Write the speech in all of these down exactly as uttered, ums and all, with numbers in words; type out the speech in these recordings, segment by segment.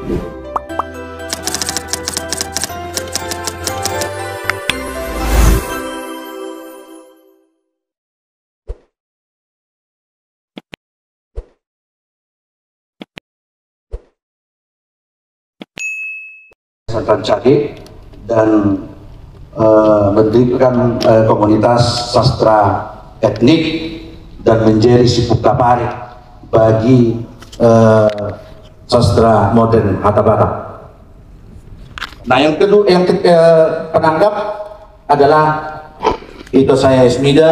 Santan Cake dan, eh, mendirikan, eh, komunitas sastra etnik dan menjadi siput kapari bagi, eh, sastra modern hata Batak. Nah, yang kedua, yang ke-, eh, penanggap adalah Ito saya Esmida,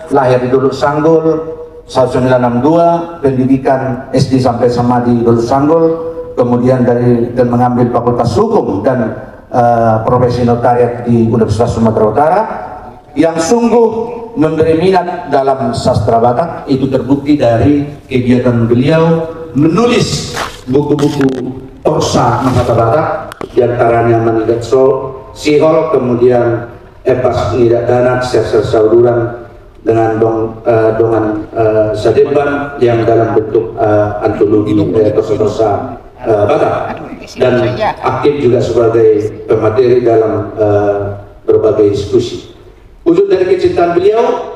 lahir di Dolok Sanggul, seribu sembilan ratus enam puluh dua, pendidikan S D sampai S M A di Dolok Sanggul, kemudian dari, dan mengambil Fakultas Hukum dan, eh, Profesi Notariat di Universitas Sumatera Utara, yang sungguh memberi minat dalam sastra Batak. Itu terbukti dari kegiatan beliau menulis buku-buku prosa Mahata Batak, di antaranya Manidat So, Sihol, kemudian Epas Nida Danak, Serser Sauduran, dengan dong-, eh, dongan, eh, Sademban yang dalam bentuk, eh, antologi, eh, prosa-prosa, eh, Batak, dan aktif juga sebagai pemateri dalam, eh, berbagai diskusi. Wujud dari kecintaan beliau,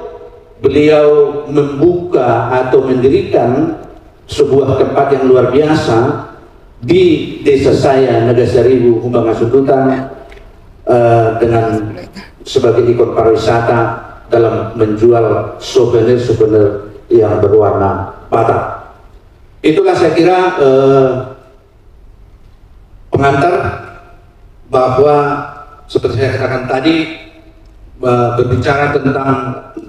beliau membuka atau mendirikan sebuah tempat yang luar biasa di desa saya, Nagasaribu, Humbang Hasundutan, eh, dengan sebagai ikon pariwisata dalam menjual souvenir-souvenir yang berwarna Batak. Itulah saya kira, eh, pengantar bahwa seperti saya katakan tadi, eh, berbicara tentang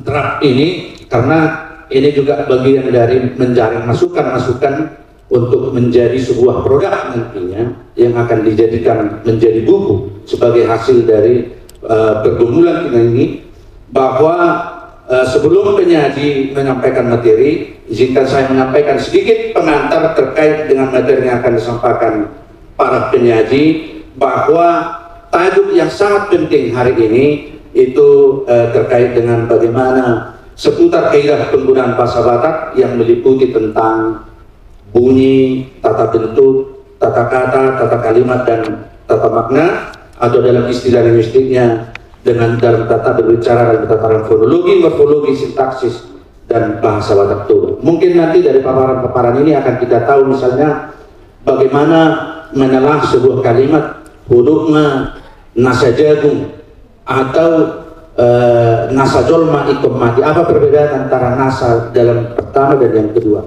draft ini, karena ini juga bagian dari menjaring masukan-masukan untuk menjadi sebuah produk nantinya yang akan dijadikan menjadi buku sebagai hasil dari, eh, pergumulan kita ini, bahwa, eh, sebelum penyaji menyampaikan materi, izinkan saya menyampaikan sedikit pengantar terkait dengan materi yang akan disampaikan para penyaji, bahwa tajuk yang sangat penting hari ini itu, eh, terkait dengan bagaimana seputar kaidah penggunaan bahasa Batak yang meliputi tentang bunyi, tata bentuk, tata kata, tata kalimat, dan tata makna, atau dalam istilah linguistiknya, dengan dalam tata berbicara dan tataran fonologi, morfologi, sintaksis, dan bahasa Batak Toba. Mungkin nanti dari paparan-paparan ini akan kita tahu, misalnya, bagaimana menelah sebuah kalimat, hudukna nasa jagung, atau, eh, nasa jolma ingkon mati. Apa perbedaan antara nasa dalam pertama dan yang kedua?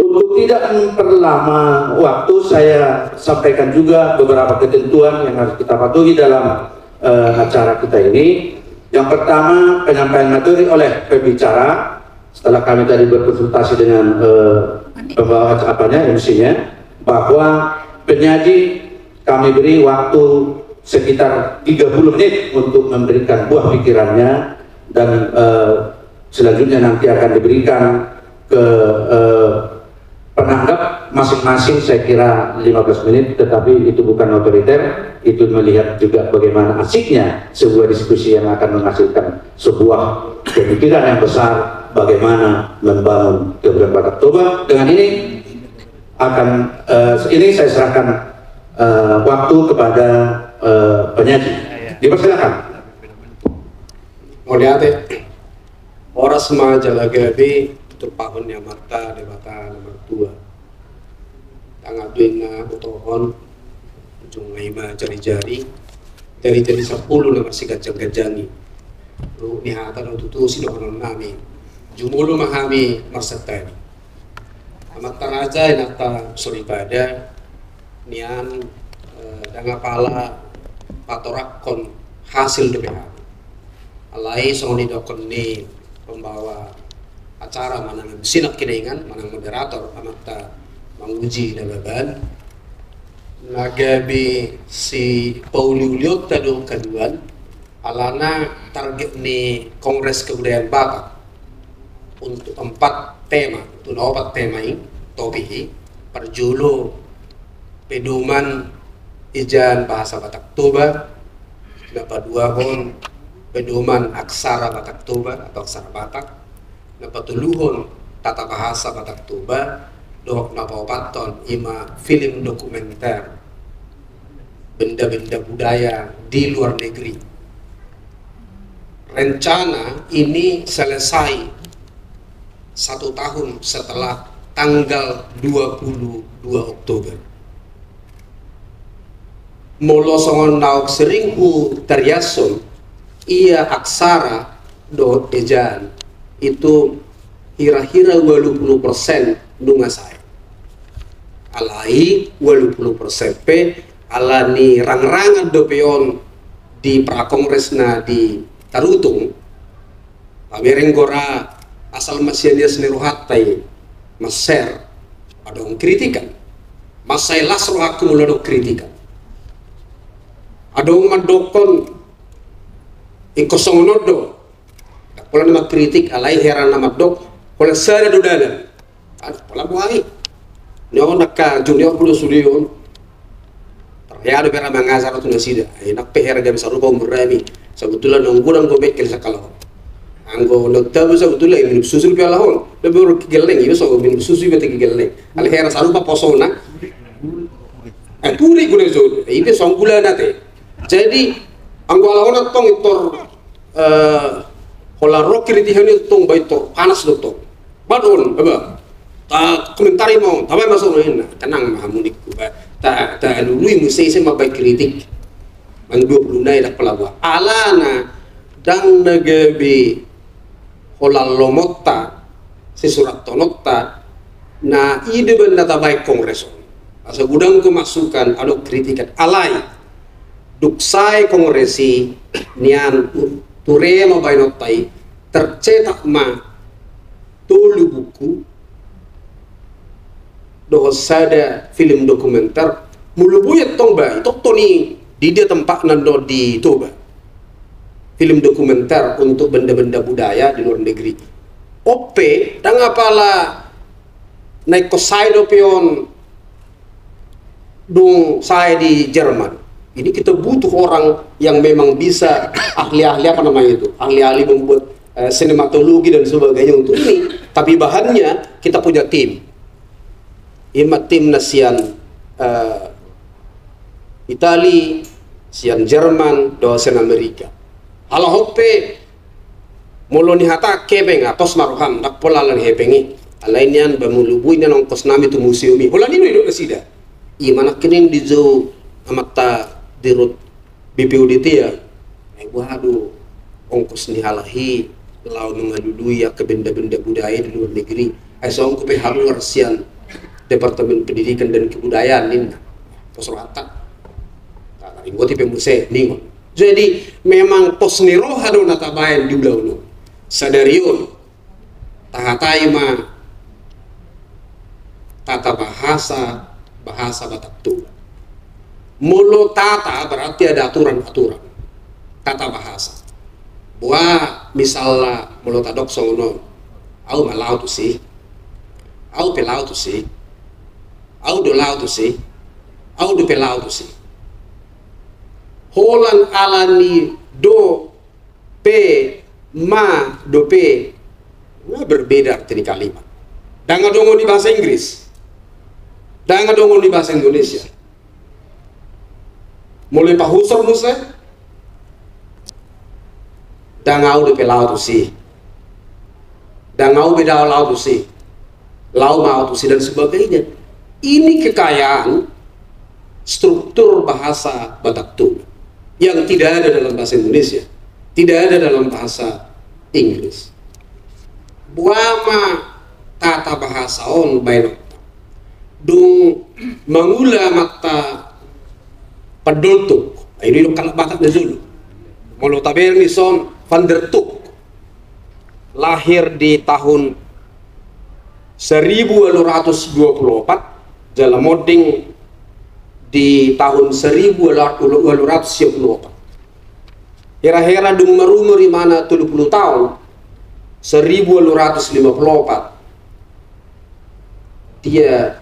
Untuk tidak memperlama waktu, saya sampaikan juga beberapa ketentuan yang harus kita patuhi dalam, eh, acara kita ini. Yang pertama, penyampaian materi oleh pembicara. Setelah kami tadi berkonsultasi dengan, eh, pembawa acaranya, M C-nya, bahwa penyaji kami beri waktu sekitar tiga puluh menit untuk memberikan buah pikirannya, dan, eh, selanjutnya nanti akan diberikan ke, eh, penanggap masing-masing, saya kira lima belas menit, tetapi itu bukan otoriter, itu melihat juga bagaimana asiknya sebuah diskusi yang akan menghasilkan sebuah pemikiran yang besar, bagaimana membangun kebudayaan Batak Toba. Dengan ini akan, eh, ini saya serahkan, eh, waktu kepada, eh, penyaji. Dipersilakan. Mauliate. Horas ma jala gabe turpuk ni Amanta Debata na martua. Tangan duina utohon, ujungna i ma jari-jari, jari-jari sampulu na marsiganjang-ganjangi. Ruhut ni hata na tutu sidohonon nami. Jumolo ma hami marsantabi. Amanta raja, inanta soripada, nian, eh, ndang apala patorakkon hasil dope hami. Alai songon didokkon ni pembawa acara manang M C na hinaingan, manang moderator, Amanta Manguji Nababan, na gabe sipauliulionta do haduan, alana target ni Kongres Kebudayaan Batak untuk empat tema, tu na opat tema i, topik i, parjolo pedoman ejaan bahasa Batak Toba, na paduahon pedoman aksara Batak Toba atau aksara Batak, na patoluhon tata bahasa Batak Toba, dohot na paopathon i ma film dokumenter benda-benda budaya di luar negeri. Rencana ini selesai satu tahun setelah tanggal dua puluh dua Oktober. Molo songon naung sering hutariashon, ia aksara dohot ejaan itu hira-hira ualu pulu persen nunga sae. Alai ualu pulu persen pe ala ni rangrangan dope on di prakongres na di Tarutung, pamereng gora asal masianias ni rohanta i maser adong kritikan. Mansai las rohangku molo adong kritikan. Adong mandokkon ingkon songon on do. Ndang pola na mangkritik, alai heran na mandok, pola sada do dalan. Aduh, pola buai. Ni on angka junior kulo sude on. Tarhea do pe ra mangajar tu nasida. Enak pe hera gabe sarupa umur nami. Sabutulna naung godang do bengkel sakala on. Anggo na tabu sabutulna minum susu pe ala on. Lebih uruk geleng, iba so minum susu iba tegi geleng. Alai hera sarupa posona. Eh, puri guna so. Iba so gula nate. Jadi, anggo ala on tong itor eh, holan ro kritik i tong, ba itor panas do tong. Ba do on, ba. Ta komentari ma on, tabaen ma songon i ninna. Tenang ma hamu ningku, ba. Ta, talului muse ise mambaen kritik. Nang dua pulu nai ndang pola buat. Alana ndang na gabe holan lomonta, sisurathononta, na i do umbahen na tabaen kongres on. Asa godang do masukan, adong kritikan. Alai, dung sae kongres i, nian, ture ma baenonta i, tercetak ma tolu buku dohot sada film dokumenter. Molo boi tong ba, tonton i di dia tempatna do di Toba. Film dokumenter untuk benda-benda budaya di luar negeri. On pe, ndang apala na ingkon sae dope on dung sae di Jerman. Ini kita butuh orang yang memang bisa ahli-ahli apa namanya itu, ahli-ahli membuat eh, sinematologi dan sebagainya untuk ini. Tapi bahannya kita punya tim. Ima tim na sian eh, Itali, sian Jerman, dohot sian Amerika. Ala on pe molo nihatahon hepeng, atos ma roham, ndang pola ala ni hepeng i. Alai nian ba molo boi nian ongkos nami tu museum i. Holan i do didok nasida. Ima nangkining dijou amanta Dirut B P U D T ya. Ai boha do ongkos ni halak i laho mangalului angka benda-benda budaya di luar negeri. Ai songon i pe haruar sian Departemen Pendidikan dan Kebudayaan ninna. Pos rohanta. Taringoti pe muse ningon. Jadi memang pos ni roha do na tabaen di ulaon on. Sadari on tahatai ma tata bahasa, bahasa Batak Toba. Molo tata berarti ada aturan-aturan. Tata bahasa. Boha misalna molo tadok songon on. Au ma laho tusi. Au pe laho tusi. Au do laho tusi. Au dope laho tusi. Holan ala ni do pe ma dope, nga berbeda arti ni kalimat. Ndang adong on di bahasa Inggris. Ndang adong on di bahasa Indonesia. Molo pahusor muse, ndang au dope laho tusi. Ndang au be laho tusi. Laho ma au tusi dan sebagainya. Ini kekayaan struktur bahasa Batak Toba yang tidak ada dalam bahasa Indonesia, tidak ada dalam bahasa Inggris. Boha ma tata bahasa on baenonta. Dung mangula amanta Pandoltuk, ai do didok halak Batak na jolo. Molo tabereng dison Van der Tuuk. Lahir di tahun seribu walu ratus dua puluh opat, jala monding di tahun seribu walu ratus sia puluh opat. Hera-hera dung marumur imana tolu puluh taon, seribu walu ratus lima puluh opat, dia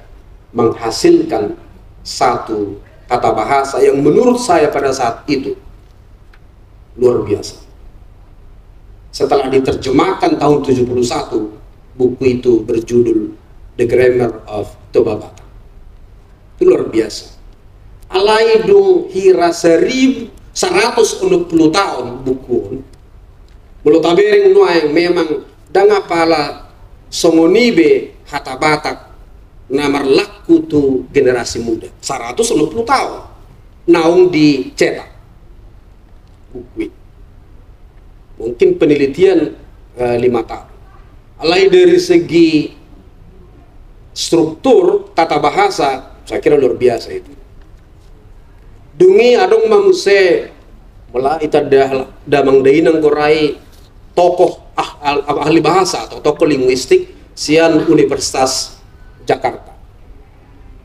menghasilkan satu tata bahasa yang menurut saya pada saat itu luar biasa. Setelah diterjemahkan tahun tujuh puluh satu, buku itu berjudul The Grammar of Toba Batak. Itu luar biasa. Alai dung hira saribu saratus onom pulu taon buku on, molo tabereng nuaeng memang ndang apala songon i be hata Batak na marlaku tu generasi muda. Saratus onom pulu taon naung dicetak buku i. Mungkin penelitian, eh, lima tahun. Alai dari segi struktur tata bahasa, saya kira luar biasa itu. Dung i adong ma muse, molo hita da-, damang dainang, gorai tokoh ah-, al-, ahli bahasa atau tokoh linguistik sian Universitas Jakarta,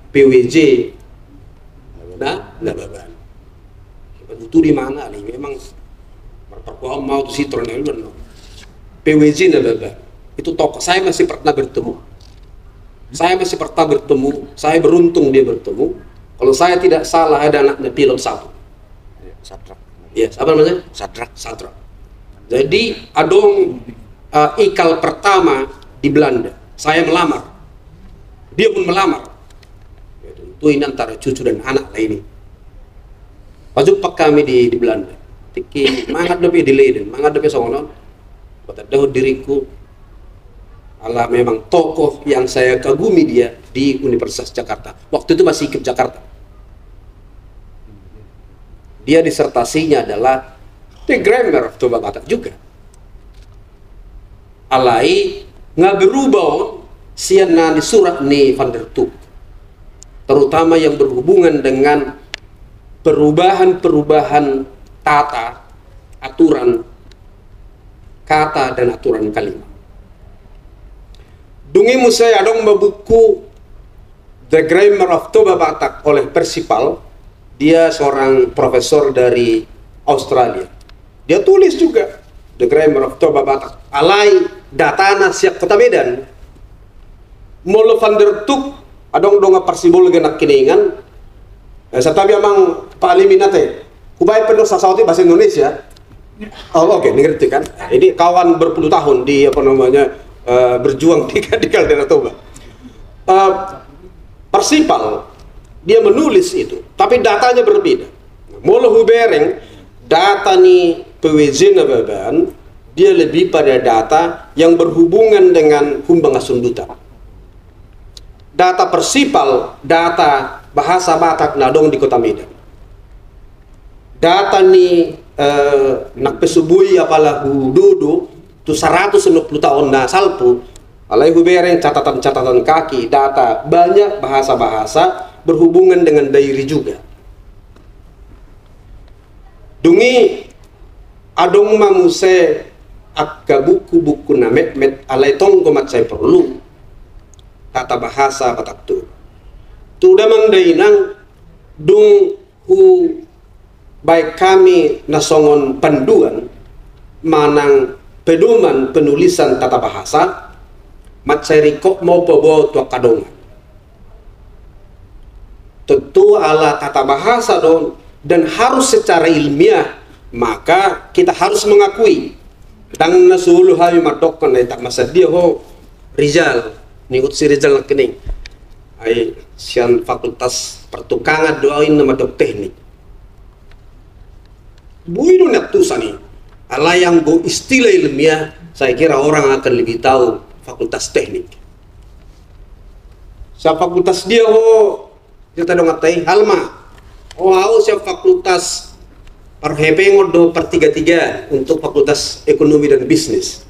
P W J. Nah, nah, nah, nah. Itu di mana nih? Memang berperkuah mau tu situ, nah, lu, no. P W J Nababan. Itu tokoh. Saya masih pernah bertemu. Saya masih pernah bertemu. Saya beruntung dia bertemu. Kalau saya tidak salah, ada anaknya pilot satu. Iya, Sadrak. Iya, siapa namanya? Sadrak. Sadrak. Jadi, adong, eh, ikal pertama di Belanda. Saya melamar. Dia pun melamar. Ya, tentu ini antara cucu dan anak lah ini. Pajumpang hami di, di Belanda. Tingki, mangan dope di Leiden, mangan dope songon on. Patandahon diriku, ala memang tokoh yang saya kagumi dia di Universitas Jakarta. Waktu itu masih I K I P Jakarta. Dia disertasinya adalah The Grammar of Toba Batak juga. Alai nga berubah on sian na ni surat ni Van der Tuuk, terutama yang berhubungan dengan perubahan-perubahan tata, aturan kata dan aturan kalimat. Dung i muse adong ma buku The Grammar of Toba Batak oleh Percival, dia seorang profesor dari Australia. Dia tulis juga The Grammar of Toba Batak. Alai datana sian Kota Medan. Molo Van der Tuuk, adong dongan parsibolga nangkiningan. Eh, santabi amang Pak Alimin ate. Hubaen pe do sasaut i bahasa Indonesia. Oh, oke, ngerti kan? Nah, ini kawan berpuluh tahun di, apa namanya, eh, berjuang di, di Kaldera Toba. Eh, Percival, dia menulis itu, tapi datanya berbeda. Molo hubereng, data ni P W J Nababan, dia lebih pada data yang berhubungan dengan humbang hasundutan. Data Percival, data bahasa Batak na adong di Kota Medan. Data ni, eh, nang pe so boi apala hudodo, tu saratus onom pulu taon na salpu, alai hubereng catatan-catatan kaki, data banyak bahasa-bahasa berhubungan dengan Dairi juga. Dung i adong ma muse angka buku-buku na metmet alai tong do mansai porlu tata bahasa Batak tu. Tu damang dainang dung hubaen hami na songon panduan manang pedoman penulisan tata bahasa, mansai ringkot ma paboa tu angka dongan. Tentu ala tata bahasa do dan harus secara ilmiah, maka kita harus mengakui. Ndang na solu hami mandokkon na itak masadia ho Rizal, ningot si Rizal nangkining. Ai sian Fakultas Pertukangan do au, inna mandok teknik. Boi do niantusan i. Alai anggo istilah ilmiah, saya kira orang akan lebih tahu fakultas teknik. Sian fakultas dia ho, kita dong atai, Halma. Oh, au sian fakultas parhepengon do partigatigaan untuk fakultas ekonomi dan bisnis.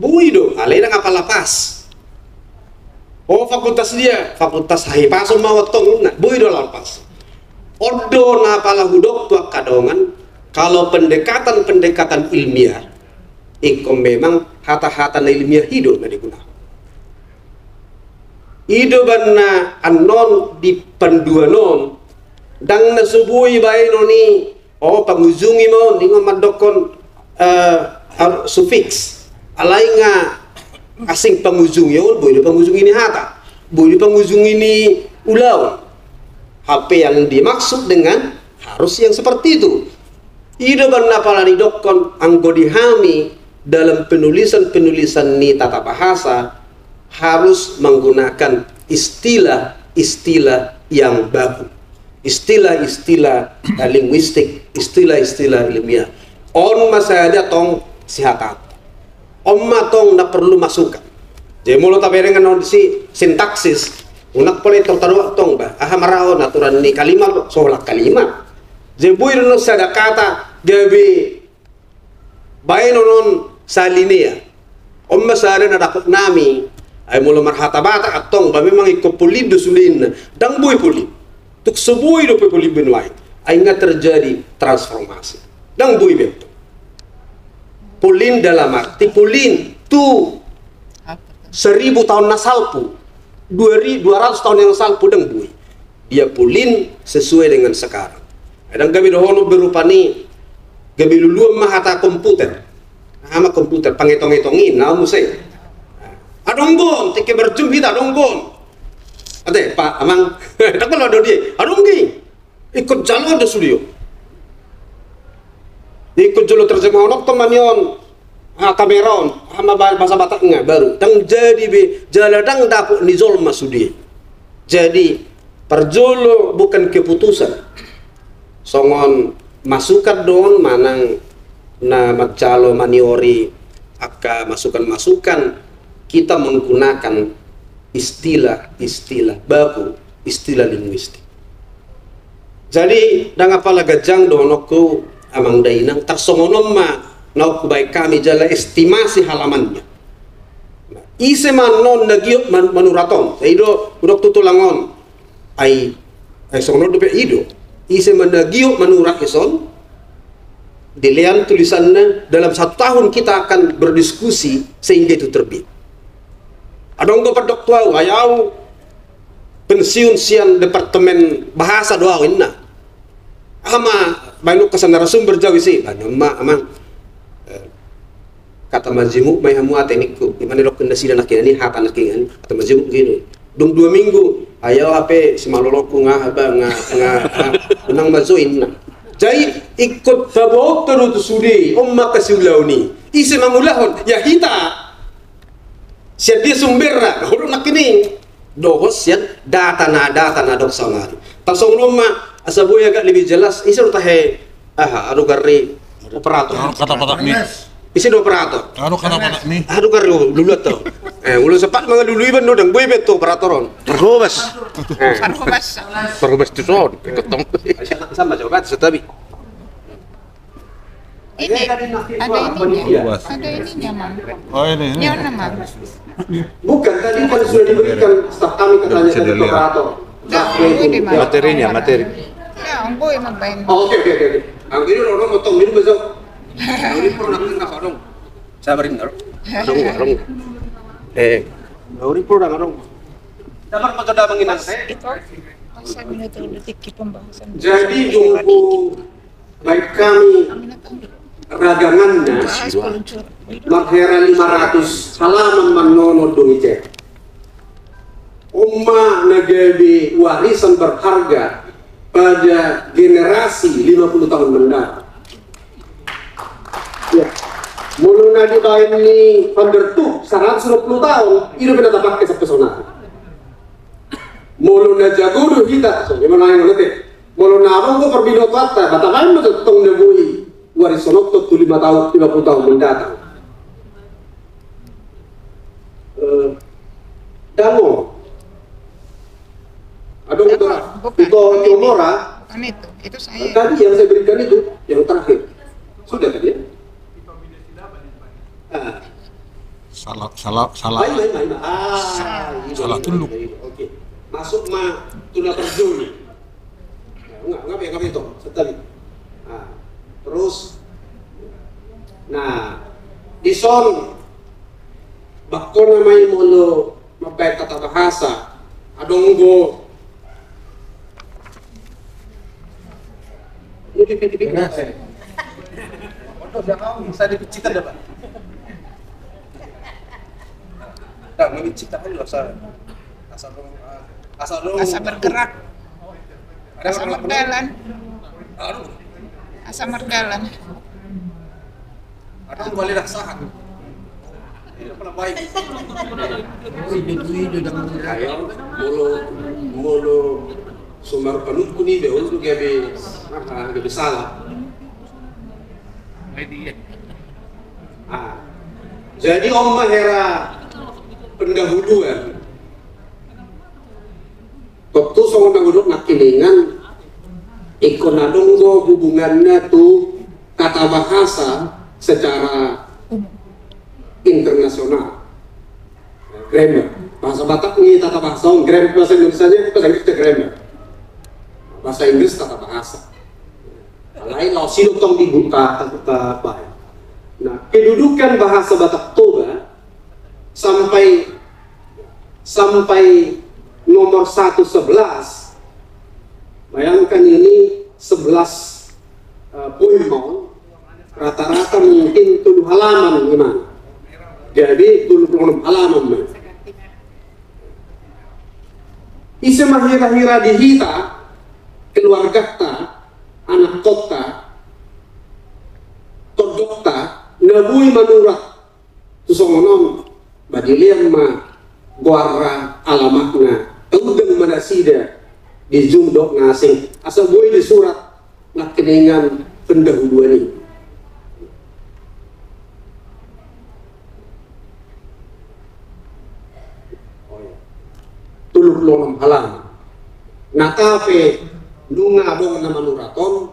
Boi do, alai ndang apala pas. Oh, fakultas dia, fakultas hahipason ma au antong, inna. Boi do ala pas. On do na apala hudok tu angka dongan, kalau pendekatan-pendekatan ilmiah, ingkon memang hata-hata na ilmiah i do na digunahon. I do umbahen na annon di panduan on, ndang na so boi baenon i, oh, pangujungi ma on, ningon mandokkon, eh, ar-, sufiks. Alai nga asing pangujungi on, boi do pangujungi ni hata, boi do pangujungi ni ulaon. Hape yang dimaksud dengan harus yang seperti itu. I do umbahen na apala didokkon anggo di hami dalam penulisan-penulisan ni tata bahasa harus menggunakan istilah-istilah yang baku. istilah-istilah, eh, linguistik, istilah-istilah ilmiah. On ma sadia tong sihatahon. On ma tong na perlu masukan. Jadi molo taberengan on disi sintaksis, unang pola i tong taruhon tong ba, aha ma ra on aturan ni kalimat, so holan kalimat. Jadi boi do on sada kata gabe baenon on salinea. On ma sada na dapot nami, ai molo marhata Batak antong ba memang ingkon polin do sude inna. Ndang boi polin. Tung so boi dope polin be nuaeng. Ai nga terjadi transformasi. Ndang boi be antong. Polin dalam arti polin tu seribu tahun na salpu, dua ri-, dua ratus tahun yang salpu, ndang boi. Dia polin sesuai dengan sekarang. Ndang gabe dohonon be rupani, gabe luluan ma hata komputer. Aha ma komputer, pangetong-etong i na muse. Adong on, tingki berjumpa hita adong on. Ate, Pak, Amang. Tak perlu ada dia. Adong i. Ingkon jalo do sude on. Ingkon jolo terjemahon on tong ma nion. Ah, kamera on. Ah, ma ba-, bahasa Batak nga baru. Ndang jadi be, jala ndang dapot ni jolma sude. Jadi, parjolo bukan keputusan. Songon masukan do on manang na manjalo maniori angka masukan-masukan, kita menggunakan istilah-istilah baku, istilah linguistik. Jadi, ndang apala ganjang dohononku, Amang Dainang, tarsongon on ma naung hubaen hami jala estimasi halamannya. Ise ma annon na giot man-, manurat on? Sai do, hudok tu tulang on. Ai, ai songon on dope i do. Ise ma na giot manurat dison, dilean tulisannya, dalam satu tahun kita akan berdiskusi sehingga itu terbit. Adong do pandok tu au, ai au pensiun sian Departemen Bahasa do au inna. Aha ma baen on hasan narasumber, jawab i si, baen on ma, Amang. Eh, kata majemuk ma i hamu ate ningku. Ima na didok nasida nangkiningan i, hata nangkiningan i, kata majemuk gitu. Dung dua minggu, ai au hape simalolongku nga, ba, nga, nga, nga, unang ma jo inna. Jadi, ingkon taboto do tu sude, on ma angka siulahon i. Ise mangulahon, ya hita. Sian dia sumberna, hudok nangkiningan i. Dohot sian data na, data na adong saonari. Tarsongon on ma, asa boi agak lebih jelas, ise do tahe, aha, anu gari operator. Anu kata-kata mi. Ise do operator. Anu kata-kata mi. Anu gari luluat to. Eh, ulo sepat mangalului ban do, ndang boi be tu operator on. Parhobas. Eh. Parhobas. Parhobas tu son. Ketong. Sama coba, setabi. Ini, ada ininya. Ada ininya, Mang. Oh, ini, ini. Ini on, Mang. Bukan, tadi kan sudah diberikan staf kami katanya tadi ke operator. Materinya, materi. Ya, ongko emang baen. Oh, oke, oke, oke, oke. Ang ini orang motong ini besok. Ang ini pernah kena apa dong? Sabarin dong. Dong, dong. Eh, ang ini pernah dong. Sabar, mau coba menginang. Itu, masa menit detik pembahasan. Jadi, tunggu. Baik hami raganganna, marhera lima ratus halaman mannono do i. On ma na gabe warisan berharga pada generasi lima puluh tahun mendatang. Ya. Molo na dibaen ni Van der Tuuk seratus lima puluh tahun, i do pe na tapake sampe sonari. Molo na jago do hita, so, gimana yang ngerti? Molo na adong do parbinotoanta, ba tabaen ma tong na boi warisononta tu lima tahun, lima puluh tahun mendatang. Eh, Dango. Adong do, Dango, bukan. Ito, Ito Mora. Bukan itu, itu saya. Tadi yang saya berikan itu, yang terakhir. Sudah tadi ya? Ah. Salah, salah, salah. Ima, ima, ima. Ah, salah, ima, ima, ima. Oke. Masuk ma tu na parjolo. Nga, nga, nga, nga, itu. Sekali. Ah. Terus, nah, dison, bakko nama i molo mambaen tata bahasa, adong do. Ini tipi-tipi. Saya dipicitan dah, Pak. Nah, memicitan aja asal, asal, asal, asal bergerak. Ada asal orang berjalan. Aduh. Asal berjalan. Adong bale na sahat. Ayo, molo, molo Sumar panungkun i be, ulu gabe, ah, gabe salah. Ah. Jadi on ma hera pendahuluan. Tontu songon na hudok nangkiningan, ingkon adong do hubunganna tu tata bahasa secara internasional. Grammar. Bahasa Batak ni tata bahasa on, grammar, bahasa Indonesianya, bahasa Inggris grammar. Bahasa Inggris tata bahasa. Alai laos i do tong dibuka, ta-, ta-, baik. Nah, kedudukan bahasa Batak Toba sampai, sampai nomor satu sebelas. Bayangkan ini sebelas, eh, poin mau, rata-rata mungkin tolu halaman, gimana? Jadi tolu puluh enam halaman, man. Ise ma hira-hira di hita, keluargata, anakkonta, tondokta, na boi manurat tu songon on, ba dilean ma goarna, alamatna, taundang ma nasida di jumdok na asing, asa boi disurat nangkiningan pendahuluan i. Tolu puluh enam halaman. Na tape nunga adong na manurat on,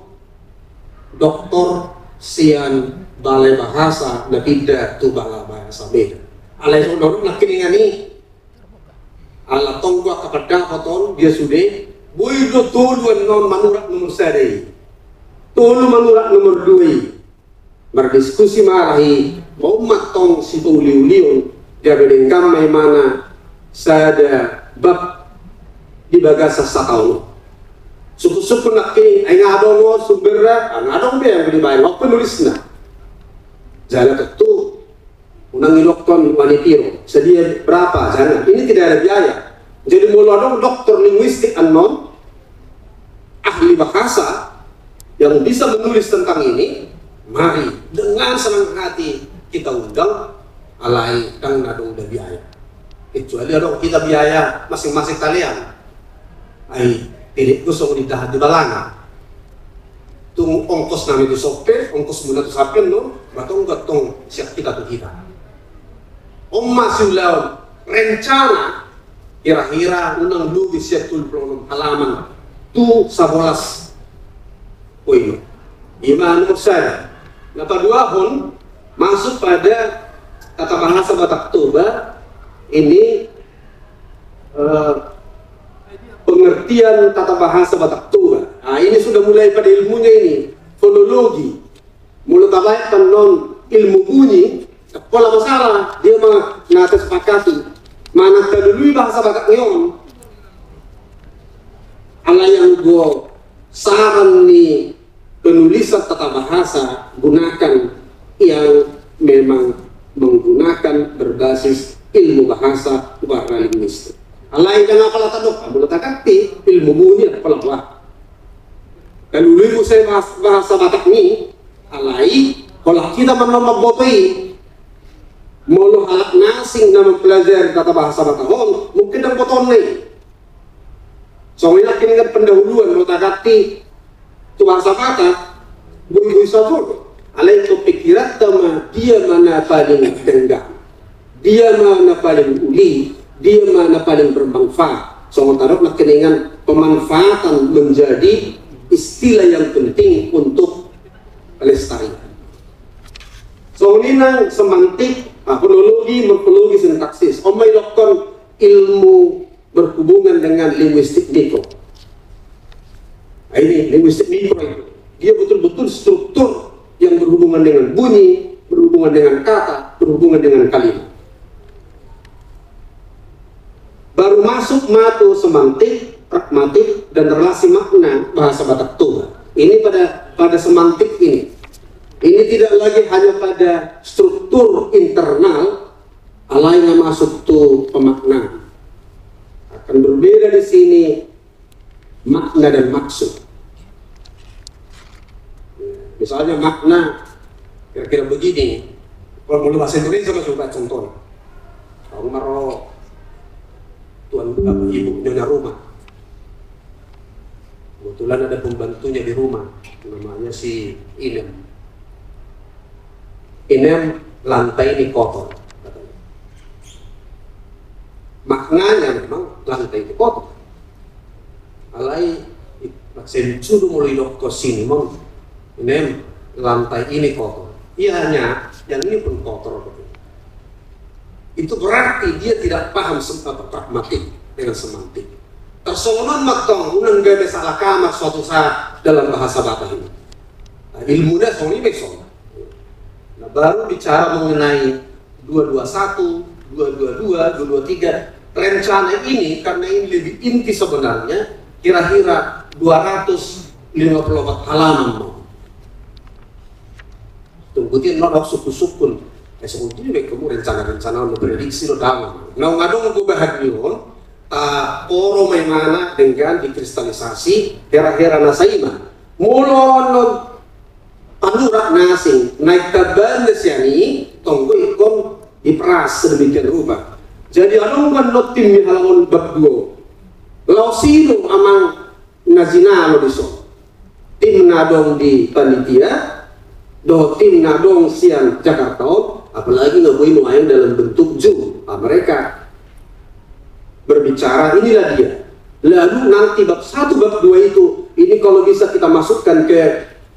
doktor sian Balai Bahasa na pinda tu Balai Bahasa Medan. Alai songon na hudok nangkiningan i, ala tong do angka pandapot on, dia sude, boi do tolu annon manurat nomor sada i. Tolu manurat nomor dua i. Mardiskusi ma hita, mau ma tong sipauli-ulion, gabe denggan ma imana sada bab di bagasan sataon. Sungkun-sungkun nangkin, ai nga adong on sumberna, nga adong be, anggo dibaen, nga adong penulisna. Jala tontu, unang didokkon wani piro, sedia berapa, jangan. Ini tidak ada biaya. Jadi molo adong doktor linguistik annon, ahli bahasa yang bisa menulis tentang ini, mari dengan senang hati kita undang, alai ndang na adong da biaya. Kecuali adong hita biaya masing-masing talean. Ai, pilih gosong di dahan di balanga. Tung ongkos nami tu sope, ongkos muna tu sampean do, ba tong gantong siap hita tu hita. On ma siulaon rencana, kira-kira unang lobi sian tolu puluh enam halaman tu sabolas poin. Ima nomor sada. Na paduahon, masuk pada tata bahasa Batak Toba ini, eh, pengertian tata bahasa Batak Toba. Nah, ini sudah mulai pada ilmunya ini, fonologi. Molo tabaen annon ilmu bunyi, pola masalah, dia ma na tasepakati. Mana talului bahasa Batak ni on. Alai anggo saran ni penulisan tata bahasa, gunakan yang memang menggunakan berbasis ilmu bahasa warna linguistik. Alai ndang apala tadok, molo taganti ilmu bunyi, apala wah. Talului muse bahas-, bahasa Batak ni, alai, holan hita ma annon mamboto i. Molo halak na asing na mempelajari tata bahasa Batak on, mungkin ndang botoonna i. Songon i nangkiningan pendahuluan, molo taganti tu bahasa Batak, boi-boi sajo. Alai tu pikiranta ma, dia ma na paling denggan. Dia ma na paling uli, dia ma na paling bermanfaat. Songon tadok nangkiningan pemanfaatan menjadi istilah yang penting untuk pelestarian. Songon i nang semantik, ah, fonologi, morfologi, sintaksis. On ma didokkon ilmu berhubungan dengan linguistik mikro. Nah, ini linguistik mikro itu. Dia betul-betul struktur yang berhubungan dengan bunyi, berhubungan dengan kata, berhubungan dengan kalimat. Baru masuk ma tu semantik, pragmatik, dan relasi makna bahasa Batak Toba. Ini pada, pada semantik ini. Ini tidak lagi hanya pada struktur internal, alai na masuk tu pemaknaan. Akan berbeda di sini makna dan maksud. Misalnya makna kira-kira begini. Kalau molo bahasa Indonesia ma coba contohnya. Kalau maro tuan bapak ibu nyonya rumah. Kebetulan ada pembantunya di rumah, namanya si Inem. "Inem, lantai ini kotor," katanya. Maknanya memang lantai itu kotor. Alai, i-, maksud sudah mulai dok ke sini, "Inem, lantai ini kotor." Iya, Nyak, yang ini pun kotor, katanya. Itu berarti dia tidak paham sem-, apa, pragmatik dengan semantik. Tarsongon on ma tong, unang gabe salah kamar suatu saat dalam bahasa Batak ini. Nah, ilmuna songon i ma i songon. Nah, baru bicara mengenai dua dua satu, dua dua dua, dua dua tiga. Rencana ini, karena ini lebih inti sebenarnya, kira-kira dua ratus lima puluh empat halaman, mau. Tunggu, dia nodok sukun-sukun. Eh, sebetulnya baik kamu rencana-rencana, lu prediksi, lu dalam. Naung adong gobahen on, taporo ma imana dengan dikristalisasi hera-hera na saima. Molo on panurak na asing, naik taban na sian i, tonggo ingkon diperas sedemikian rupa. Jadi adong kan no tim ni halak on bab dua. Laos i do amang na jinalo dison. Tim na adong di panitia, dohot tim na adong sian Jakarta on, apalagi na boi nuaeng dalam bentuk Zoom. Ah, mereka berbicara, inilah dia. Lalu nanti bab satu, bab dua itu, ini kalau bisa kita masukkan ke,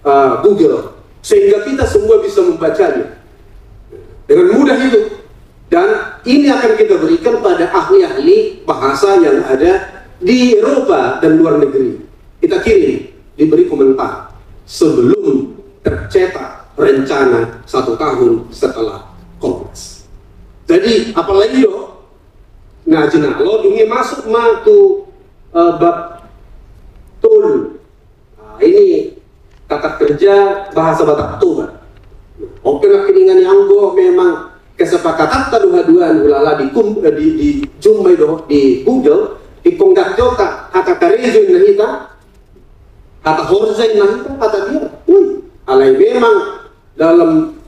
eh, Google, sehingga kita semua bisa membacanya dengan mudah itu. Dan ini akan kita berikan pada ahli-ahli bahasa yang ada di Eropa dan luar negeri. Kita kirim, diberi komentar sebelum tercetak rencana satu tahun setelah Kongres. Jadi, apalagi yo, na jinalo, dung i masuk ma tu, eh, bab tolu. Nah, ini tata kerja bahasa Batak Toba. Oke, nangkiningan, anggo memang kesepakatanta do haduan, ulala di kum-, eh, di, di Zoom ma i do, di Google, ingkon ganti hata karejo ninna hita, hata horja ninna hita, hata dia. Wih, alai memang dalam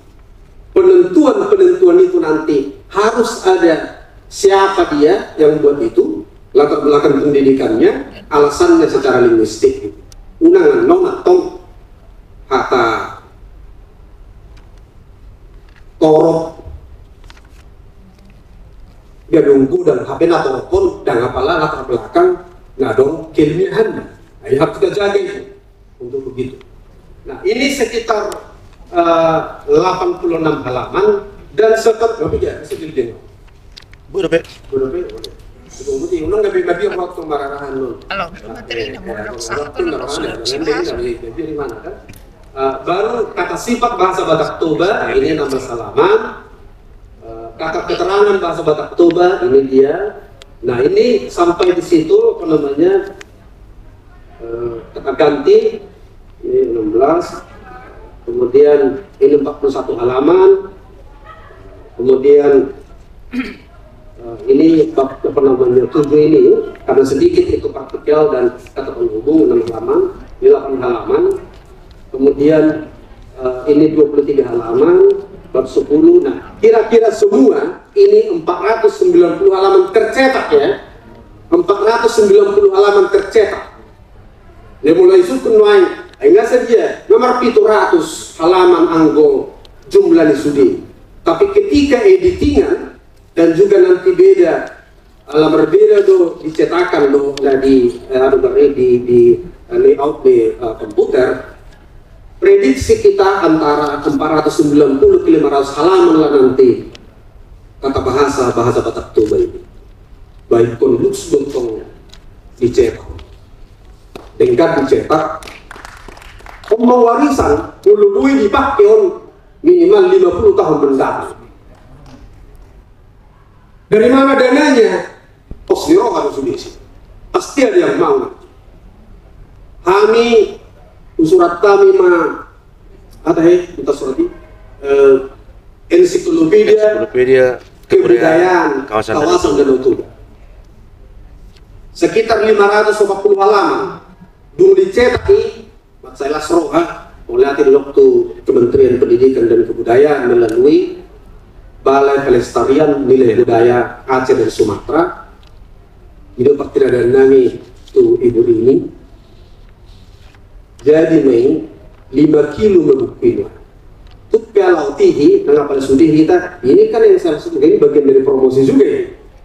penentuan-penentuan itu nanti harus ada siapa dia yang buat itu, latar belakang pendidikannya, alasannya secara linguistik. Unang annon antong hata torop gadung gudang, hape na torop on ndang apala latar belakang na adong keilmiahanna. Nah, ini harus kita jaga itu. Untuk begitu. Nah, ini sekitar, eh, delapan puluh enam halaman dan sekat-, berapa ya? Bisa dilihat. Bodo pe. Bodo pe, bodo. Itu mesti unang lebih, lebih waktu mararahan nun. Halo, materi ini mau satu, terus di mana, kan? Eh, baru kata sifat bahasa Batak Toba, ini enam belas halaman. Eh, kata keterangan bahasa Batak Toba, ini dia. Nah, ini sampai di situ, apa namanya, eh, kata ganti, ini enam belas, kemudian ini empat puluh satu halaman, kemudian, eh, ini bab, apa namanya, tujuh ini, karena sedikit itu partikel dan kata penghubung, enam halaman, ini delapan halaman, kemudian, eh, ini dua puluh tiga halaman, bab sepuluh. Nah, kira-kira semua ini empat ratus sembilan puluh halaman tercetak, ya. Empat ratus sembilan puluh halaman tercetak. Nah, mulai sukun nuaeng, ai nga sadia, nomor pitu ratus halaman anggo jumlah ni sude. Tapi ketika editingan dan juga nanti beda, ala berbeda do dicetakan do, na di, eh, anu, berarti di, di, eh, layout di, eh, komputer, prediksi kita antara empat ratus sembilan puluh ke lima ratus halaman lah nanti kata bahasa, bahasa Batak Toba ini. Baik kon lux dontong dicetak. Denggan dicetak. Om warisan, molo boi dipake on minimal lima puluh tahun mendatang. Dari mana dananya? Pos ni roha do sude i. Pasti ada yang mau. Hami, usurat hami ma, ada he, kita surat i, eh, ensiklopedia, ensiklopedia kebudayaan, kebudayaan kawasan, kawasan Danau Toba. Sekitar lima ratus empat puluh halaman. Dung dicetak i, mansai las roha, mauliate di waktu Kementerian Pendidikan dan Kebudayaan melalui Balai Pelestarian Nilai Budaya Aceh dan Sumatera. Jadi, partinandaan nami tu Ibu Rini. Jadi ma i lima kilo ma buku i. Tung pe ala otik i, nang apala sude hita, ini kan yang saya sebut ini bagian dari promosi juga ini.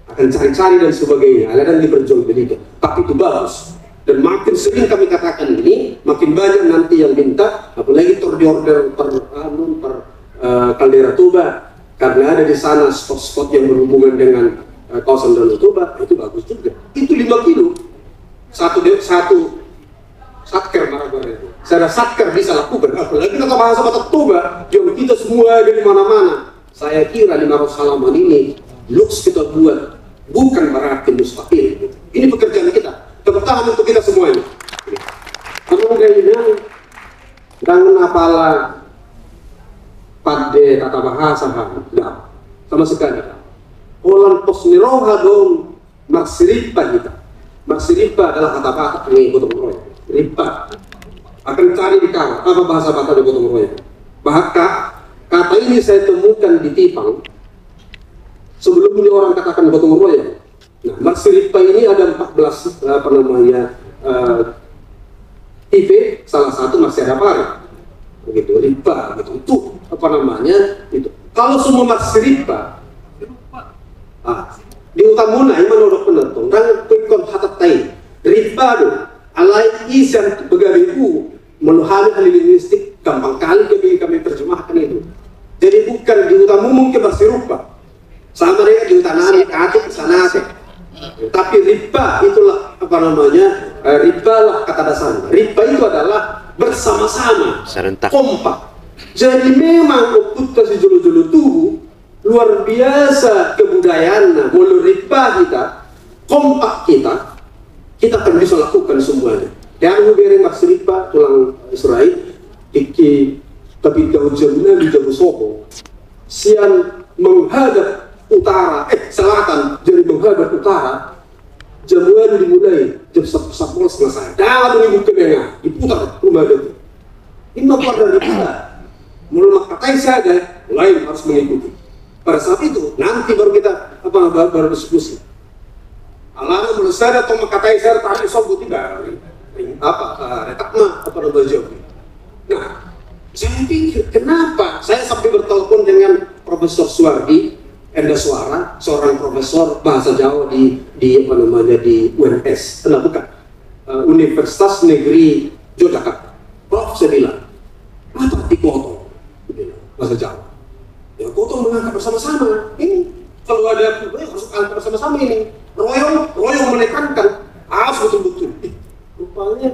Akan cari-cari dan sebagainya, ala dan diperjualbelikan. Tapi itu bagus. Dan makin sering kami katakan ini, makin banyak nanti yang minta, apalagi tor di order per, anu, per, eh, Kaldera Toba. Karena ada di sana spot-spot yang berhubungan dengan, eh, kawasan Danau Toba, itu bagus juga. Itu lima kilo. Satu de-, satu satker, marabar itu. Saya ada satker bisa lakukan. Apalagi kata bahasa Batak Toba, yang kita semua ada di mana-mana. Saya kira lima ratus halaman ini, looks kita buat, bukan berarti mustahil. Ini pekerjaan kita. Tepuk tangan untuk kita semuanya. Karena udah ini, jangan apalah pada kata bahasa, ha. Nggak. Sama sekali. Holan pos ni roha dong, marsirippa hita. Marsirippa adalah kata Batak ni gotong royong. Rippa. Akan cari di kawan, apa bahasa Batak di gotong royong. Bahkan kata ini saya temukan di Tipang. Sebelumnya orang katakan gotong royong. Nah, marsirippa ini ada empat belas, apa namanya, eh, tipe, salah satu masih ada pare. Begitu, rippa, gitu. Itu, apa namanya, itu. Kalau semua marsirippa, ah, di utamuna, ima na hudok penonton, dan quick count hatat tai. Rippa do, alai i sian begabe u, molo hami ahli linguistik, gampang kali kami, kami terjemahkan itu. Jadi bukan di utamuna mungkin marsirippa. Sama dengan di utanami, katik, sanate. Tapi rippa itulah, apa namanya, eh, rippa lah kata dasarnya. Rippa itu adalah bersama-sama, serentak, kompak. Jadi memang ompunta sijolo-jolo tubu, luar biasa kebudayaanna. Molo rippa kita, kompak kita, kita akan bisa lakukan semuanya. Dia anu bere marsirippa tulang Israel, iki tapi jauh jauhnya di jauh sopo. Sian menghadap utara, eh, selatan, jadi menghadap utara, jam walu dimulai, jam sab-, sabolas selesai. Dah, tu dibuka dengan, diputar rumah dia tu. Ima keluar dari kita. Molo mangkatai sada, lain harus mengikuti. Pada saat itu, nanti baru kita, apa, ba-, baru diskusi. Alana molo sada tong mangkatai sada, tarik sombut, iba, apa, eh, retak ma, apa, retak ma. Nah, saya pikir, kenapa saya sampai bertelepon dengan Profesor Suwardi Endasuara, seorang profesor bahasa Jawa di, di, apa namanya, di U N S. Kenapa, bukan? Eh, Universitas Negeri Yogyakarta. Prof, saya bilang, "Apa arti gotong?" Dia bilang, bahasa Jawa. Ya, gotong mengangkat bersama-sama. Ini, kalau ada, eh, harus angkat bersama-sama ini. Royong, royong menekankan. Harus betul-betul. Ih, rupanya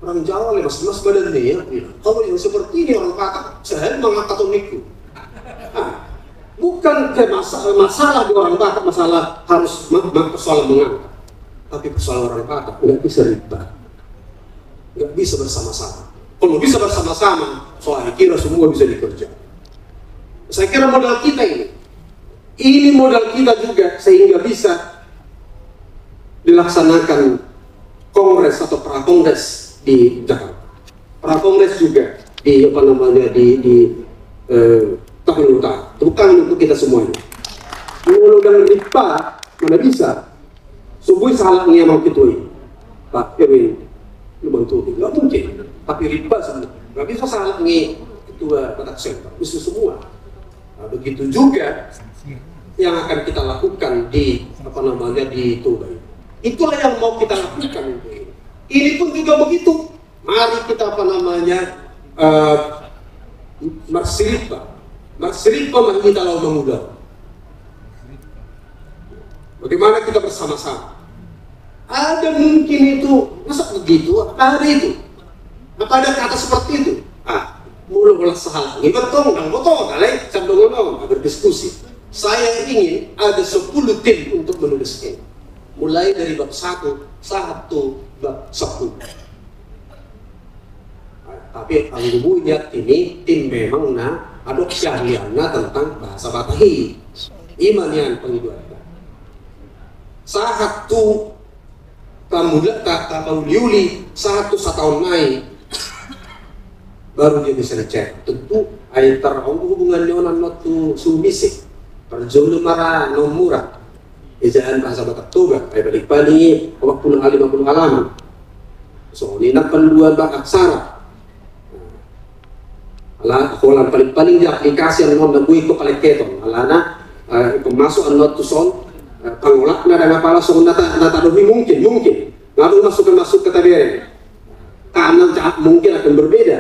orang Jawa lemas-lemas badannya, ya, bilang. Kalau yang seperti ini orang Batak, saya mengangkat mikro. Nah, bukan ke masa-, masalah di orang Batak, masalah harus ma-, ma-, persoalan mengangkat. Tapi persoalan orang Batak nggak bisa rippa. Nggak bisa bersama-sama. Kalau bisa bersama-sama, saya kira semua bisa dikerjakan. Saya kira modal kita ini, ini modal kita juga sehingga bisa dilaksanakan kongres atau prakongres di Jakarta. Prakongres juga di, apa namanya, di, di, eh, Tapanuli Utara. Tepuk tangan untuk kita semuanya. Molo ndang rippa, mana bisa? Sobu i sahalak ni amang ketua i, Pak Erwin Lumanturi. Nggak mungkin. Tapi rippa semua. Nggak bisa sahalak ni ketua Batak Center. Bisa semua. Nah, begitu juga yang akan kita lakukan di, apa namanya, di Toba ini. Itulah yang mau kita lakukan. Ini pun juga begitu. Mari kita, apa namanya, eh, marsirippa. Marsirippa ma hita laho mangula. Bagaimana kita bersama-sama? Ada mungkin itu, masa begitu? Apa ada itu? Apa ada kata seperti itu? Ah, molo holan sahalak ni bertong, ndang boto, alai, sandong-ondong, berdiskusi. Saya ingin ada sepuluh tim untuk menulis ini. Mulai dari bab satu, sahat tu bab sepuluh. Tapi anggo boi nian tim i, tim memang na adong keahlianna tentang bahasa Batak i. Ima nian pangidoanna. Sahat tu tamulak, ta-, tapauli-uli, sahat tu sataon nai. Baru dia bisa dicetak. Tentu, ai tarhubungan ni onan tu sumisik. Parjolo mara nomura. Ejaan bahasa Batak Toba, ai paling-paling opat puluh kali lima puluh halaman. Songon i nang panduan ba aksara. Ala holan paling-paling di aplikasi annon na boi tu palengketon. Alana, eh, masuk annon tu son, eh, pangolahna ndang apala songon na ta-, na tadohi mungkin, mungkin. Nga adong masukan-masukan tabereng. Karena ja-, mungkin akan berbeda.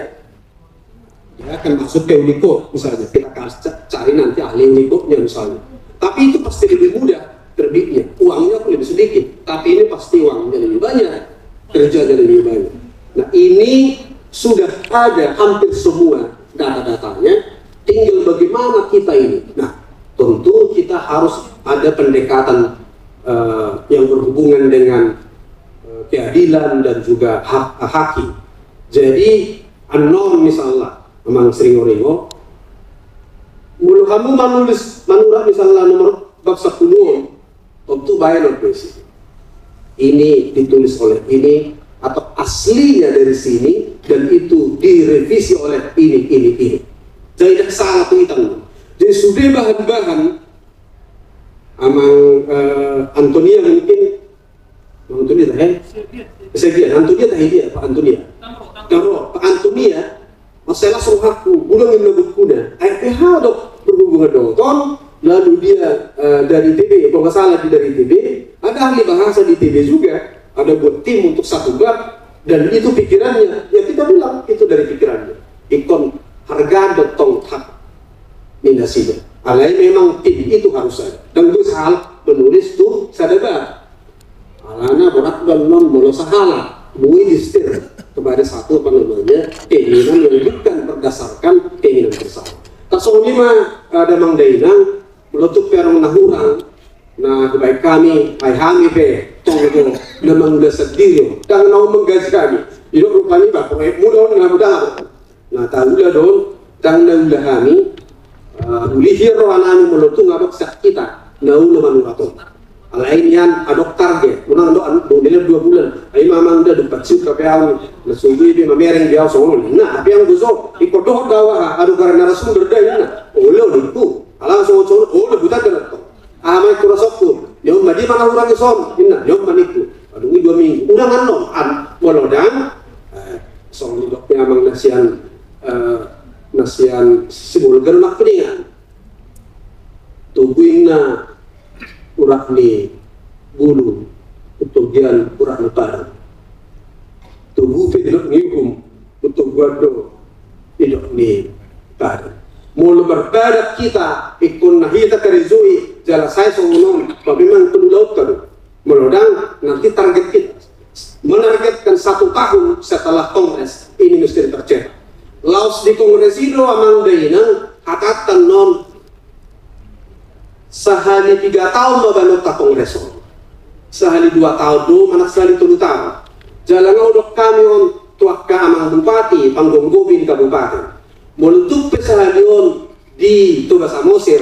Dia akan masuk ke Unicode misalnya. Kita kas-, ca-, cari nanti ahli Unicode-nya misalnya. Tapi itu pasti lebih mudah terbitnya. Uangnya pun lebih sedikit. Tapi ini pasti uangnya lebih banyak. Kerjanya lebih banyak. Nah, ini sudah ada hampir semua data-datanya. Tinggal bagaimana kita ini. Nah, tentu kita harus ada pendekatan, eh, yang berhubungan dengan, eh, keadilan dan juga hak, hak hakim. Jadi, annon misalna, amang Siringoringo, molo hamu manulis, manurat misalna nomor bab sampulu on, tentu baen on do isi. Ini ditulis oleh ini, atau aslinya dari sini, dan itu direvisi oleh ini, ini, ini. Jadi ndang salah tu hita. Jadi sude bahan-bahan, amang, eh, Antonia mungkin, Antonia tahe? Segian, Antonia tahe dia, Pak Antonia. Ndang ro, Pak Antonia, masalah sohaku, ulang inna bukuna. R P H dok berhubungan dohot on, lalu dia, eh, dari I T B, kalau nggak salah dia dari I T B, ada ahli bahasa di I T B juga, ada buat tim untuk satu bab, dan itu pikirannya, ya kita bilang, itu dari pikirannya. Ingkon harga dok tong hak ni nasida. Alai memang tim itu harus ada. Dan gue salah menulis tu sada bab. Alana borat do annon molo sahala, boi disetir kepada satu, apa namanya, keinginan yang bukan berdasarkan keinginan bersama. Tarsongon i ma, eh, damang dainang, molo tung pe adong na hurang, na hubaen hami, ai hami pe tonggo na mangula sandiri, ndang na manggaji hami. Didok rupani ba proyekmu do on na hudang. Na taula do on, ndang na ula hami, eh, uli hian rohanami molo tung adong sian hita na olo manurat on. Alai nian adong target, unang do an-, do nilai dua bulan. Ai ma amang da, dung paciut hape au, na so boi be mamereng be au songon on. Nah, hape anggo so, ingkon dohot do au aha, adong garar narasumber da inna. Olo ningku, ala songon-songon, olo huta garar to. Aha ma ingkon rasonku, ni on ma dia ma na hurang i son, inna, ni on ma ningku. Dung i dua minggu, unang annon, an-, molo ndang, eh, songon nidok ni amang na sian, eh, na sian Sibolga do nangkiningan. Togu inna urat ni bulu, togu an urat ni padan. Togu pe didok ni uhum, togu an do didok ni padan. Molo marpadan hita, ingkon na hita karejoi, jala sai songon on, ba memang pengulaonta do. Molo ndang, nanti target kita menargetkan satu tahun setelah kongres ini mesti tercetak. Laos di kongres i do amang dainang, hatanta annon, sahali piga taon ma baen on ta kongres on. Sahali dua taon do, manang sahali tolu taon. Jala nga hudok hami on tu angka amang bupati, panggomgomi di kabupaten. Molo tung pe sahali on di Toba Samosir,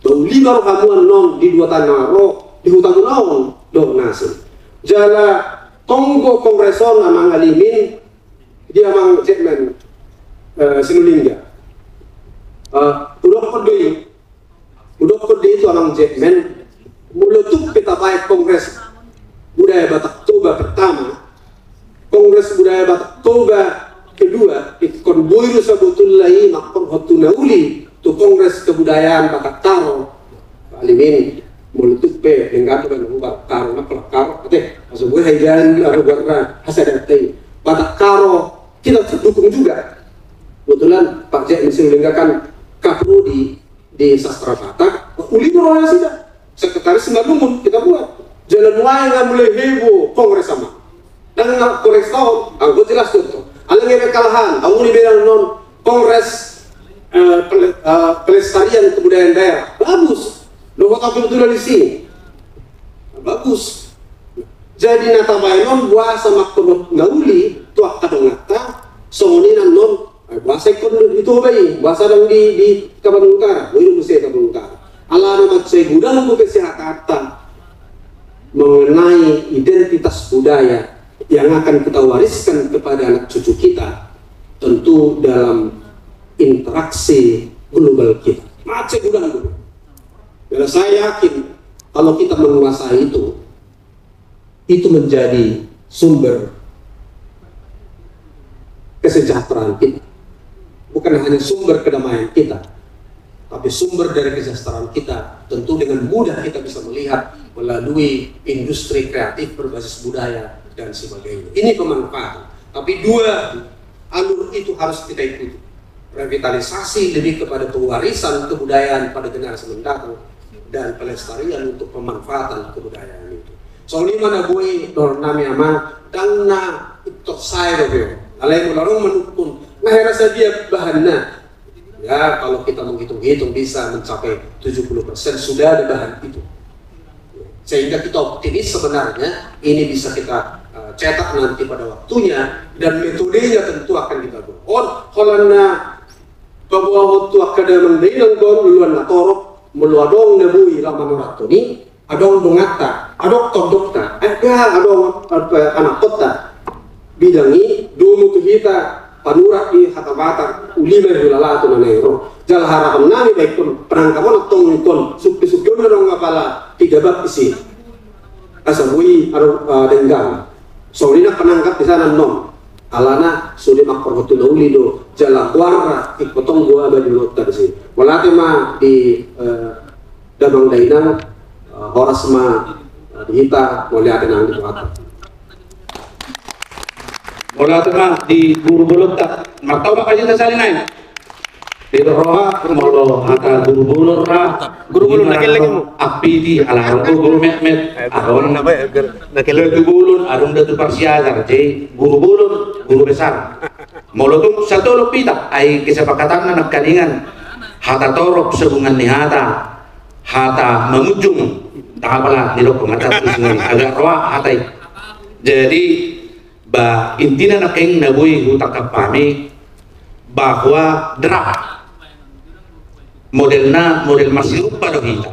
ba uli ma rohamu annon di dua taon na ro, di hutamuna on do nasi. Jala tonggo kongres on amang Alimin, di amang Jetmen, eh, Sinulingga. Eh, hudokkon do i, hudokkon do i tu amang Jetmen, molo tung pe tabaen kongres budaya Batak Toba pertama, Kongres Budaya Batak Toba kedua, ingkon boi do sabotulna i mangkorhon tu na uli tu Kongres Kebudayaan Batak Karo. Alimin, molo tung pe denggan do baen Batak Karo, na Batak Karo, ate, asa boi haijan, aro buat na, asa datai. Batak Karo, kita dukung juga. Kebetulan Pak Jack Misil Lengga kan kaprodi di sastra Batak, uli do roha nasida. Sekretaris Simalungun kita buat. Jala nuaeng nga mulai heboh kongres sama. Ndang na kongres taon, anggo jelas contoh. Alai nga be kalahan, anggo ni belan non kongres, eh, pele-, eh, pelestarian kebudayaan daerah. Bagus. Dohot kebetulan di sini. Bagus. Jadi na tabaen on boasa mangkorhon na uli tu angka donganta, songon i annon, eh, boasa ingkon di Toba i, boasa ndang di, di Tabanan Utara, boi do muse Tabanan Utara. Alana mansai godang do pe sehatanta mengenai identitas budaya yang akan kita wariskan kepada anak cucu kita, tentu dalam interaksi global kita. Mansai godang do. Karena saya yakin kalau kita menguasai itu, itu menjadi sumber kesejahteraan kita, bukan hanya sumber kedamaian kita, tapi sumber dari kesejahteraan kita tentu dengan mudah kita bisa melihat melalui industri kreatif berbasis budaya dan sebagainya. Ini pemanfaatan. Tapi dua alur itu harus kita ikuti. Revitalisasi lebih kepada pewarisan kebudayaan pada generasi mendatang dan pelestarian untuk pemanfaatan kebudayaan itu. Songon i ma na boi dohonon nami, amang, ndang na tok sae dope on. Alai molo adong manungkun, na hera sadia bahanna. Ya, kalau kita menghitung-hitung bisa mencapai tujuh puluh persen sudah ada bahan itu. Sehingga kita optimis sebenarnya ini bisa kita, eh, cetak nanti pada waktunya, dan metodenya tentu akan kita buat. On, holan na paboahon tu angka damang dainang on, luluan na torop, molo adong na boi laho manorathon i, adong donganta, adong tondongta, eh, adong, eh, anakkonta. Bidang i, domu tu hita panurat di hata Batak, uli ma i hulala tu na naeng ro. Jala harapan nami baen on penangkap on, antong ingkon sungkun-sungkun on, adong apala tiga bab isi. Asa boi adong, eh, denggan. Songon i na penangkap di sana non. Alana sude mangkorhon tu na uli do, jala goarna ingkon tong goar abadi ni ulaonta disi. Mauliate ma di, eh, damang dainang, eh, horas ma, eh, di hita, mauliate nang di Tuhan. Mauliate ma di guru bolonta. Martopot ma hita sahali nai. Di roha molo hata guru bolon ra, guru bolon na gelleng i, apiti ala ro guru metmet. Adong datu bolon, adong datu parsiajar, jadi guru bolon, guru besar. Molo tung satolop hita, ai kesepakatanna nangkaningan hata torop sabungan ni hata, hata mangunjung, ndang apala nidok mata tu sini agak roa hata i. Jadi ba intina nangkaning na boi hutangkap hami bahwa draft modelna model marsirupa do hita.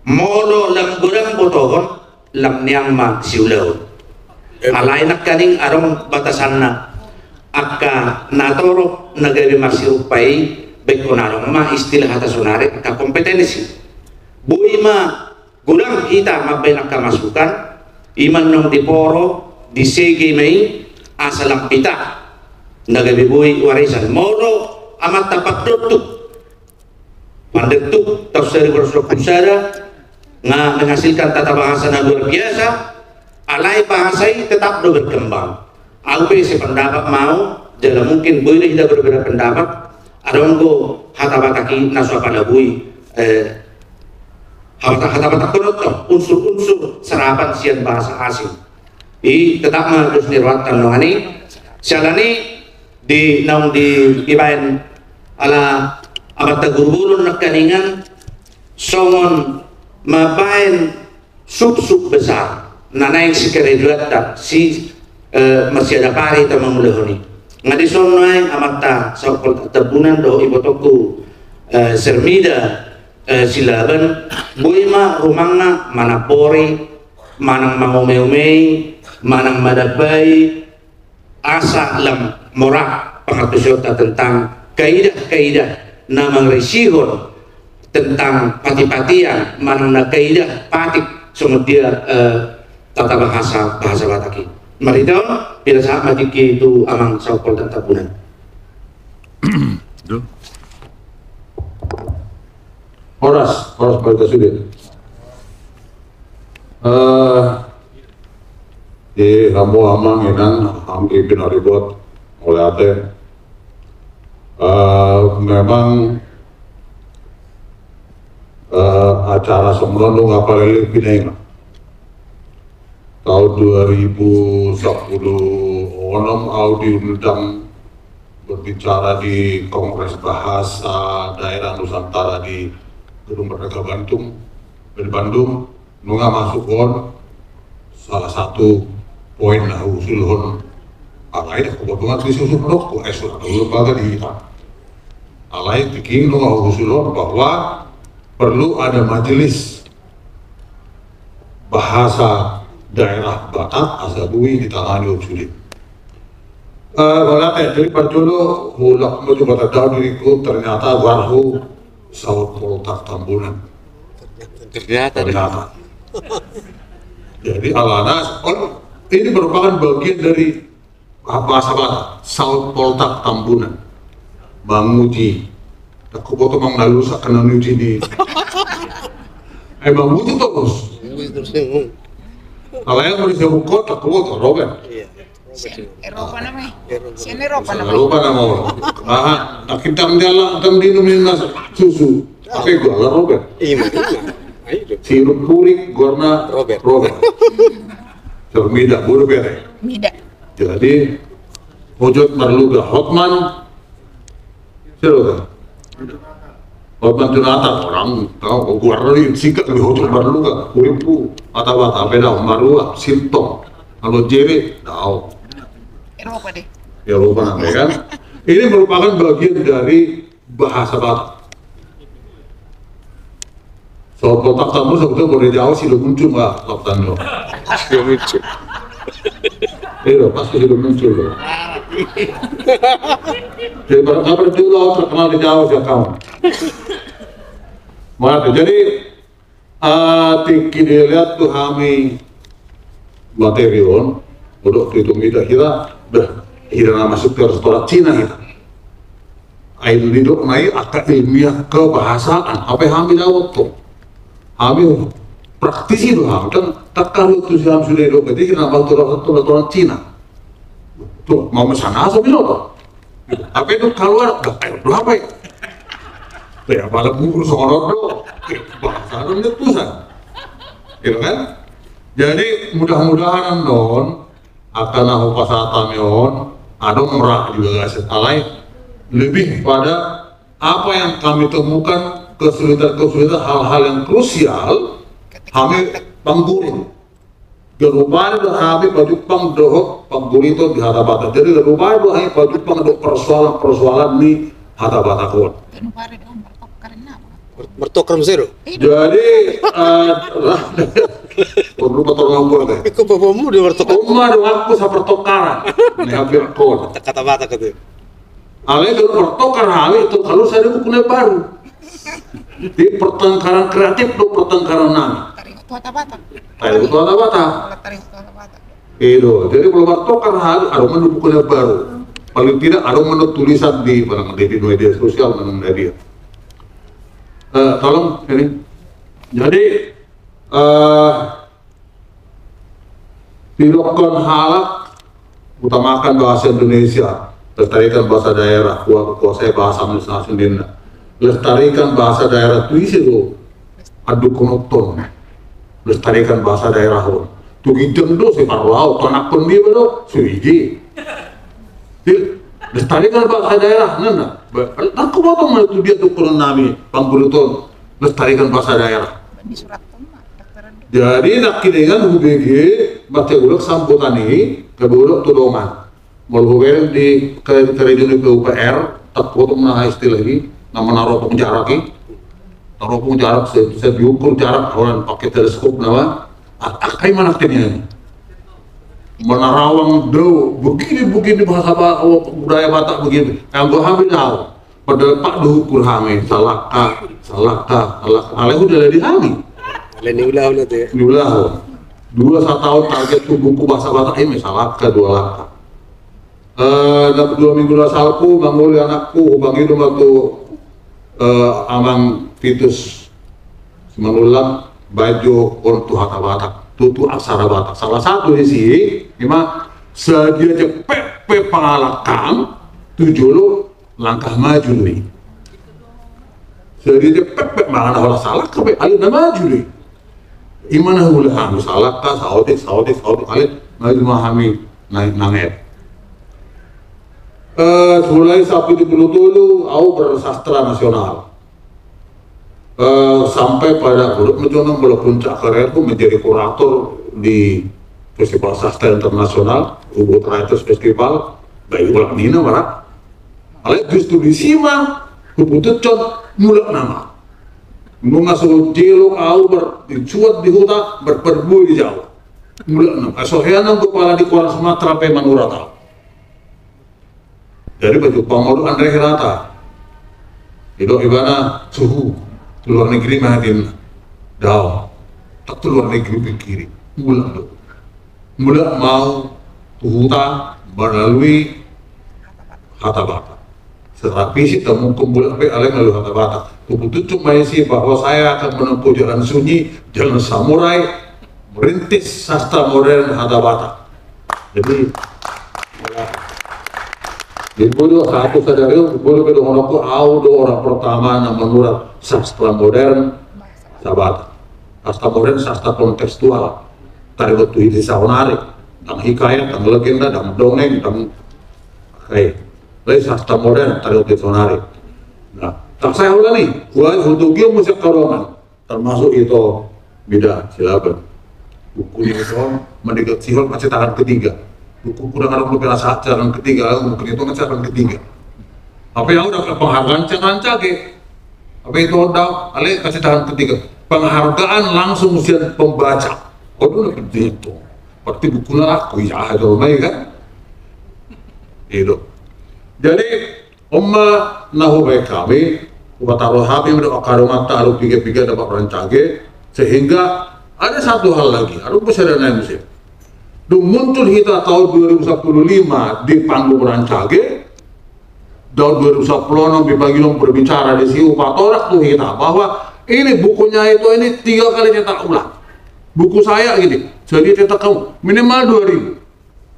Molo lam godang botohon, lam nian ma siulaon. Alai nangkaning adong batasanna. Angka na torop na gabe marsirupa i, baen on adong ma istilah hata sonari angka kompetensi. Boi ma godang hita mambaen angka masukan, i ma naung diporo, disege ma i, asa lam hita na gabe boi warisan. Molo amanta Pak Doktuk, Pandektuk tahun seribu dua ratus dua puluh sada nga menghasilkan tata bahasa na luar biasa, alai bahasa i tetap do berkembang. Au pe sependapat ma au, jala mungkin boi do hita berbeda pendapat, adong do hata Batak i na so apala boi, eh, hata, hata Batak on do unsur-unsur serapan sian bahasa asing. I tetap ma dos ni rohanta nongan i. Siala ni di naung dibaen ala amanta guru bolon nangkaningan songon mambaen suksuk besar na naeng sikarejoanta si, eh, marsiadapari hita mangulahon i. Nga dison nuaeng amanta Sampol Tambunan dohot ibotongku, eh, Sermida, eh, Silaban, boi ma rumangna manampori, manang mangumeumei, manang madambai, asa lam mora pangantusionta tentang kaidah-kaidah na mangarisihon tentang pati-patian manang na kaidah patik songon dia, eh, tata bahasa, bahasa Batak i. Marhite on, pinasahat ma tingki tu amang Sampol Tambunan. Horas, horas ma hita sude. Eh, di hamu amang inang, anggi pinaribot, mauliate. Eh, memang, eh, acara songon on nunga paling pinaingot. Tahun dua ribu sepuluh onom au diundang berbicara di Kongres Bahasa Daerah Nusantara di Gedung Merdeka Bandung, di Bandung. Nunga masuk on salah satu poin na huusulhon. Alai da kebetulan disusun rokku, eh, surat dulu pada di hita. Alai tingki nunga huusulhon bahwa perlu ada majelis bahasa daerah Batak asa boi ditangani on sude. Eh, mauliate, jadi parjolo, mulak menuju kota Daud diriku, ternyata baru Sampol Tambunan. Ternyata. Ternyata. Jadi alana, oh, ini merupakan bagian dari Bahasa Batak, saut poltak Tambunan. Manguji. Ndang huboto manang na lusak na niuji ni. Eh, manguji torus. Alai molo disebut kota, ndang huboto, Robert. Sian Eropa nama i. Sian Eropa nama i. Eropa nama i. Aha, na hita ndang dang di minum susu. Aha goarna, Robert? Sirup purik goarna Robert. Robert. Sirup mida, boru bere. Mida. Jadi, Hojot Marluga, Hotman. Siapa? Hotman Junata, orang tahu, goarna i singkat, lebih Hojot Marluga, Wipu, Batak-Batak, apa dah, Marua, Sintong, kalau Jere, tahu. Eropa deh. Eropa namanya kan. Ini merupakan bagian dari bahasa Batak. Saut poltak Tambunan, sebetulnya boleh jauh, Sidomuncul, Pak, lautan lo. Sidomuncul. Iya, pas ke Sidomuncul lo. Jadi, pada kabar dulu, terkenal di Jawa, ya, kawan. Maka, jadi, eh, tingki dilihat tu hami materi on, molo tu itung hita, hira, dah, hira na masuk ke restoran Cina hita. Ai didok na i angka ilmiah kebahasaan, apa hami daothon. Hami praktisi do hami, kan, tak kalau tu si hami sudah dok, jadi hira na masuk tu restoran Cina. Tuh, mau mesan apa, bilang apa? Apa itu keluar? Dah, ayo, berapa ya? Ya, malah bubur songon on do. Bahasa do, letusan. Gitu kan? Jadi, mudah-mudahan annon, angka na hupasahat hami on, adong ra juga gaset alai, lebih pada apa yang kami temukan, kesulitan-kesulitan, hal-hal yang krusial, hami pangguring. Gabe rupani do hami pajumpang dohot pangguriton di hata Batak. Jadi gabe rupani do hami pajumpang dohot persoalan-persoalan ni hata Batak on. Gabe rupani do, martokar i nama. Mar-, martokar muse do. Jadi, eh, perlu pertolongan buat, eh. Iko bapamu do martokar. Oma do aku sa pertokaran. Ni hampir kon. Kata Batak itu. Alai kalau martokar hami, tu kalau sada buku na baru. Di pertengkaran kreatif do pertengkaran nami. Taringot tu hata Batak. Taringot tu hata Batak. Taringot tu hata Batak. I do, jadi molo martokar hami, adong ma buku na baru. Paling tidak adong ma tulisan di, manang di, di media sosial, manang di dia. Eh, tolong ini. Jadi, eh, didokkon halak, utamakan bahasa Indonesia, lestarikan bahasa daerah, kua-, kuasai bahasa Indonesia, ninna. Lestarikan bahasa daerah tu ise do andukkononta on. Lestarikan bahasa daerah on. Tu ginjang do, sai parrohahon, tu anakkon dia do, suigi. Di, lestarikan bahasa daerah, ninna. Ba-, ndang huboto ma tu dia andukkonon nami, pangguriton, lestarikan bahasa daerah. Di surat. Jadi, nangkiningan hubege, mate ulak sambutan i, gabe ulak tu dongan. Molo hubereng di ke-, karejaan ni P U P R, tak potong na istilah i, na manaropong jarak i. Taropong jarak, se-, se diukur jarak, orang pakai teleskop nama. A-, a-, ai ma nangkiningan. Manarawang do, begini, begini bahasa Ba-, budaya Batak begini. Anggo hami do. Padahal pat do huukur hami, salangka, salangka, salangka. Alai huda lagi hami. Alai niulahon ate. Niulahon. Dua sataon target tu buku bahasa Batak i, salangka, dua langka. Eh, na dua minggu na salpu, mangoli anakku, hupangido ma tu, eh, Amang Titus Simanullang, baen jo on tu hata Batak, tu, tu aksara Batak. Salah satu disi, ima, sadia jempek pe pangalangkang, tu jolo langkah maju do i. Jadi dia pepet mangan holan salangka pe, alai na maju do i. Ima na huula hami, salangka, saotik, saotik, saotik, alai maju ma hami na-, nanget. Eh, mulai sa pitu pulu tolu, au bersastra nasional. Eh, sampai pada, menurut mencoba molo puncak karirku menjadi kurator di Festival Sastra Internasional, Ubud Writers Festival, baik ulak nina mara. Alai justru disi ma huputushon mulak nama. Nunga so jolo au ber-, disuat di huta, berpergian di jauh. Mulak nama. Aso hean nang kepala di Kuala Sumatera pe manurat au. Jadi pajumpang ma do Andre Hirata. Didok ibana, suhu, tu luar negeri ma hami. Daong. Tak tu luar negeri, pingkiri. Mulak do. Mulak ma au tu huta melalui hata Batak. Secara fisik tak mungkin bolak-balik alai melalui hata Batak. Keputusan maisi bahwa saya akan menempuh jalan sunyi, jalan samurai, merintis sastra modern hata Batak. Jadi, jadi bodo satu sadari, bodo bodo honok, au do orang pertama na manurat sastra modern hata Batak. Sastra modern, sastra kontekstual. Taringot tu hita saonari, dang hikayat, dang legenda, dang dongeng, dang, eh, lain sastra modern taringot tu hita saonari. Nah, tak saya ulang nih, gua hutu gio musik karongan, termasuk itu Mida Silaban. Buku ni itu Mendikte Sihol, masih tangan ketiga. Buku kurang ada, belum pernah saat tangan ketiga, lalu buku itu masih tangan ketiga. Apa yang udah penghargaan, jangan cage. Apa itu udah, ale kasih tangan ketiga. Penghargaan langsung sian pembaca. Oh, dulu begitu. Berarti buku laku, ya, ada rumah, kan? Itu. Jadi, on ma na hubaen hami, hupatarhon hami do angka dongan ta, alu piga-piga dapat rancage, sehingga ada satu hal lagi, aduh, besar dan lain musim. Dung muncul hita tahun dua ribu sepuluh lima di panggung rancage, tahun dua ribu sepuluh enam di pagi berbicara di situ, patorang tu hita bahwa ini bukunya itu ini tiga kali cetak ulang. Buku saya gini, jadi cetak kamu minimal dua ribu.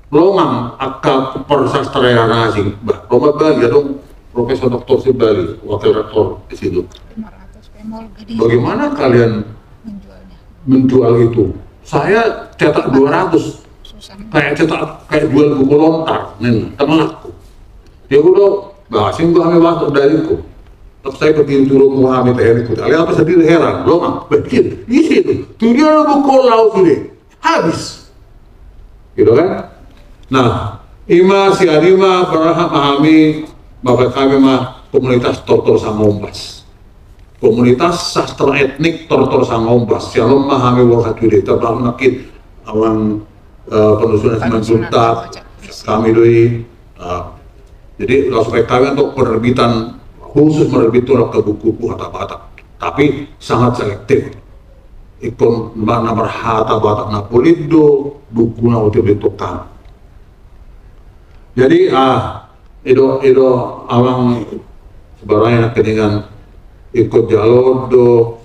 Longang angka persastraan asing, bah, Roma Bali, adong Profesor Doktor Sibali, wakil rektor di situ. Bagaimana kalian menjual itu? Saya cetak dua ratus. Kayak cetak, kayak jual buku lontar, nih, temen aku. Dia udah, bah, asing gua ame batuk dari ku. Terus saya pergi turun gua ame teh ku. Kalian apa sendiri heran? Lo mah, begitu. Isi itu. Tuh dia lo buku lau sudah. Habis. Gitu kan? Nah, ima si Arima berhak memahami bahwa kami mah komunitas Tortor Sangombas. Komunitas sastra etnik Tortor Sangombas. Sialom ma hami borhat jude, termasuk nangkin amang, eh, penusunan Simanjuntak, kami doi, eh, jadi langsung kami untuk penerbitan khusus menerbit tu ke buku-buku hata Batak. Tapi sangat selektif. Ingkon ma na marhata Batak na polin do buku na uti bentuk kami. Jadi, ah, ido, ido amang sebarang na keningan ikut jalon do,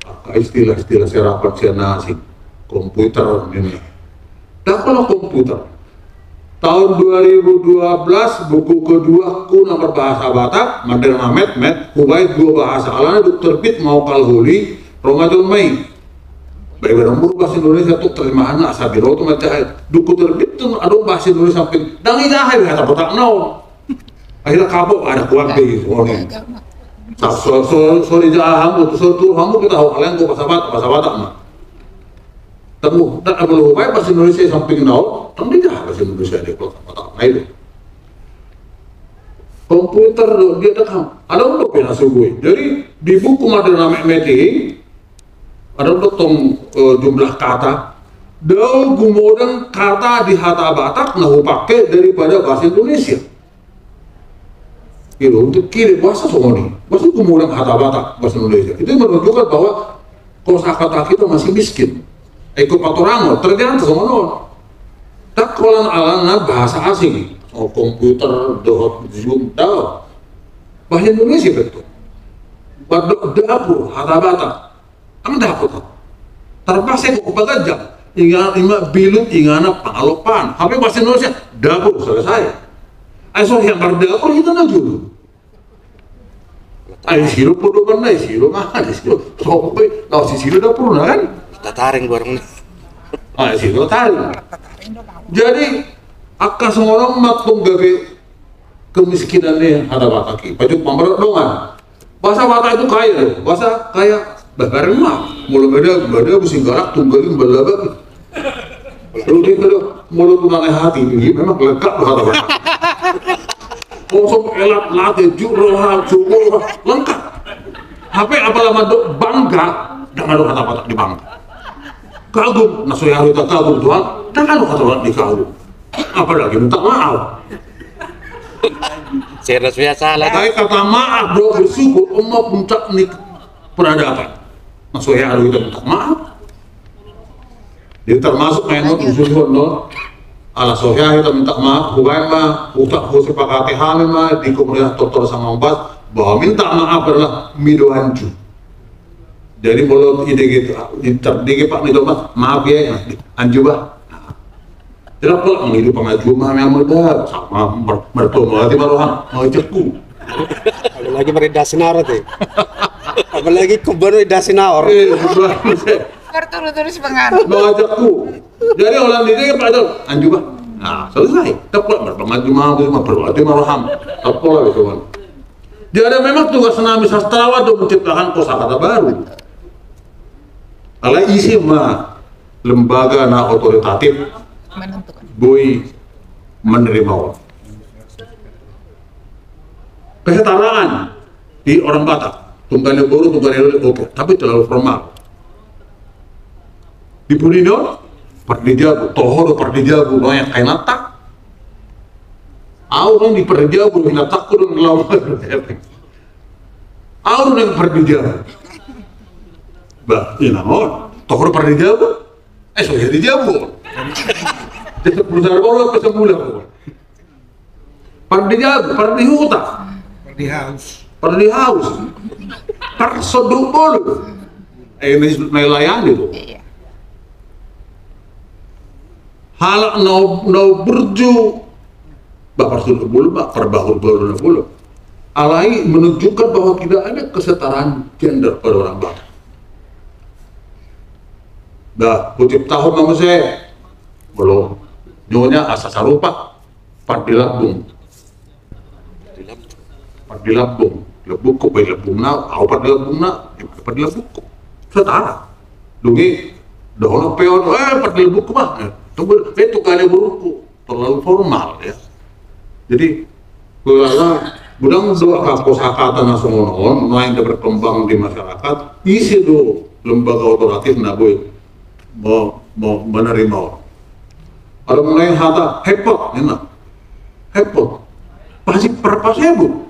ah, istilah-istilah serapan sian asing, komputer ini. Dah kalau komputer. Tahun dua ribu dua belas buku kedua ku na berbahasa Batak, Mandar Mamet Met, hubaen dua bahasa alana dung terbit Maukal Holi, Ramadan Mei. Baik, barang mur bahasa Indonesia tu terjemahan asa biro tu macam, dung terbit tu adong bahasa Indonesia samping, dang ijaha be hata Batak nau. Akhirnya kapok ada kuat be gitu, oh, nih. Sa-, so, so, so di jaha hamu, so tu hamu kita hau kalian gua bahasa Batak, bahasa Batak mah. Temu, tak perlu baik bahasa Indonesia samping nau, tang di jaha bahasa Indonesia dia kalau bahasa Batak, nah itu. Komputer dia tak ada untuk pina subui. Jadi di buku Mandar Mamet Met i, ada untuk tong, eh, jumlah kata. Dao gumodang kata di hata Batak na hupake daripada bahasa Indonesia. Gitu, untuk kiri bahasa songon i. Bahasa gumodang hata Batak, bahasa Indonesia. Itu menunjukkan bahwa kosakata kita masih miskin. Eko patorango, ternyata songon on. Tak kolan alana bahasa asing. Oh, komputer, dohot, Zoom, dao. Bahasa Indonesia betul. Wadok dapur, hata Batak. Ang dapur. Tarpaksa ko paganjang. Inga, ima bilut, ingana pangalopan. Hape bahasa Indonesia, dapur, selesai. Ai so yang berdapur kita na julu. Ai silo podo mana, ai silo mana, ai silo. Sope, kau si silo dapur na kan? Tataring barang ni. Ai silo taring. Jadi, angka songon on ma tong gabe kemiskinan ni hata Batak i. Pajuk pambarat dongan. Bahasa Batak itu kaya loh. Bahasa kaya, bah, bareng ma. Molo beda, beda, busing galak, tunggalin, balabak. Lu di itu, molo tunangan hati, ini memang lengkap hata Batak. Kosong, elat, late, juro, hal, suko, lengkap. Hape apala mandok bangga, dang adong hata Batak di bangga. Kagum, na so iarui ta kagum Tuhan, dang adong hata Batak di kagum. Apalagi minta maaf. Saya sudah salah. Ai kata maaf do, bersyukur, on ma puncak ni peradaban. Na so iarui ta minta maaf. Jadi termasuk main not usul on, no. Ala so hea hita minta maaf, hubaen ma, huta-, husepakati hami ma di komunitas tortor sanggar bas, bahwa minta maaf adalah mido anju. Jadi molo ide gitu, inter dige pak mido mas, maaf ya, anju bah. Tidak pula mengidu pengajuan hami amal dah, sama ber-, bertemu hati baru ha, mau cekku. Apalagi mari dasi naor tuh. Apalagi kebun dasi naor. Eh, betul. Berturut-turut sepengaruh. Mau cekku. Jadi orang di sini pada anju bah. Nah, selesai. Tepat berpengajuan mau, mau berarti mau ham. Tepat lah itu kan. Jadi memang tugas nami sastrawan untuk menciptakan kosakata baru. Alai ise ma lembaga na otoritatif menentukan. Boi menerima on. Kesetaraan di orang Batak, tunggal ni boru, tunggal ni lele, oke, tapi terlalu formal. Di pudi ni on, pardijabu, toho do pardijabu, banyak kainata. Au kan di pardijabu, hinatangku do lawan. Au do nang pardijabu. Bah, ina on, toho do pardijabu. Eh, so jadi jabu. Jadi perusahaan bola, perusahaan bola. Pardijabu, pardihuta. Pardihaus. Pardihaus. Parsonduk boru. Eh, ini melayani tuh. Iya. Halak na, na burju. Bah, parsonduk boru, bah, parbahul boru na boru. Alai menunjukkan bahwa tidak ada kesetaraan gender pada orang Batak. Bah, huciptahon nama saya. Belum. Nyonya asa sarupa. Pardilabung. Pardilabung. Lebukku, bai labung na, au pardilabung na, pardilabungku. Setara. Dungi, dohonon pe on, eh, pardilabungku bah. Eh, tunggu, eh, tukang boruku. Terlalu formal, ya. Jadi, kelala, godang do angka kosakata na songon on, na inda berkembang di masyarakat, ise do lembaga otoritatif na boi me-, me-, menerima on. Adong nai hata hepot, ninna. Hepot. Pasi parpasebut.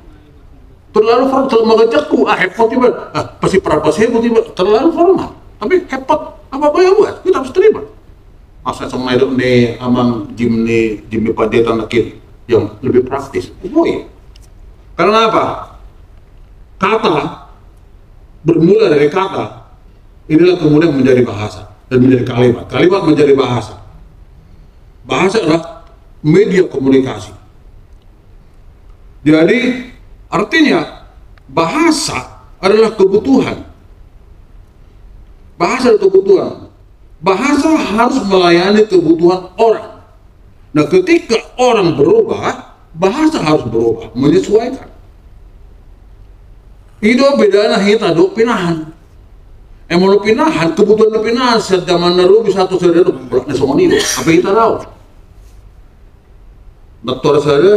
Terlalu formal, terlalu mengejekku. Ah, hepot iba. Ah, pasi parpasebut iba. Terlalu formal. Tapi hepot. Apa boleh buat? Kita harus terima. Masa songon na nidok ni amang Jimmy, Jimmy Panjaitan lagi yang lebih praktis. Boi. Karena apa? Kata bermula dari kata, inilah kemudian menjadi bahasa dan menjadi kalimat. Kalimat menjadi bahasa. Bahasa adalah media komunikasi. Jadi, artinya bahasa adalah kebutuhan. Bahasa adalah kebutuhan. Bahasa harus melayani kebutuhan orang. Nah, ketika orang berubah, bahasa harus berubah, menyesuaikan. I do bedana hita dohot pinahan. Eh, molo pinahan, kebutuhan ni pinahan, sian zaman na ro bisa tu sada ro, berat na songon i do. Apa hita tahu? Dokter sada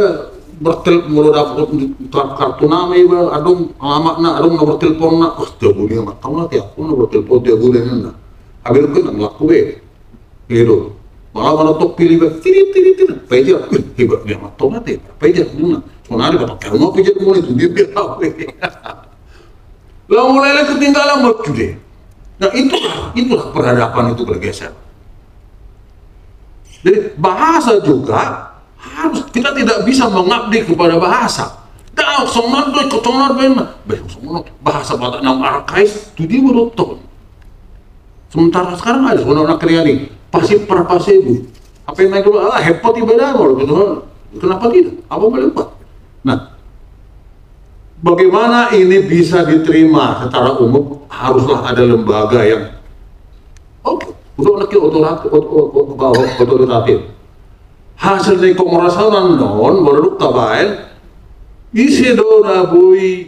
bertel-, molo dapot kar-, kartu nama iba, adong alamatna, adong nomor teleponna. Wah, jago ni amat. Tahu nanti aku nomor telepon jago ni na. Habis itu kan laku be. Gitu. Malah mana tok pilih be. Tiri, tiri, tiri. Pajar. Wih, hebat ni amat. Tahu nanti. Pajar. Mana? Sonari bapak karena pajar mulai itu dia biar tahu. Lah mulai lagi ketinggalan waktu deh. Nah, itulah, itulah peradaban itu bergeser. Jadi bahasa juga harus, kita tidak bisa mengabdi kepada bahasa. Dah, songon do, ikut songon do, bah, songon do. Bahasa Batak na arkais, tu dia baru tahu. Sementara sekarang ada songon do na kriani, pasi parpasebut. Apa yang naik dulu? Ah, hepot iba dah, kalau gitu. Kenapa tidak? Apa boleh buat? Nah, bagaimana ini bisa diterima secara umum? Haruslah ada lembaga yang, oke, untuk lagi otorat-, ot-, ot-, ot-, otoritatif. Hasil dari kongres on, molo dung tabaen, ise do na boi,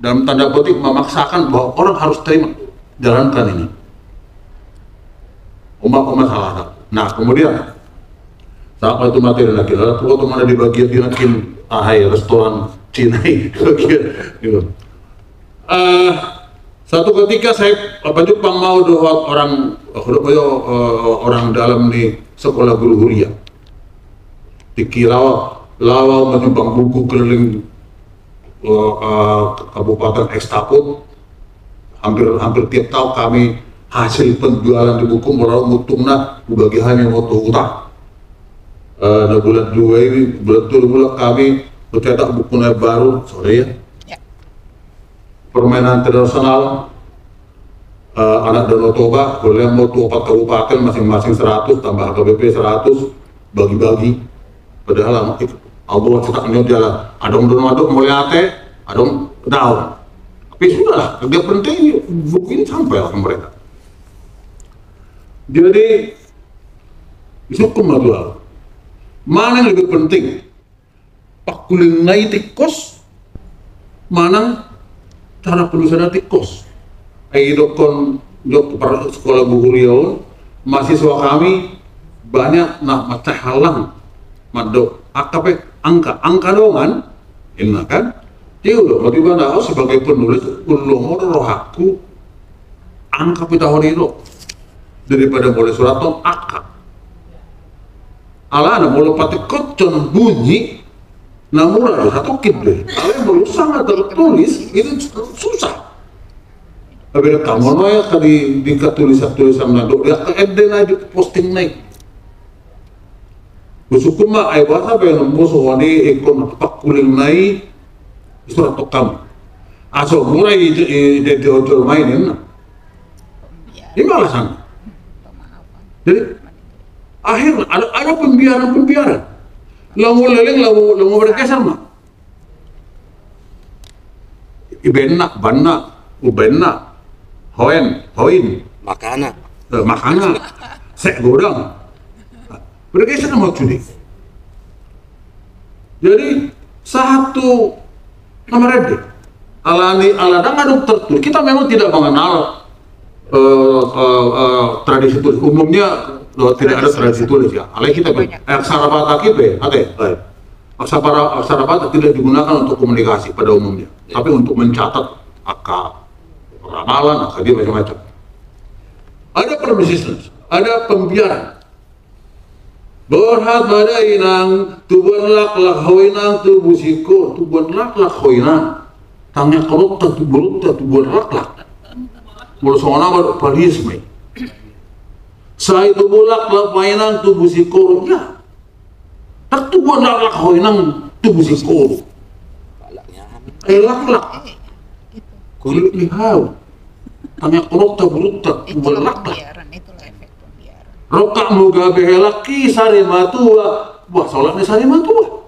dalam tanda petik, memaksakan bahwa orang harus terima, jalankan ini. Oma, oma salah. Nah, kemudian, siapa itu materi lagi? Lalu waktu mana di bagian di lagi, ah, hai, restoran Cina itu, bagian, gitu. Eh, satu ketika saya, apa, jumpa mau dohot orang, eh, orang dalam ni sekolah guru huria. Tingki laho, laho menyumbang buku keliling, eh, eh, Kabupaten Ekstaput. Hampir, hampir tiap tahun kami hasil penjualan di buku, molo untungna hubagi hami ma tu huta. Eh, na bulan dua ini, bulan dua, bulan kami mencetak buku na baru, sorry ya. Ya. Permainan tradisional, eh, anak Danau Toba, boleh mau tu opat kabupaten masing-masing seratus, tambah H K B P seratus, bagi-bagi. Padahal anak itu, Allah cetak nyo dia lah. Adong Danau Toba, Mauliate, adong Daun. Tapi sudahlah, yang penting buku ini sampai lah ke mereka. Jadi, isungkun ma tu au. Mana yang lebih penting? Pangkulingan i tingkos, manang cara penulisan i tingkos? Ai didokkon jo par-, sekolah guru i on, mahasiswa kami banyak na mansai halang mandok angka pe, angka, angka dongan, inna kan? Dia udah, bagaimana au sebagai penulis, ulung rohakku, angka pe taho i do. Daripada mulai surat on angka. Alana molo patik kocon bunyi, na mura do satongkin be. Alai molo sanga tertulis, itu susah. Tapi kamu no ya, kali di tulisan-tulisan na do, dia ke ende na di posting nai. Usungkun ma, ai boasa pe nombo so wani ikon pangkulingan i surat tu kamu. Aso mulai i, i, di, di ojol mainin na. Ini alasan. Jadi, akhirnya ada, ada pembiaran-pembiaran. Lamu leleng, lamu, lamu bergeser ma. Ibenna, banna, ubenna, hoen, hoin. Makana. Eh, makana. Sek godang. Bergeser ma sude. Jadi, sahat tu na marende. Alani, ala ndang adong tertulis. Kita memang tidak mengenal, eh, eh, eh, tradisi tulis. Umumnya, eh, tidak ada tradisi tulis ya. Alai kita, eh, aksara Batak i pe, ate, eh. Aksara, aksara Batak tidak digunakan untuk komunikasi pada umumnya, tapi untuk mencatat angka ramalan, angka dia macam-macam. Ada permisisnas, ada pembiaran. Borhat ma da inang, tubuan laklak ho inang, tubu singkoru, tubuan laklak ho inang. Tangiangkononta tu borunta, tubuan laklak. Molo songon au ma do palias ma i. Sai tubu laklak ma inang, tubu singkoru, ya. Ndang tubuan laklak ho inang, tubu singkoru. Eh, laklak. Kulit ni hau. Tangiangkononta borunta, tubuan laklak. Itulah efek pembiaran. Rongkapmu gabe helak i sarimatua. Wah, solat ni sarimatua.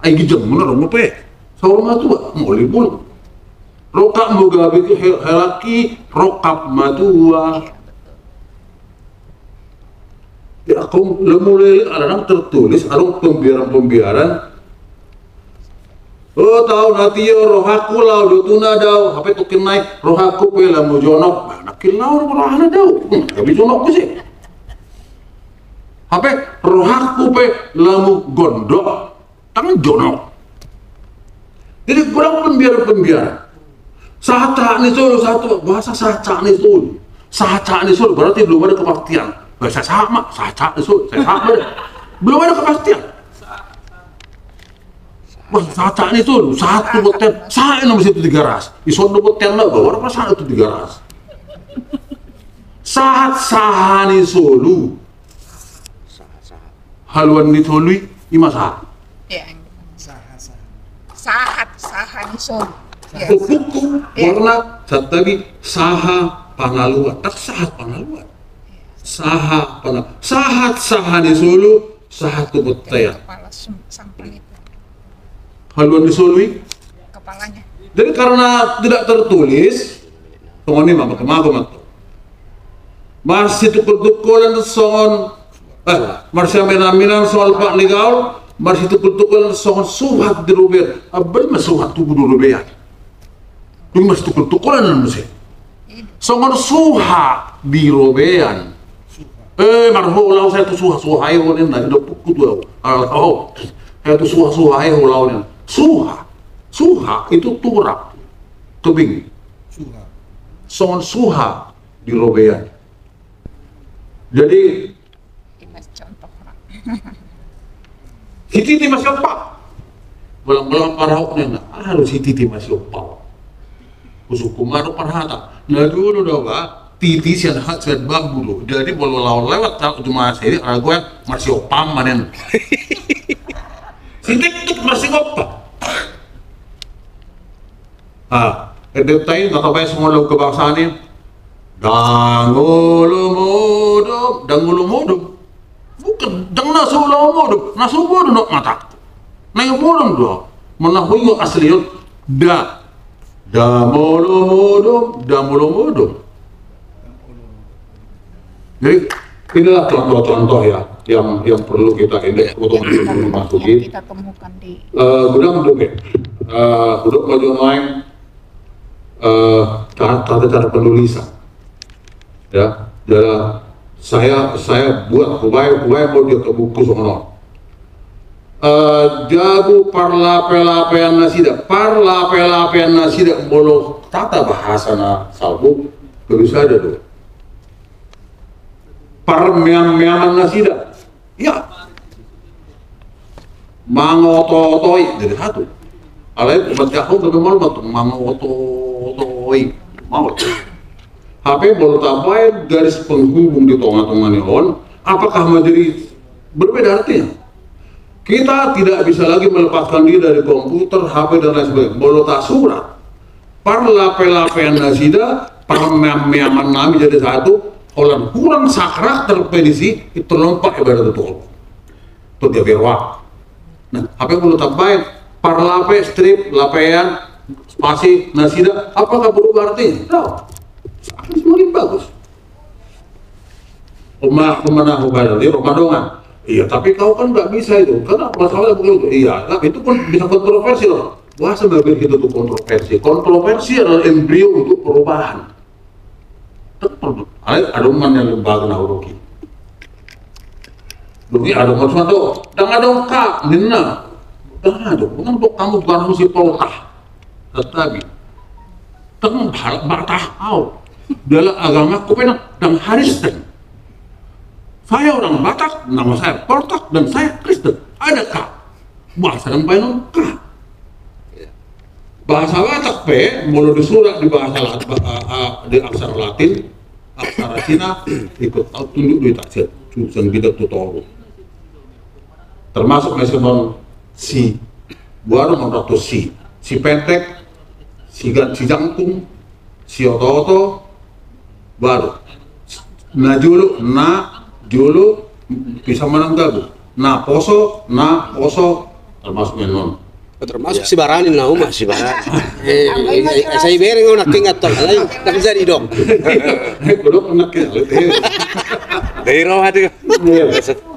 Ai ginjang muna rongkap pe. Sarimatua, moli bulu. Rongkapmu gabe he-, helak i, rongkap matua. Iya, betul. Ya, kong, lamu leleng, ala ndang tertulis, adong pembiaran-pembiaran. O, tau na tio rohangku laho do tu na dao, hape tongkin nai, rohangku pe lamu jonok. Nah, nangkin laho rohana dao. Hmm, gabe jonok muse. Hape rohangku pe lamu gondok. Tangan jonok. Jadi kurang pembiaran-pembiaran. Sahat-sahat ni solu, sahat tu, bahasa sahat-sahat ni solu. Sahat-sahat ni solu, berarti belum ada kepastian. Bahasa sama, sahat-sahat ni solu, saya sama. Belum ada kepastian. Wah, sahat-sahat ni solu, sahat tu bontean, sahat nama situ Tigaras. Ison do bontean na, bawa apa sahat tu Tigaras. Sahat-sahat ni solu. Haluan ni solu i, ima sahat. Iya. Sahat-sahat ni solu. Iya. Buku, iya. Warna, santabi, sahat pangaluan. Tak sahat pangaluan. Sahat pangaluan. Sahat-sahat ni solu, sahat tu bontean. Kepala sum-, sampan itu. Haluan ni solu i. Kepalanya. Jadi karena tidak tertulis, songon i ma, maka mago ma. Marsitungkol-tungkolan songon, eh, marsiamin-aminan songon lupa ni gaol, marsitungkol-tungkolan songon suhat di robean. Abal ma suhat tubu di robean. Dung marsitungkol-tungkolan muse. Songon suhat di robean. Eh, marhula au, saya tu suhat, suhat ai ho ninna, didok pukku tu au. Ah, oh. Saya tu suhat, suhat ai ho laonin. Suhat. Suhat itu turak. Tebing. Suhat. Songon suhat di robean. Jadi, ima contoh, Pak. Sititi ma siompa. Bolang-bolang parahok ninna, ah, sititi ma siompa. Husungkun ma do parhata. Na dulu do, Pak. Titi sian hat sian bambu do. Jadi molo laho lewat, kalau cuma seri ragu ya, marsiompa ma nen. Sitik tik marsiompa. Ah, ende tai na tabai songon lagu kebangsaan i. Dang olo modom, dang olo modom. Bukan, dang na so olo modom, na so modom nok mata. Na i modom do. Mana huyo asli on. Da. Da molo modom, da molo modom. Jadi inilah contoh-contoh ya yang yang perlu kita ini untuk memasuki. Kita temukan di Eh, godang do be. Eh, godang ma jo nuaeng, eh, ta- tata cara penulisan. Ya, jadi saya saya buat, hubaen hubaen mau dia ke buku songon on. Eh, jabu parlape-lapean nasida, parlape-lapean nasida molo tata bahasa na salpu, terus ada do. Parmeam-meaman nasida. Ya. Mangoto-otoi, jadi satu. Alai umat Yahudi tapi malu bantuk mangoto-otoi. Mau. Hape molo tabaen garis penghubung di tengah-tengah ni on, apakah menjadi berbeda artinya? Kita tidak bisa lagi melepaskan diri dari komputer, H P dan lain sebagainya. Molo tasurat, parlape-lapean nasida, parmeam-meaman nami jadi satu, holan hurang sakrak terpedisi, itu lompak ibarat itu. Itu dia berwak. Nah, hape molo tabaen, parlape, strip, lapean, spasi, nasida, apakah berubah artinya? Tidak. Semakin bagus. Oma, oma na ho badal, dia oma dongan. Iya, tapi kau kan nggak bisa itu, karena masalahnya begitu. Iya, nah, itu pun bisa kontroversi loh. Bahasa bagian kita tuh kontroversi. Kontroversi adalah embrio untuk perubahan. Tetap ada, ada mana yang lembaga na uruki. Dulu ada mau cuma tuh, dang ada ka, ninna. Dang ada, bukan untuk kamu, bukan mesti polkah. Tetapi Tong halak Batak au. Dalam agamaku pe dang Kristen. Saya orang Batak, nama saya Poltak dan saya Kristen. Ada ka. Bahasa dang baenon ka. Bahasa Batak pe, molo disurat di bahasa Lat- ba- a- a- di aksara Latin, aksara Cina, ikut au tunduk di taksir. Sian bidang tu toru. Termasuk ma songon si, baru ma tu si, si pendek, si ga- si jangkung, si oto-oto, baru. Na jolo, na jolo, bisa manang gabu. Na poso, na poso, termasuk ma i non. Termasuk si Barani na uma. Si Barani. Eh, eh, eh, saya bereng au nangkin atau lain, tapi jadi dong. Godang nangkin. Dari roha tu. Iya.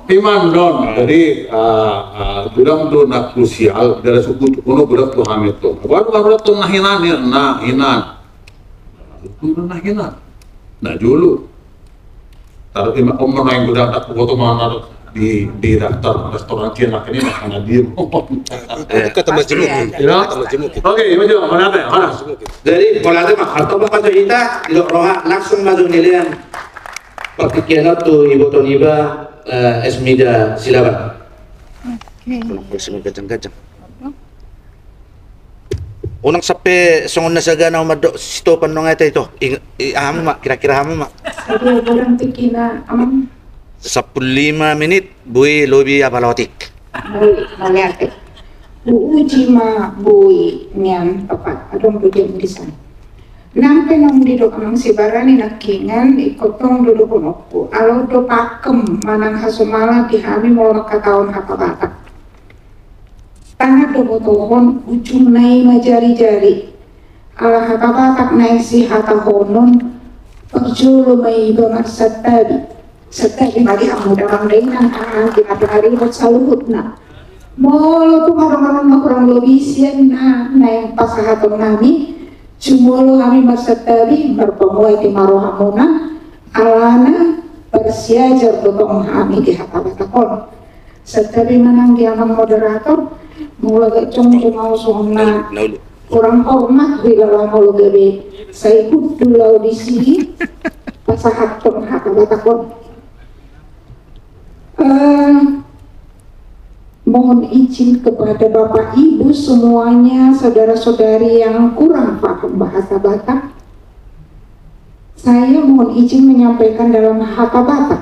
Ima on. Jadi, eh, eh, godang do na krusial, dalam suku tu kono godang tu hami tu. Baru, baru tu na hinan, ya, na hinan. Tu na hinan. Na jolo. Taruh ima, om, na yang godang tak foto mana di, di daftar restoran Cina ini makanan dia. Kata majemuk. Ya. Kata majemuk. Oke, ima jo, mana ada, mana? Jadi, kalau ada mah, atau mau kasih kita, di roha, langsung maju nilai. Pakikian tu iboto niba, eh, Esmida, silaban. Oke. Kalau kursi gajang-gajang. Unang sampe songon na sagan au mandok sitopan nang ate ito. Ing- i- aha ma, kira-kira aha ma? Sadia godang tikina, Amang? Sampulu lima menit, boi lobi apala otik. Boi, mauliate. Huuji ma boi nian, Bapak. Adong do di sana. Nang pe naung didok Amang Sibarani nangkiningan, ingkon tong do dohononku. Alai do pakem manang hasomala di hami molo mangkatahon hata Batak. Tangan do botohon, ujungna i ma jari-jari. Ala hata Batak naeng sihatahonon, parjolo ma iba marsantabi. Santabi ma di hamu damang dainang, aha, di na pinaribot saluhutna. Molo tung adong-adong na hurang lobi sian na naeng pasahaton nami, jumolo hami marsantabi, marpamuati ma rohamuna, alana parsiajar do tong hami di hata Batak on. Santabi ma nang di Amang moderator, molo agak jongjong au songon na, na ulu, kurang hormat do i, laho molo gabe sai hundul au disi pasahathon hata Batak on. Eh, mohon izin kepada Bapak Ibu semuanya, saudara-saudari yang kurang paham bahasa Batak. Saya mohon izin menyampaikan dalam hata Batak.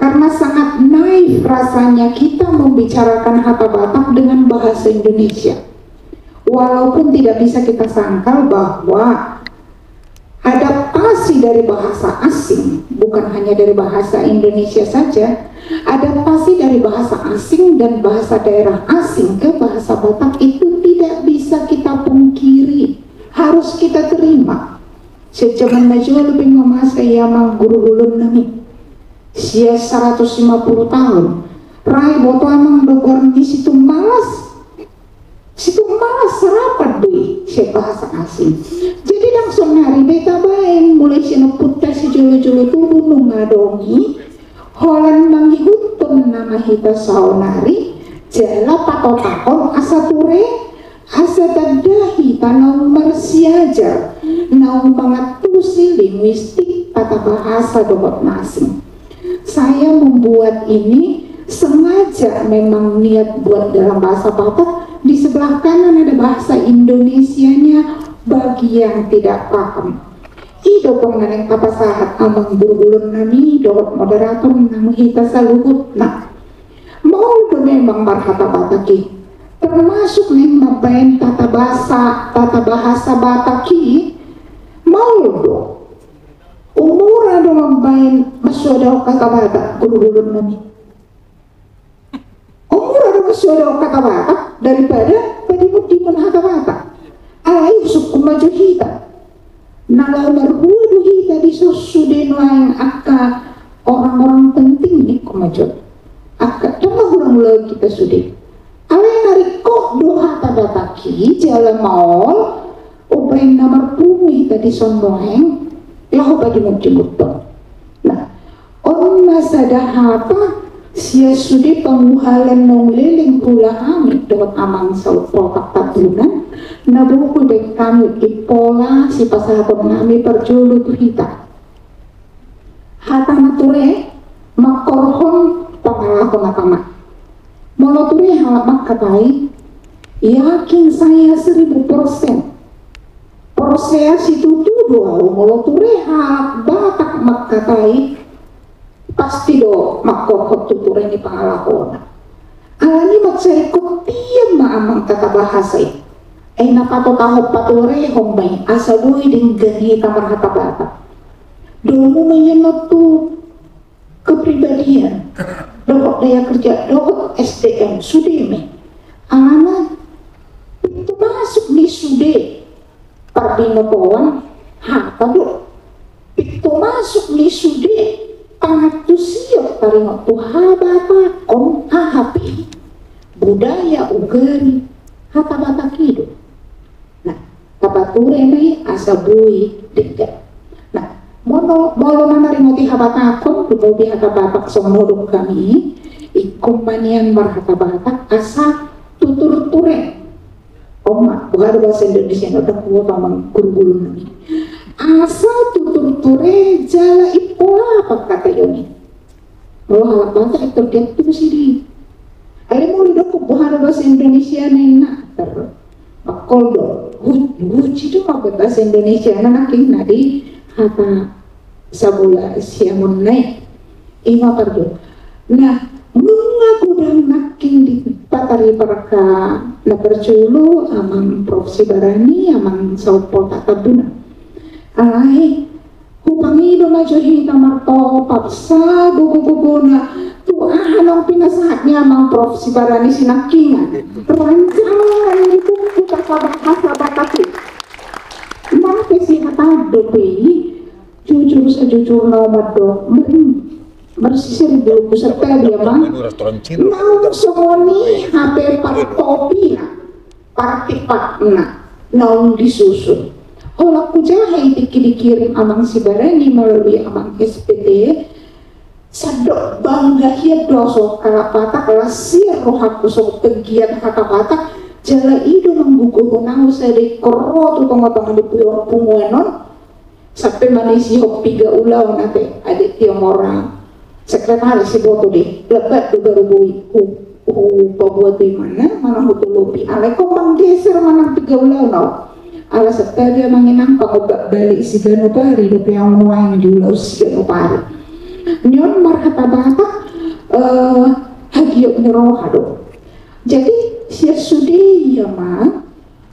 Karena sangat naif rasanya kita membicarakan hata Batak dengan bahasa Indonesia. Walaupun tidak bisa kita sangkal bahwa adaptasi dari bahasa asing, bukan hanya dari bahasa Indonesia saja, adaptasi dari bahasa asing dan bahasa daerah asing ke bahasa Batak itu tidak bisa kita pungkiri, harus kita terima. Sejak zaman najolo pe nga masa i amang guru-guru nami. Sian seratus lima puluh tahun. Rai boto amang do goar ni Situmanglas. Situmanglas sarapan do i sian bahasa asing. Jadi langsung nari be tabaen mulai sian ompunta sijolo-jolo tubu nunga adong i. Holan mangihuthon nama hita saonari, jala patotahon asa ture, asa tanda hita naung marsiajar, naung mangantusi linguistik tata bahasa dohot na asing. Saya membuat ini sengaja memang niat buat dalam bahasa Batak, di sebelah kanan ada bahasa Indonesianya bagi yang tidak paham. I do tong na naeng tapasahat amang guru-guru nami dohot moderator nang hita saluhutna. Maol do memang marhata Batak i. Termasuk naeng mambaen tata bahasa, tata bahasa Batak i. Maol do. Umur do mambaen masuada hata Batak guru-guru nami. Umur do masuada hata Batak daripada padimut-dimut hata Batak. Alai husungkun ma jo hita. Na laho marhua do hita dison sude nuaeng angka orang-orang penting, ningku ma jo. Angka, ndang na hurang ulaon hita sude. Alai na ringkot do hata Batak i jala maol umbaen na marpungu hita dison nuaeng laho padimut-dimuthon. Nah, on ma sada hata sian sude panguhalan naung leleng huula hami dohot amang Sautpoltak Tambunan, na boi hubaen hami i pola sipasahaton nami parjolo tu hita. Hata na ture mangkorhon pangalaho na tama. Molo ture halak mangkatai, yakin saya seribu persen. Porsea situtu do ahu molo ture halak Batak mangkatai, pasti do mangkorhon tu ture ni pangalahona. Alani mansai ringkot tiang ma amang tata bahasa i. Ai na patotahon paturehon ma i asa boi denggan hita marhata Batak. Domu ma i annon tu kepribadian dohot daya kerja dohot S D M sude ma i. Alana pintu masuk ni sude parbinotoan hata do. Pintu masuk ni sude pangantusion taringot tu habatakon aha pe i budaya ugari hata Batak i do. Nah, tapature ma i asa boi denggan. Nah, molo, molo na naringoti habatakon, lumobi hata Batak songon na hudok hami, ingkon ma nian marhata Batak asa tutur ture. On ma, boha do bahasa Indonesia na ndang huboto amang guru-guru nami. Asa tutur ture jala i pola pangkataion i. Molo halak Batak i tergantung sidi. Alai molo didok boha do bahasa Indonesia na inna ter, mangkol do. Hu-, huji do ma bahasa Indonesia na nangkin na di hata sabola siamun na i. I ma parjolo. Nah, nunga godang nangkin dipatariparka na parjolo amang Prof Sibarani, amang Sautpoltak Tambunan. Alai hupangido ma jo hita martopap sagogo-gogona tu aha naung pinasahat ni amang Prof Sibarani sinangkingan. Rancangan ni buku tata bahasa Batak i. Nang pe sihatahon dope i, jujur sajujurna, oman do mering marsisir bulu pusat tadi amang. Naung songon i hape partopina, partipakna naung disusun. Holan hujaha i tingki dikirim amang Sibarani melalui amang S P T. Sandok bangga hian do ahu songon halak Batak, las hian rohangku songon penggiat hata Batak, jala i do manggogohon ahu sada ingkon ro tu tonga-tonga ni punguan-punguan on. Sampe manisihon piga ulaon ate, ade tiang orang sekretaris iboto de, lambat do baru boi hu, hupabuat i manang, manang hutolopi. Alai ingkon manggeser manang piga ulaon au. Ala sadia ma inang, pangombar balik siganup ari dope au nuaeng di ulaon siganup ari. Nion marhata Batak, eh, hagiot ni roha do. Jadi sian sude i ma,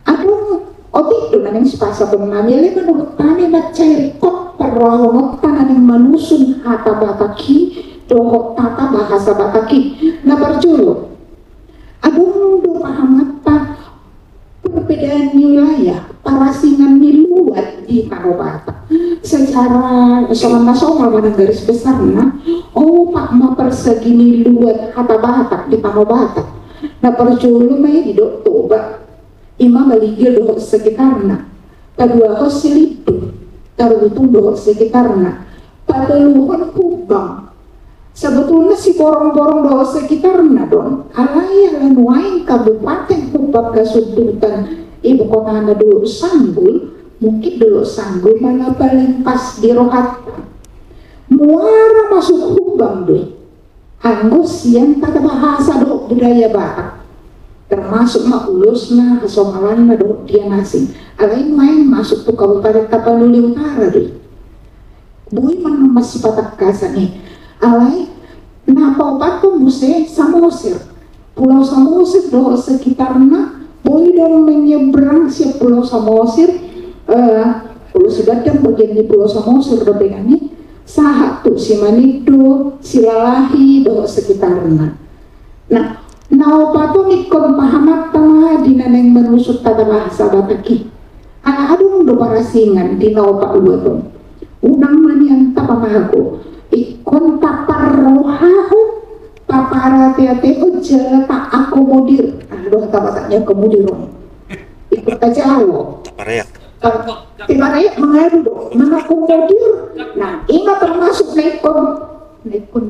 adong otik do na naeng sipasahon nami, alai manurut nami mansai ringkot parrohahononta na naeng manusun hata Batak i dohot tata bahasa Batak i. Na parjolo, adong do pahamanta perbedaan ni wilayah, parasingan ni luat di tano Batak. Secara songon na somal manang garis besarna, opat ma persegi ni luat hata Batak di tano Batak. Na parjolo ma i didok Toba, i ma Baligil dohot sekitarna. Paduahon Silindung, Tarutung dohot sekitarna. Patoluhon Humbang. Sebetulna Siborongborong dohot sekitarna do on. Alai ala nuaeng Kabupaten Humbang Hasundutan, ibu kotana Dolok Sanggul, mungkin Dolok Sanggul ma na paling pas di rohanta. Muara masuk Humbang do i. Anggo sian tata bahasa dohot budaya Batak, termasuk ma ulosna, hasomalanna dohot dia na asing. Alai nuaeng masuk tu Kabupaten Tapanuli Utara do i. Boi ma na masipatakkasan i. Alai na paopathon muse Samosir. Pulau Samosir dohot sekitarna, boi do menyeberang sian Pulau Samosir, eh, Pulau Sibandang bagian ni Pulau Samosir do pe kan i, sahat tu Simanindo, Silalahi dohot sekitarna. Nah, na opat on ingkon pahamanta ma di na naeng manusun tata bahasa Batak i. Ala adong do parasingan di na opat luat on. Unang ma nian tapamago. Ingkon taparrohahon, taparateatehon jala taakomodir. Aha do hata Batak ni akomodir on? Ingkon tajalo. Tipareak. Tipareak mangadu do. Mangakomodir. Nah, i ma termasuk na ingkon, na ingkon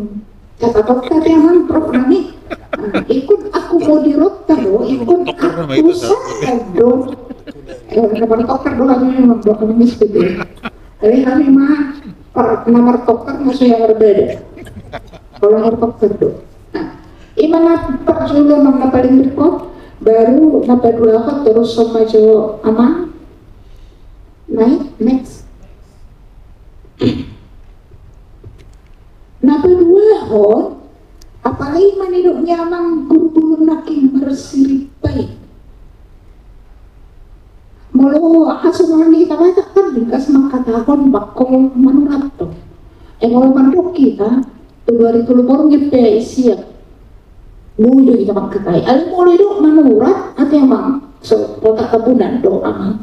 catatonta pe amang prof nami. Nah, ingkon akomodirhonta do, ingkon akomodir do. Eh, na martokar do hami memang do, hami S P D. Jadi hami ma par-, na martokar na so yang berbeda. Kalau na martokar do. Nah, i ma na parjolo, na paling berikut, baru na paduahon, terus sama jo amang. Naik, next. Na paduahon, apalagi ma nidok ni amang guru-guru nangkin marsirippai. Molo hasomalan ni hita Batak kan ringkas mangkatahon bangkol manurat do. Eh, molo mandok hita, tolu ari tolu borngin pe siap. Boi do hita mangkatai. Alai molo didok manurat, ate amang, so, Otak Tambunan do amang.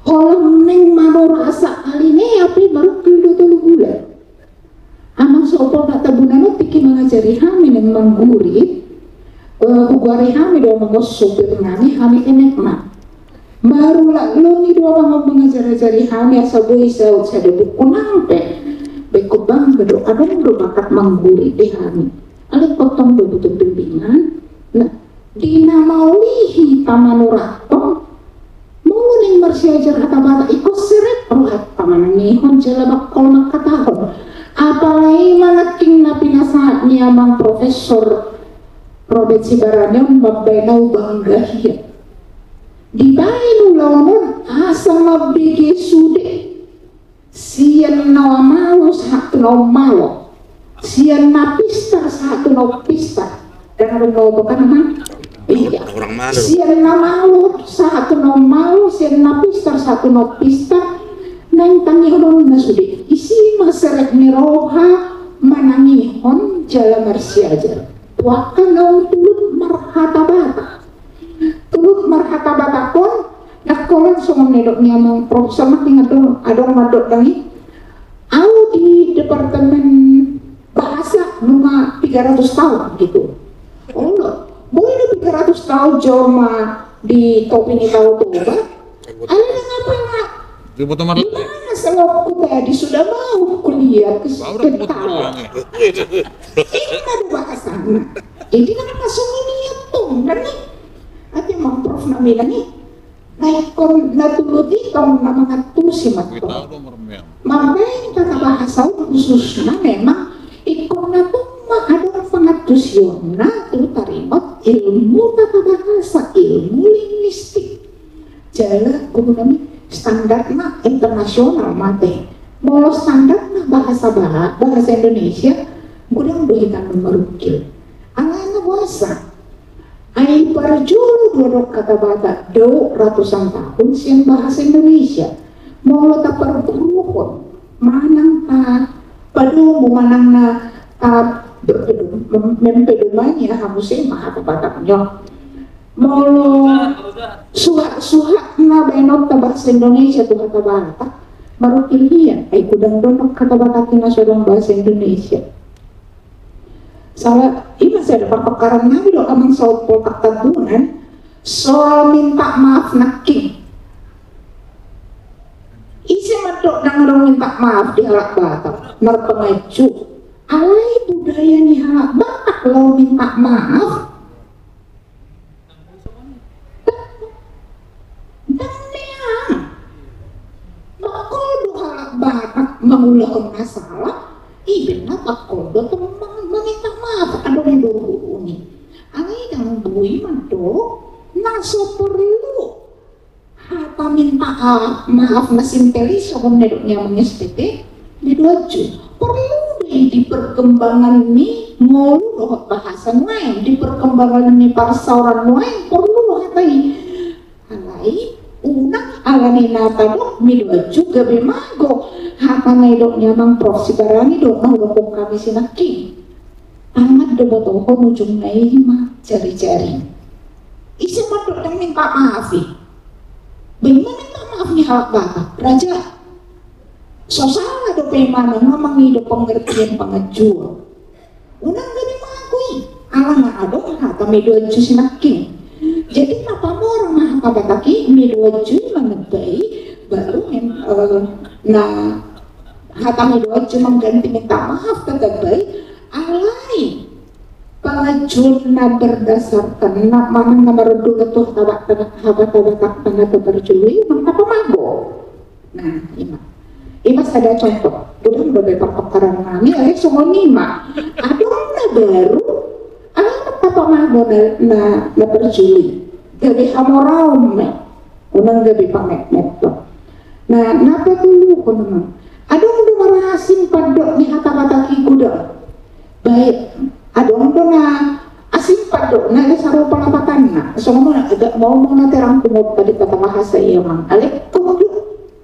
Holan naeng manurat sahalak i, ate, marungkil do tolu bulan. Amang, so Otak Tambunan on tingki mangajari hami naeng manggurit, eh, hugoari hami do amang on supir nami, hami kenek ma. Marulak longi do amang on mangajar-ajari hami asa boi saut sada buku nang pe. Bengkok bangga do, adong do bakat manggurit di hami. Alai ingkon tong do butuh bimbingan. Nah, di na maulihi pamanurathon, molo naeng marsiajar hata Batak, ingkon serep rohanta manangihon jala bangkol mangkatahon. Apalagi manangkin na pinasahat ni amang Profesor Robert Sibarani on, mambaen au bangga hian. Dibaen ulaon on asa mambege sude. Sian na malo sahat tu na ummalo. Sian na pistar sahat tu na umpistar. Dang adong na oto kan, amang? Iya. Sian na malo sahat tu na ummalo, sian na pistar sahat tu na umpistar. Naeng tangihononna sude. Isi ma serep ni roha manangihon jala marsiajar. Tu angka naung tulut marhata Batak. Tulut marhata Batak on, ndang holan songon nidok ni amang Profesor, ma ingot do, adong mandok dang i. Au di Departemen Bahasa nunga tiga ratus tahun gitu. Olo, boi do tiga ratus tahun jolma di topi ni Tao Toba. Alai ndang apa nga. Di mana selopku tadi sudah mau kuliah ke Tawa. Ingat bahasana. Jadi kan masuk ini ya tong, kan ni? Ate amang Prof nami nang i. Na ingkon na tulut i tong na mangantusi ma tong. Mambaen tata bahasa on khususna memang ingkon na tong ma adong pangantusionna tu taringot ilmu tata bahasa, ilmu linguistik. Jala, boha nami, standarna internasional mate. Molo standarna bahasa Batak, bahasa Indonesia, godang do hita na marungkil. Alana boasa? Ai parjolo do adong kata Batak dao ratusan tahun sian bahasa Indonesia. Molo taparguruhon manang tapadomu manang na ta berpedom-, mem-, mempedomani, aha muse ma hata Batakna. Molo suhat-suhatna baenonta bahasa Indonesia tu hata Batak, marungkil hian, ai godang do kata Batak i na so adong bahasa Indonesia. Salah, ima sada parpakaran nami do amang Saur Patak Tambunan, soal minta maaf nangkin. Ise mandok ndang adong minta maaf di halak Batak, marpangajuh. Alai budaya ni halak Batak laho minta maaf. Ndang meang. Pangkol do halak Batak mangulahon na sala, ibaen na pangkol do tong mang-, maminta maaf, adong do guru ni. Alai ndang boi mandok na so porlu hata minta a-, maaf na simpel i, songon na nidok ni amang S P T, di dua ju. Porlu do i di perkembangan ni ngolu dohot bahasa nuaeng, di perkembangan ni parsaoran nuaeng, porlu do hata i. Alai, unang ala ni na tadok mi dua ju gabe mago. Hata na nidok ni amang Prof Sibarani do na hudokhon hami sinangkin. Tamat do botohon ujungna i ma jari-jari. Ise mandok ndang minta maaf i? Baen ma minta maaf ni halak Batak, raja. So sala dope i manang na mangido pengertian pangajuon. Unang gabe mago i, alana adong hata mi dua ju sinangkin. Jadi na pamora ma hata Batak i, mi dua ju i manambai, baru em, eh, na hata mi dua ju mangganti minta maaf, tetap baik. Alai pangajuon na berdasarkan na manang na marundul tu hata Batak, hata Batak na taparjolo i, unang na pamago. Nah, ima. Ima sada contoh. Godang do be parpakaran nami, alai songon i ma. Adong na baru, alai na pamago na, na, na parjolo i. Gabe hamoraon ma i. Unang gabe pametmet do. Nah, na patoluhon ma. Adong do marasing pandok ni hata Batak i, godang. Baik, adong do na asing pandok na sarupa lapatanna. Songon na, agak mau, mau na terang tu mau tadi kata bahasa i amang. Alai ingkon do,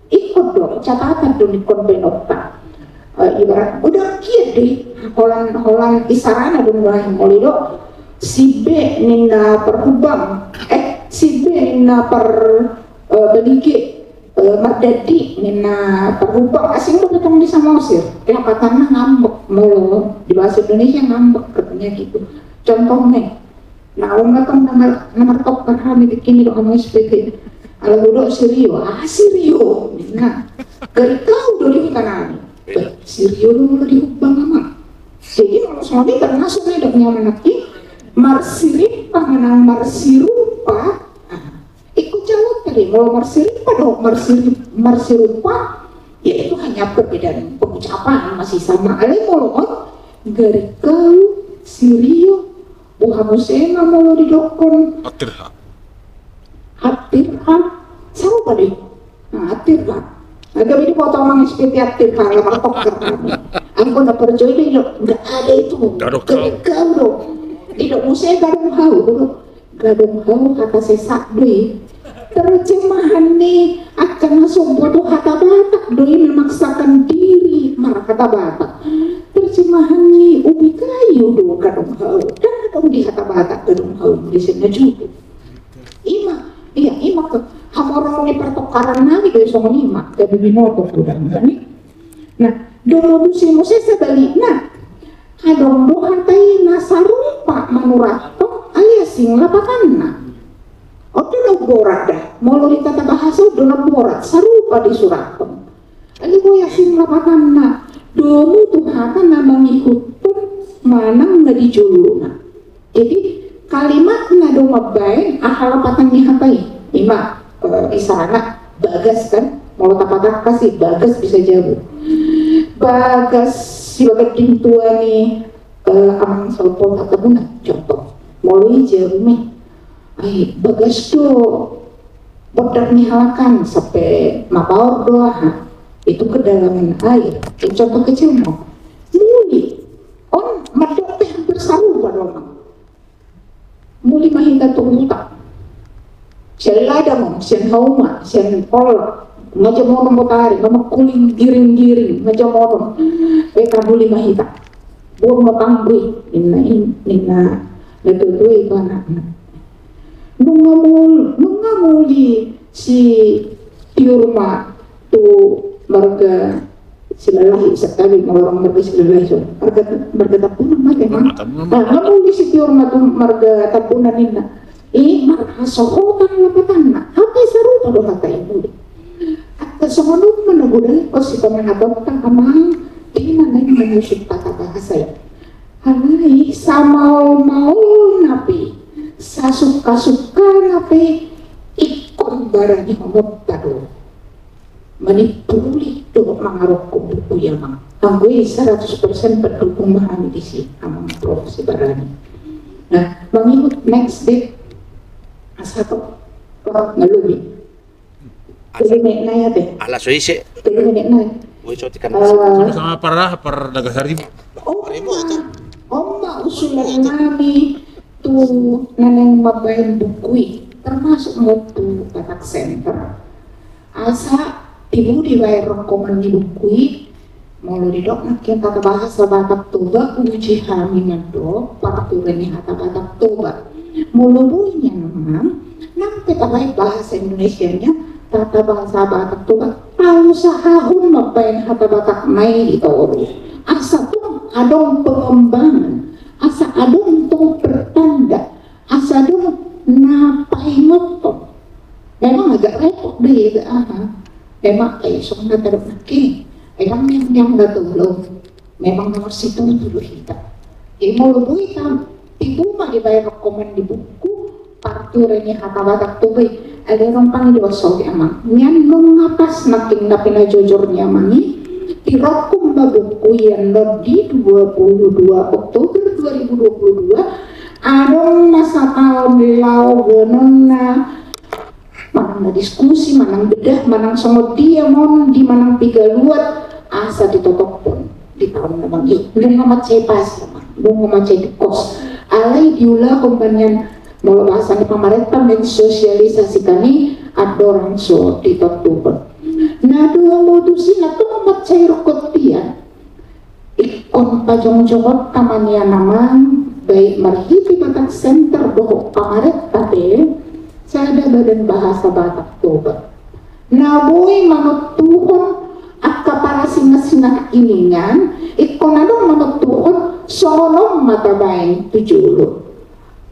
ingkon do, catatan do ningkon baenonta. Eh, ibarat, godang hian do i, holan, holan isarana do mulai molo didok. Si B ninna parhubang, eh, si B ninna par, eh, balige, eh, mardandi ninna parhubang, asing do be tong di Samosir. Lapatanna ngambek, molo di bahasa Indonesia ngambek katanya gitu. Contohna, naung ma tong na mar-, na martokar hami bikin i do amang S P T. Ala hudok si Rio, ah, si Rio. Nah, gari kau do di huta nami. Eh, si Rio do molo di hubang amang. Jadi molo songon i termasuk na nidok ni amang nangkin, marsirimpa manang marsirupa. Ah, ikut calon tadi, molo marsirimpa do, marsiri-, marsirupa, ya itu hanya perbedaan pengucapan, masih sama. Alai molo on, gari kau, si Rio, boha muse ma molo didokkon. Atirha. Atirha. Sarupa do i. Nah, atirha. Nah, gabe diboto amang S P T atirha, ala martokar hami. Anggo na parjolo i do, nggak ada itu. Gadong hau. Gadong hau do. Didok muse gadong hau do. Gadong hau hata Sasak do i. Terjemahan ni angka na somba tu hata Batak do i, memaksakan diri marhata Batak. Terjemahan ni ubi kayu do gadong hau. Ndang adong di hata Batak gadong hau, di sini juga. Ima, iya, ima ke hamoraon ni partokaran nami do i songon i ma, gabe binoto godang nami. Nah, dung modus i muse sebalikna, adong do hata i na sarupa manurathon, alai asing lapatanna. On do na umborat da, molo di tata bahasa on do na umborat, sarupa disurathon. Alai boi asing lapatanna, domu tu hata na mangihuthon manang na di jolona. Jadi kalimatna do mambaen aha lapatan ni hata i. Ima, eh, isarana bagas kan, molo tapatangkas i bagas bisa jabu. Bagas, si bagas di tua ni, eh, amang Saur Patak Tambunan, contoh. Molo i jabu ma i. Ai, bagas do Bondat ni halak an sampe mapaor do aha, itu kedalaman air. Itu contoh kecil ma. Muli. On mandok pe hampir sarupa do, Amang. Muli ma hita tu huta. Sian ladang on, sian hauma, sian olok. Nga jam onom botari, nga mangkuling giring-giring, nga jam onom. Pe tamuli ma hita. Buang ma panggui, ninna, ninna natuatua i tu anakna. Nunga mul-, nunga muli si Tiur ma tu marga Silalahi, sekali ma orang marga Silalahi, so. Marga, marga Tampunan ma, Amang. Tampunan. Nah, nga muli si Tiur ma tu marga Tampunan, ninna. I marhasohotan lapatanna. Hape sarupa do hata i muli. Angka songon on ma na godang i, pos i pamangatoanta, Amang, di na naeng manyusun tata bahasa i. Alai samaol-maolna pe, sasuka-sukana pe, ingkon baranihononta do manimbuli dohot mangarokkom buku i, Amang. Anggo i seratus persen pendukung ma hami disi, Amang Prof Sibarani. Nah, mangihut next date. Asa to, wah, nga lobi. Tolu menit nai ate. Ala so ise. Tolu menit nai. Ui, so tikan. Eh, sama-sama par, par Nagasari. Oh, on ma usulan nami tu na naeng mambaen buku i, termasuk ma tu Batak Center. Asa tibu dibaen rokkoman ni buku i, molo didok nangkin tata bahasa Batak Toba, uji hami mandok, partura ni hata Batak Toba. Molo boi nian, Amang, nang pe tabaen bahasa Indonesia nian, tata bahasa Batak Toba, tausahahon mambaen hata Batakna i di toru. Asa tung adong pengembangan, asa adong tung pertanda, asa adong na paingothon. Memang agak repot do i, agak aha. Memang, eh, songon na tadok nangkin. Memang nian, nian na tolu. Memang nomor situtu do hita. Jadi molo boi hita, tibu ma dibaen rokkoman ni buku, partura ni hata Batak Toba i. Alai rompang i do, so, Amang. Nian nunga pas nangkin na pinajojor ni Amang i, dirokkom ma buku i annon di dua puluh dua Oktober dua ribu dua puluh dua, adong ma sataon laho bononna, manang na diskusi, manang bedah, manang songon dia mon di manang piga luat, asa ditotophon di taon na mangihut. Nunga mansai pas, Amang, nunga mansai dikos. Alai diulahon ma nian, molo bahasa ni pamarenta, mensosialisasikan i andorang so ditontuhon. Na dua ma tusi na tung mancairhon tian. Ingkon pajongjongonta ma nian, Amang, baik marhite Batak Center dohot pamarenta pe, sada Badan Bahasa Batak Toba. Na boi manontuhon angka parasingasina iningan, ingkon adong manontuhon songon on ma tabaen tu jolo.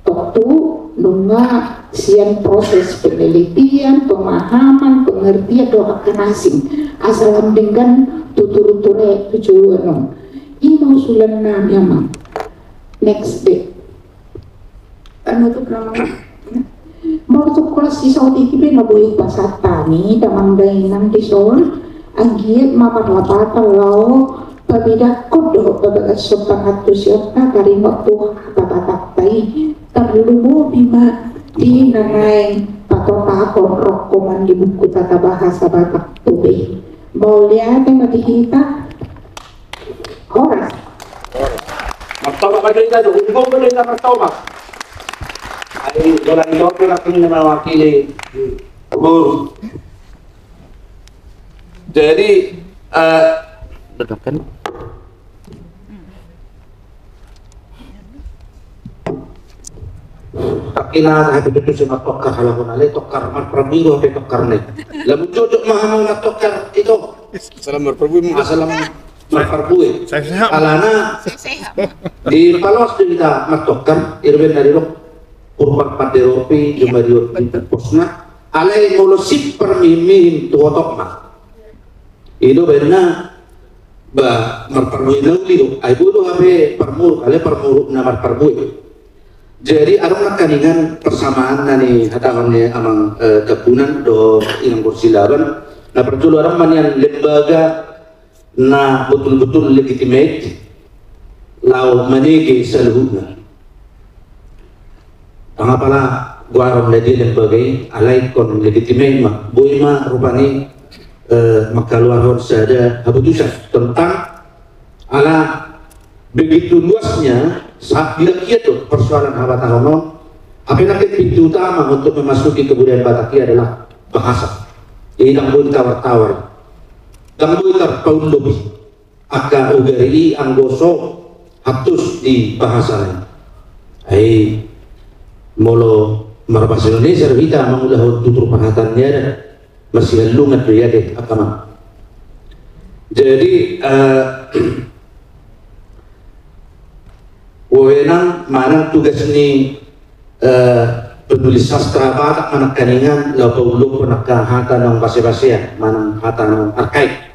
Tontu nunga sian proses penelitian, pemahaman, pengertian dohot angka na asing. Asa lam denggan tutur-tutur i tu jolo annon. I ma usulan nami, Amang. Next date. Anu tu nama. Molo tu kelas sisa otik ipe na boi pasahat hami damang dainang dison. Anggiat ma marlapatan laho pabidangkon dohot pabagashon pangantusionta taringot tu hata Batakta i, tarlumobi ma di na naeng patotapahon rokkoman ni buku tata bahasa Batak Toba i. Mauliate ma di hita. Horas. Martomak ma di hita tu, ungkon ma di hita martomak. Ai, dolan i dope na pingin mewakili guru. Jadi, eh, betul kan? Tapi na, tapi betul si martokar, halak on ale tokar marparbue do, hape tokar na i. Lamun cocok ma hamu martokar ito. Salam marparbue. Ah, salam marparbue. Sehat-sehat. Alana, sehat-sehat, dipaloas do hita martokar, irben na didok. Purban panderopi, jumariot di posna. Alai molo sip parmihin-mihin tu otok ma. I do baenna, ba, marparbue na uli do. Ai boi do hape parmuruk, alai parmuruk na marparbue. Jadi adong nangkaningan persamaan na nihatahon ni Amang, eh, Tampunan dohot Inang Borsilaban. Na parjolo adong ma nian lembaga na betul-betul legitimate laho manege saluhutna. Ndang apala goaron na dia lembaga i, alai ingkon legitime ma, boi ma rupani, eh, mangkaluarhon sada haputusan tentang ala begitu luasnya, sa-, di rakyat tu persoalan habatahon on, apa yang pintu utama untuk memasuki kebudayaan Batak i adalah bahasa. Jadi ndang boi tawar-tawar, ndang boi tarpaullopi angka ugari i anggo so hantus di bahasana i. Ai molo marbahasa Indonesia do hita mangulahon tutur parhata ni adat, masihallungan do i ate angka amang. Jadi, eh, wewenang manang tugas ni, eh, penulis sastra Batak manang nangkaningan laho paullokhon angka hata naung basebasean manang hata naung arkaik.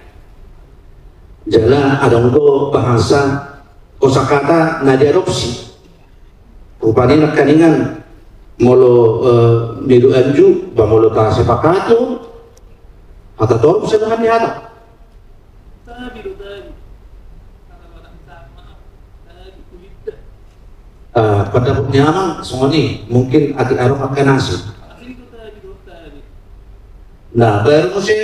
Jala adong do bahasa kosakata na diadopsi. Rupani nangkaningan molo, eh, milu anju, ba molo tasepakati hata torup sebenarna hata. Eh, pendapat ni amang songon i, mungkin atik adong angka na asing. Nah, baru muse,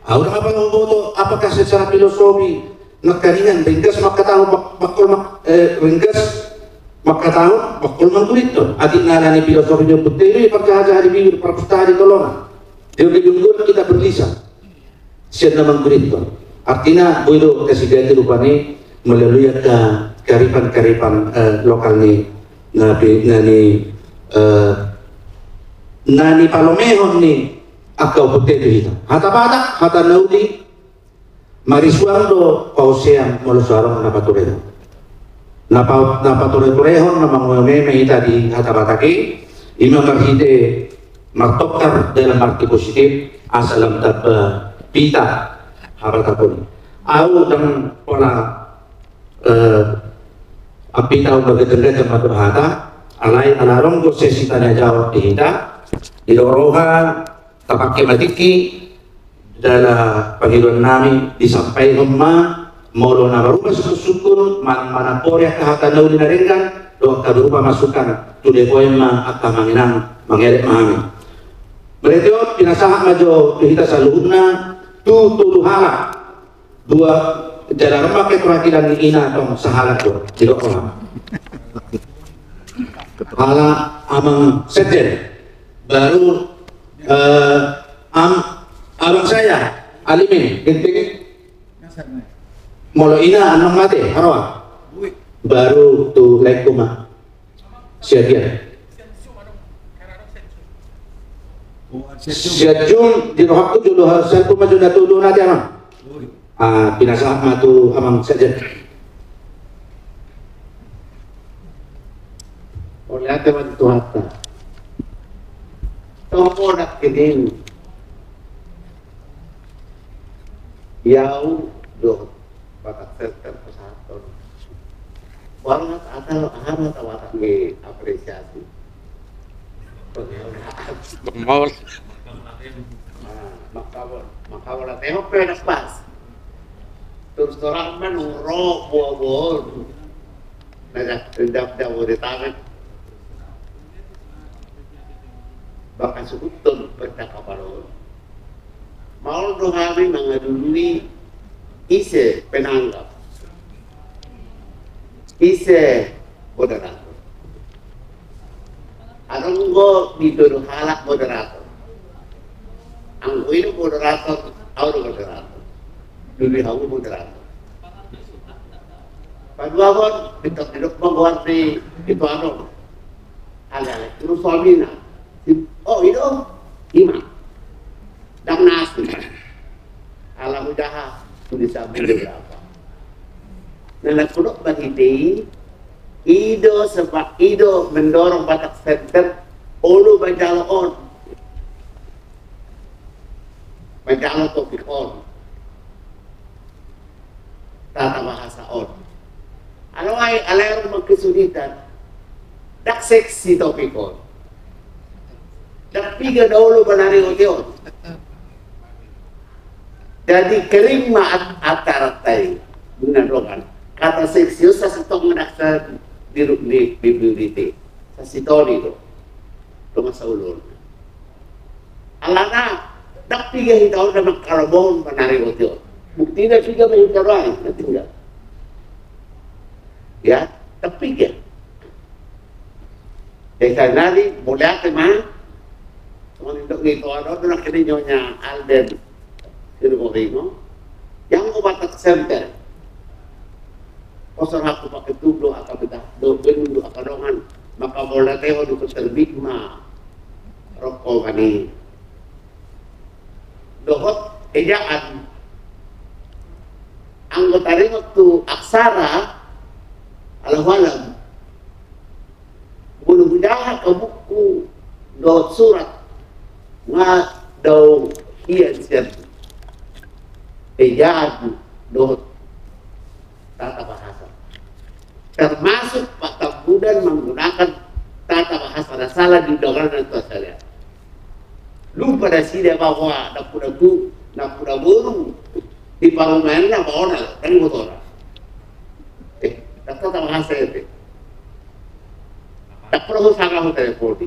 au ndang apa huboto, apakah secara filosofi nangkaningan ringgas mangkatahon bak-, bakkol mak-, eh, ringgas mangkatahon bakkol manggurithon. Atik na ala ni filosofi ni ompunta i do i parjahajaha di bibir, parpustaha di tolonan. Di oge di unggulan kita berlisan sian na manggurithon. Artina boi do tasigati rupani melalui angka kearifan-kearifan, eh, lokal ni na pi-, na ni, eh, na nipalomehon ni angka ompunta i tu hita. Hata Batak, hata na uli, marisuang do paosean molo so adong na paturehon. Na pa-, na patureturehon, na manguememe hita di hata Batak i, i ma marhite martongkar dalam arti positif, asa lam tamba pita habatahon i. Au ndang pola, eh, ampita umbagatanggatang ma tu hata, alai ala adong do sesi tanya jawab di hita, didok roha, tapangke ma tingki, jala pangidoan nami disampaihon ma, molo na berupa sungkunsungkun, man-, manambori angka hata na uli na denggan, dohot angka berupa masukan, tu depoen ma angka mangenang, mangelek ma hami. Berarti on, pinasahat ma jo tu hita saluhutna, tu tolu halak. Dua, jala ro ma angka perwakilan ni ina tong sahalak do, didok roha. Ala amang sekjen. Baru, eh, am-, abang saya, Alimin, Ginting. Molo ina, Anang Mate, Haroa. Baru tu laengku ma. Siagian. Siajum di rohakku jolo ha-, satu maju na tuduh nanti, amang. Ah, pinasahat ma tu amang saja. Oleh ate ma tu hata. Tong poda kinin. Yau do. Batak Center pasahaton. Warna atau aha ma tawatan ni apresiasi. Bang Maul. Nah, maka, maka wala tengok pe na pas. Terus terang man uro buah-buah. Nah, dak, dak, dak, udah tamat. Bakas huton percakapan. Maol do hami mangadului ise penanggap, ise moderator. Adong do dituduh halak moderator. Anggo i do moderator, au do moderator. Dului hamu moderator. Paduahon, pintor didok ma goar ni itu adong. Alai-alai, terus suamina. Oh, i do, ima. Ndang na asing. Ala hujaha, tu disambung beberapa. Nah, na hudok bagi i, i do sebab, i do mendorong Batak Center, olo manjalo on. Manjalo topik on. Tata bahasa on. Alai, alai adong ma kesulitan. Ndang seksi topik on. Ndang piga na olo manari ote on. Jadi kering ma at-, acaranta i. Benar do kan. Kata seksi on sasintong ma ndang sa di, di, di, di, di. Sasintong i do. Dongan sauluna. Alana, ndang piga hita on na mangkalomohon manaringoti on. Buktina piga ma hita roha i, na tinggal. Ya, ndang piga. Jadi saonari, mauliate ma. Songon nidok ni ito, adong do nangkin nyonya Alden Sirgoringo. Janggo Batak Center. Poso ra hupaketubu do angka beta, do benu do angka dongan. Maka mauliate ho, di terbit ma rongkong i. Dohot ejaan. Anggo taringot tu aksara, Allahu alam. Molo hujaha angka buku dohot surat, nga dao hian sian ejaan dohot tata bahasa. Termasuk Pak Tambunan menggunakan tata bahasa na sala di undangan na tua salian. Lupa nasida bahwa nampuna tu, nampuna boru di parumaenna, baona, kan motorna. Eh, tata bahasa ete. Ndang perlu sanga ho telepon i.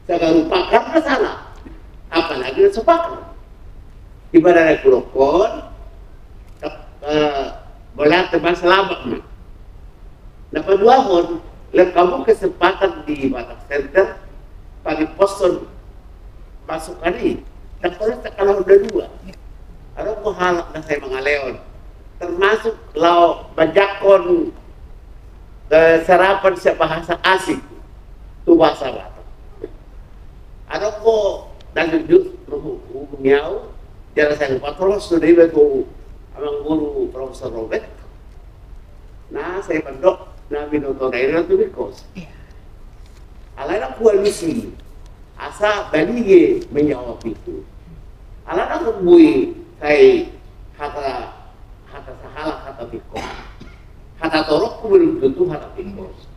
Sanga rupa karena salah. Apalagi na so pakar. Ibarat na hudok on, eh, mauliate ma, selamat ma. Na paduahon, lehon hamu kesempatan di Batak Center, pagi poson masuk hari, na pola sekala roda dua. Adong do halak na sai mangalehon, termasuk laho manjangkon, eh, sarapan sian bahasa asing tu bahasa Batak. Adong do na jujur, hubungi au, jala sai hupatolos do iba tu amang guru Profesor Robert. Na sai mandok na binotona i do tu bingkos. Iya. Alai na hualusi asa balige menjawab itu. Alai na boi sai hata, hata sahalak, hata bingkos. Hata torop belum tentu hata bingkos.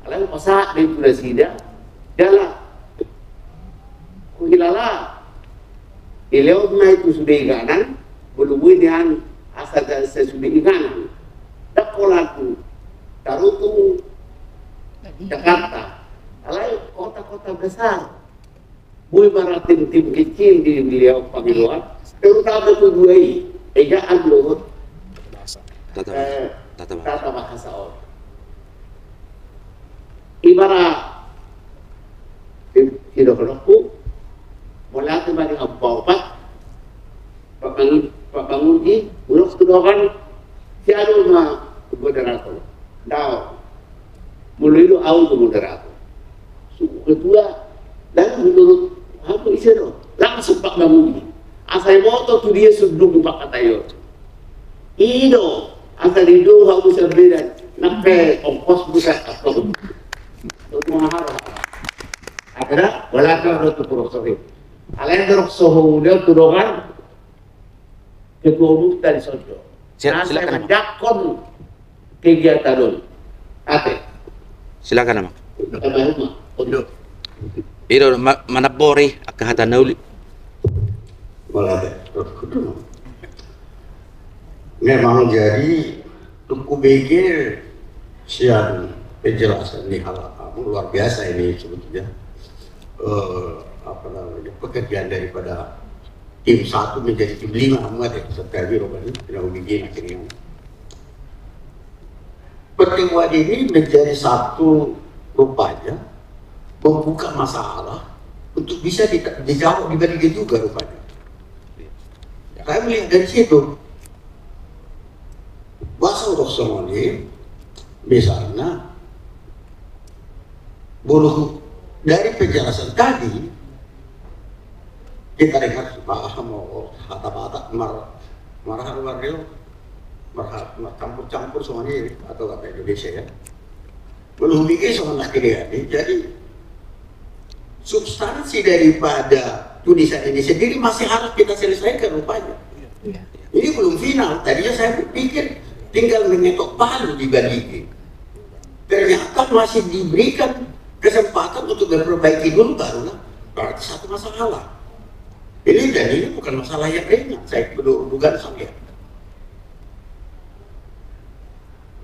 Alai hupasahat do i tu nasida, jala huhilala. Dilehon ma i tu sude inganan, molo boi nian asa da-, sai sude inganan. Ndang pola tu Tarutung, Jakarta. Alai kota-kota besar. Boi ma ra tim-tim kecil di beliau pangidoan, terutama tu dua i, ejaan dohot, tata, eh, tata bahasa. Tata bahasa on. Ibarat, i-, idokhononku, mauliate ma di hamu paopat, Pak Bangun, Pak Bangun i, ulok tu dongan, sian ma moderator. Dao. Molo i do au do moderator. Suku ketua, dan menurut hamu ise do? Langsung Pak Bangun i. Asa iboto tu dia sundung pangkataion. I do, asa dido hamu sian Medan, nang pe ongkos busa atau. Untuk mahal. Akhirna, wala ka do tu profesor i. Alai dorong sohu dia tu dongan, ketua umum tadi sonjo. Sia-, silakan, Amang. Jangkon kegiatan on. Ate. Silakan, Amang. Tambah rumah. Oke. I do ma-, manambori angka hata na uli. Mauliate. Memang jadi tung hubege sian penjelasan ni halak hamu, luar biasa ini sebetulnya. Eh, apa namanya, pekerjaan daripada tim satu menjadi tim lima, hamu ate, setelah di rumah ini, tidak begini akhirnya. Pertemuan ini menjadi satu, rupanya membuka masalah untuk bisa di-, dijawab, dibagi juga rupanya. Ya, kami melihat dari situ. Bahasa orang Somali, misalnya, bulu dari penjelasan tadi, kita dengar, ah, mau kata-kata mar-, marah luar dia, marah, mar-, campur-campur semuanya, atau kata Indonesia ya. Belum bikin sama anak ini, ya. Jadi, substansi daripada tulisan ini sendiri masih harus kita selesaikan rupanya. Iya. Ini belum final. Tadinya saya pikir tinggal mengetok palu di balik ini. Ternyata masih diberikan kesempatan untuk memperbaiki dulu, barulah berarti satu masalah. Ini, dan ini bukan masalah yang ringan, saya du-, dugaan saya.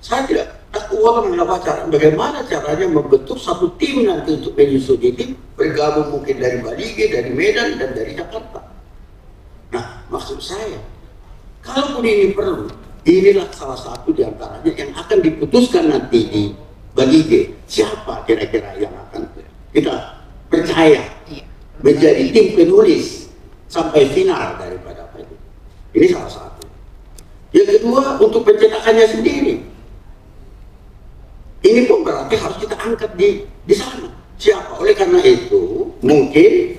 Saya tidak tahu Forum adalah cara, bagaimana caranya membentuk satu tim nanti untuk menyusun ini, bergabung mungkin dari Balige, dari Medan, dan dari Jakarta. Nah, maksud saya, kalaupun ini perlu, inilah salah satu di antaranya yang akan diputuskan nanti di Balige. Siapa kira-kira yang akan kita percaya menjadi tim penulis sampai final daripada apa itu. Ini salah satu. Yang kedua, untuk pencetakannya sendiri. Ini pun berarti harus kita angkat di di sana. Siapa? Oleh karena itu, mungkin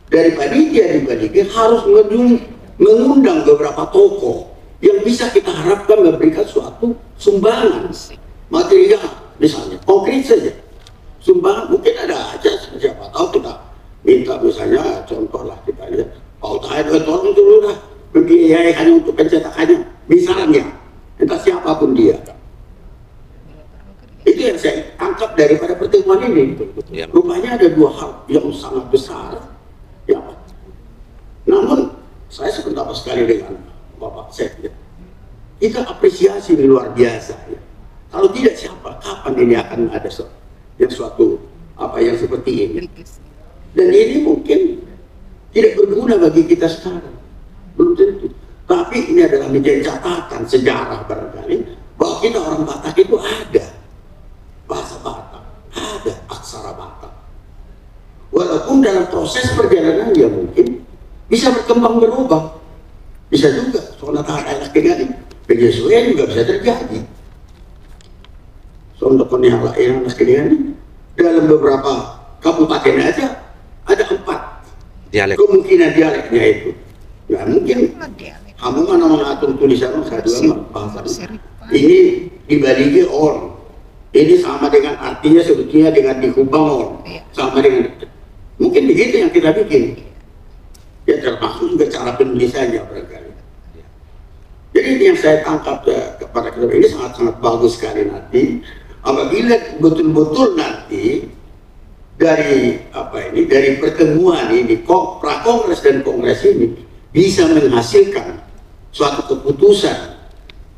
dari panitia di Balige harus mengundang, mengundang beberapa tokoh yang bisa kita harapkan memberikan suatu sumbangan material, misalnya konkret saja. Sumbangan mungkin ada aja, siapa tahu kita minta, misalnya contoh lah kita lihat, Pak Uta, eh, tolong dulu lah membiayai hanya untuk pencetakannya, misalnya, entah siapapun dia. Itu yang saya tangkap daripada pertemuan ini. Ya. Rupanya ada dua hal yang sangat besar. Ya. Namun, saya sependapat sekali dengan Bapak Sekjen. Kita apresiasi ini luar biasa. Ya. Kalau tidak, siapa, kapan ini akan ada yang suatu apa yang seperti ini? Dan ini mungkin tidak berguna bagi kita sekarang. Belum tentu. Tapi ini adalah menjadi catatan sejarah barangkali bahwa kita orang Batak itu ada bahasa Batak, ada aksara Batak. Walaupun dalam proses perjalanannya mungkin bisa berkembang berubah. Bisa juga, soalnya tak ada lagi, penyesuaian juga bisa terjadi. Soalnya kau ni halak yang anak kalian, dalam beberapa kabupaten aja ada empat dialek, kemungkinan dialeknya itu. Nah, mungkin kamu mana mengatur tulisan saya juga bahasa ini di Balige on. Ini sama dengan artinya sebetulnya dengan di Humbang on. Sama dengan, mungkin begitu yang kita bikin. Ya, termasuk juga cara penulisannya barangkali. Jadi ini yang saya tangkap, eh, kepada kedua ini sangat-sangat bagus sekali nanti apabila betul-betul nanti dari apa ini, dari pertemuan ini, kong-, prakongres dan kongres ini bisa menghasilkan suatu keputusan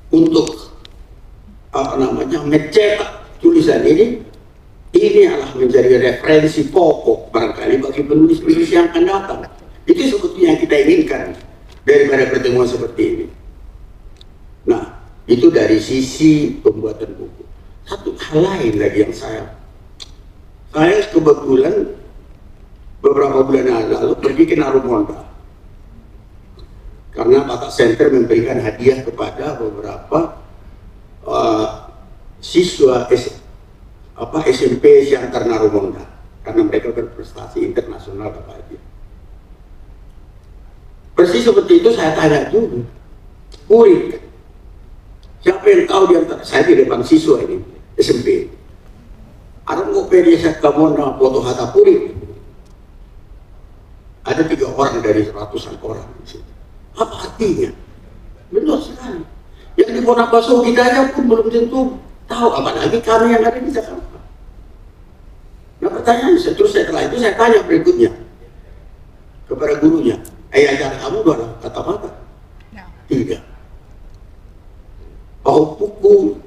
untuk apa namanya, mencetak tulisan ini, ini adalah menjadi referensi pokok barangkali bagi penulis-penulis yang akan datang. Itu sebetulnya yang kita inginkan daripada pertemuan seperti ini. Nah, itu dari sisi pembuatan buku. Satu hal lain lagi yang saya, saya kebetulan beberapa bulan yang lalu pergi ke Narumonda. Karena Batak Center memberikan hadiah kepada beberapa, eh, siswa S-, apa, S M P Siantar Narumonda. Karena mereka berprestasi internasional apa aja. Persis seperti itu saya tanya juga. Purik. Siapa yang tahu di antara, saya di depan siswa ini, S M P. Ada mau pede saya kamu foto hata Purik. Ada tiga orang dari ratusan orang di situ. Apa artinya? Benar sekali. Yang di Bonang Baso kita aja pun belum tentu tahu, apalagi kami yang ada di Jakarta. Nah, pertanyaan saya, terus setelah itu saya tanya berikutnya kepada gurunya, "Eh, ajar kamu dua kata Batak?" Ya. Tidak. Pahompuku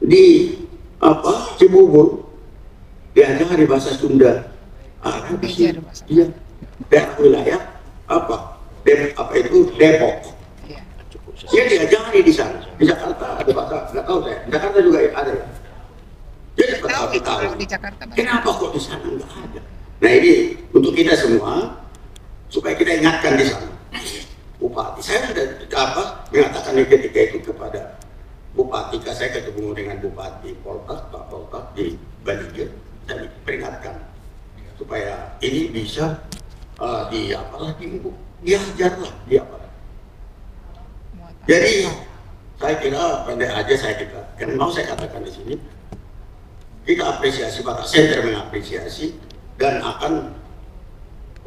di, apa, Cibubur diajari bahasa Sunda. Ah, di sini. Diajari bahasa Sunda. Iya. Daerah wilayah apa? Dep-, apa itu? Depok. Iya. Dia diajari di sana. Di Jakarta ada bahasa, nggak tahu saya. Di Jakarta juga ada ya. Jadi, tahu, tahu, tahu. Kalau di Jakarta banyak. Kenapa kok di sana nggak ada? Nah, ini untuk kita semua, supaya kita ingatkan di sana. Bupati, saya sudah, apa, mengatakan ketika itu kepada Bupati, saya ketemu dengan Bupati Poltak, Pak Poltak di Balige, saya peringatkan supaya ini bisa, eh, di, apalah, di, diajarlah di, apa. Jadi, saya kira pendek aja saya kira. Yang mau saya katakan di sini, kita apresiasi, Batak Center mengapresiasi dan akan,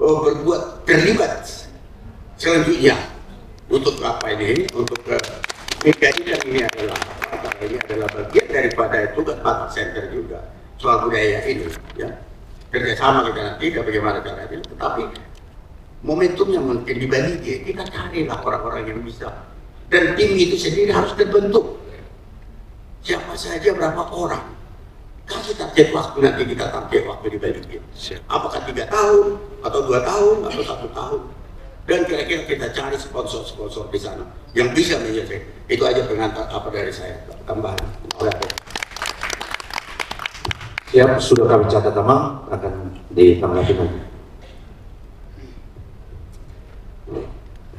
eh, berbuat terlibat selanjutnya untuk apa ini, untuk, eh, menjadikan ini adalah, apa, ini adalah bagian daripada tugas Batak Center juga soal budaya ini, ya. Kerjasama kita nanti, kita bagaimana caranya. Tetapi momentumnya mungkin di Balige, kita carilah orang-orang yang bisa. Dan tim itu sendiri harus terbentuk. Siapa saja, berapa orang? Kasih target waktu, nanti kita target waktu dibalikin. Siap. Apakah tiga tahun, atau dua tahun, atau satu tahun? Dan kira-kira kita cari sponsor-sponsor di sana yang bisa menyelesaikan. Itu aja pengantar apa dari saya. Tambahan. Siap, sudah kami catat, Amang, akan ditanggapi nanti.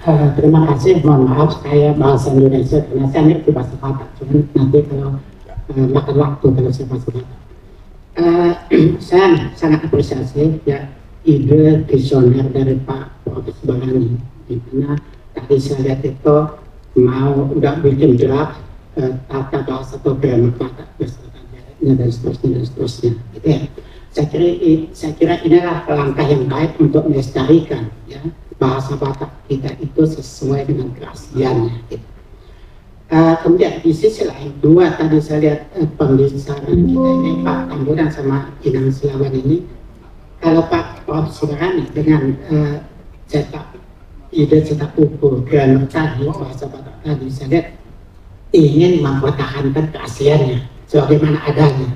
Eh, terima kasih, mohon maaf saya bahasa Indonesia karena saya ngerti bahasa Batak, cuman nanti kalau, eh, makan waktu kalau saya bahasa Batak. Eh, saya sangat apresiasi, ya, ide visioner dari Pak Profesor Barani, di mana tadi saya lihat itu mau udah bikin draft, eh, tata bahasa atau grammar Batak beserta dialeknya dan seterusnya dan seterusnya, gitu ya. Saya kira i-, saya kira inilah langkah yang baik untuk melestarikan, ya, bahasa Batak kita itu sesuai dengan keasliannya, gitu. Eh, kemudian di sisi lain, dua tadi saya lihat, eh, pembicaraan kita ini, Pak Tambunan sama Inang Silaban ini, kalau Pak Prof Sudarani dengan, eh, cetak, ide cetak buku grammar tadi, bahasa Batak tadi, saya lihat ingin mempertahankan keasliannya sebagaimana adanya.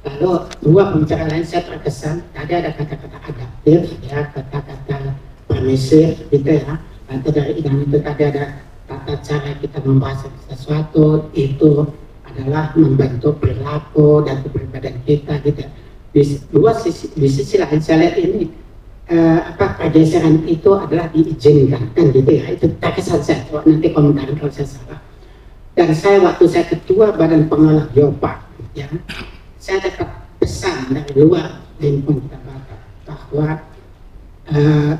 Lalu dua pembicaraan lain saya terkesan, tadi ada kata-kata adaptif, ya, kata-kata permisif, gitu ya. Atau dari Inang itu tadi ada tata cara kita membahas sesuatu itu adalah membentuk perilaku dan kepribadian kita, gitu ya. Di s-, dua sisi, di sisi lain saya lihat ini, eh, apa, pergeseran itu adalah diizinkan, kan gitu ya. Itu terkesan saya, coba nanti komentar kalau saya salah. Dan saya, waktu saya ketua Badan Pengelola Geopark, ya, saya dapat pesan dari luar lingkungan kita Batak bahwa, eh,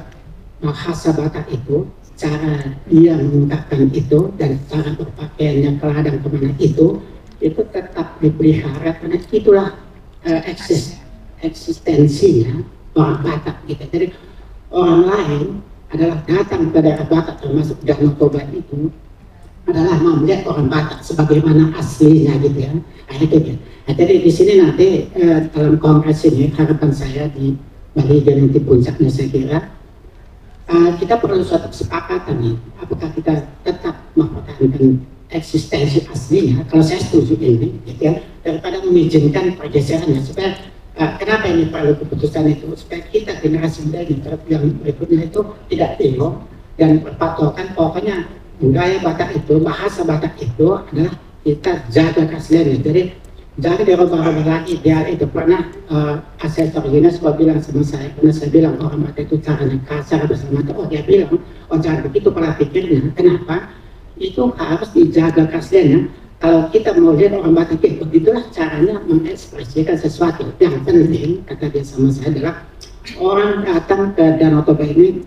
bahasa Batak itu, cara dia mengungkapkan itu dan cara berpakaiannya ke ladang kemana itu, itu tetap dipelihara karena itulah, eh, eksis-, eksistensinya orang Batak, gitu. Jadi orang lain adalah datang ke daerah Batak, termasuk Danau Toba itu, adalah mau melihat orang Batak sebagaimana aslinya, gitu ya. Nah, itu dia. Nah, jadi di sini nanti, eh, dalam kongres ini harapan saya di Bali dan nanti puncaknya saya kira, eh, kita perlu suatu kesepakatan nih. Apakah kita tetap mempertahankan eksistensi aslinya? Kalau saya setuju ini, gitu ya, daripada mengizinkan pergeserannya supaya, eh, kenapa ini perlu keputusan itu? Supaya kita generasi muda ini ter-, yang berikutnya itu tidak bingung dan berpatokan, pokoknya budaya Batak itu, bahasa Batak itu adalah kita jaga keasliannya. Jadi jangan dirubah-rubah lagi. Dia itu pernah, eh, Asesor Yunus bilang sama saya, pernah saya bilang orang Batak itu caranya kasar, apa segala macam. Oh, dia bilang, oh, jangan begitu pola pikirnya. Kenapa? Itu harus dijaga keasliannya. Kalau kita mau lihat orang Batak, ya, begitulah caranya mengekspresikan sesuatu. Yang penting, kata dia sama saya, adalah orang datang ke Danau Toba ini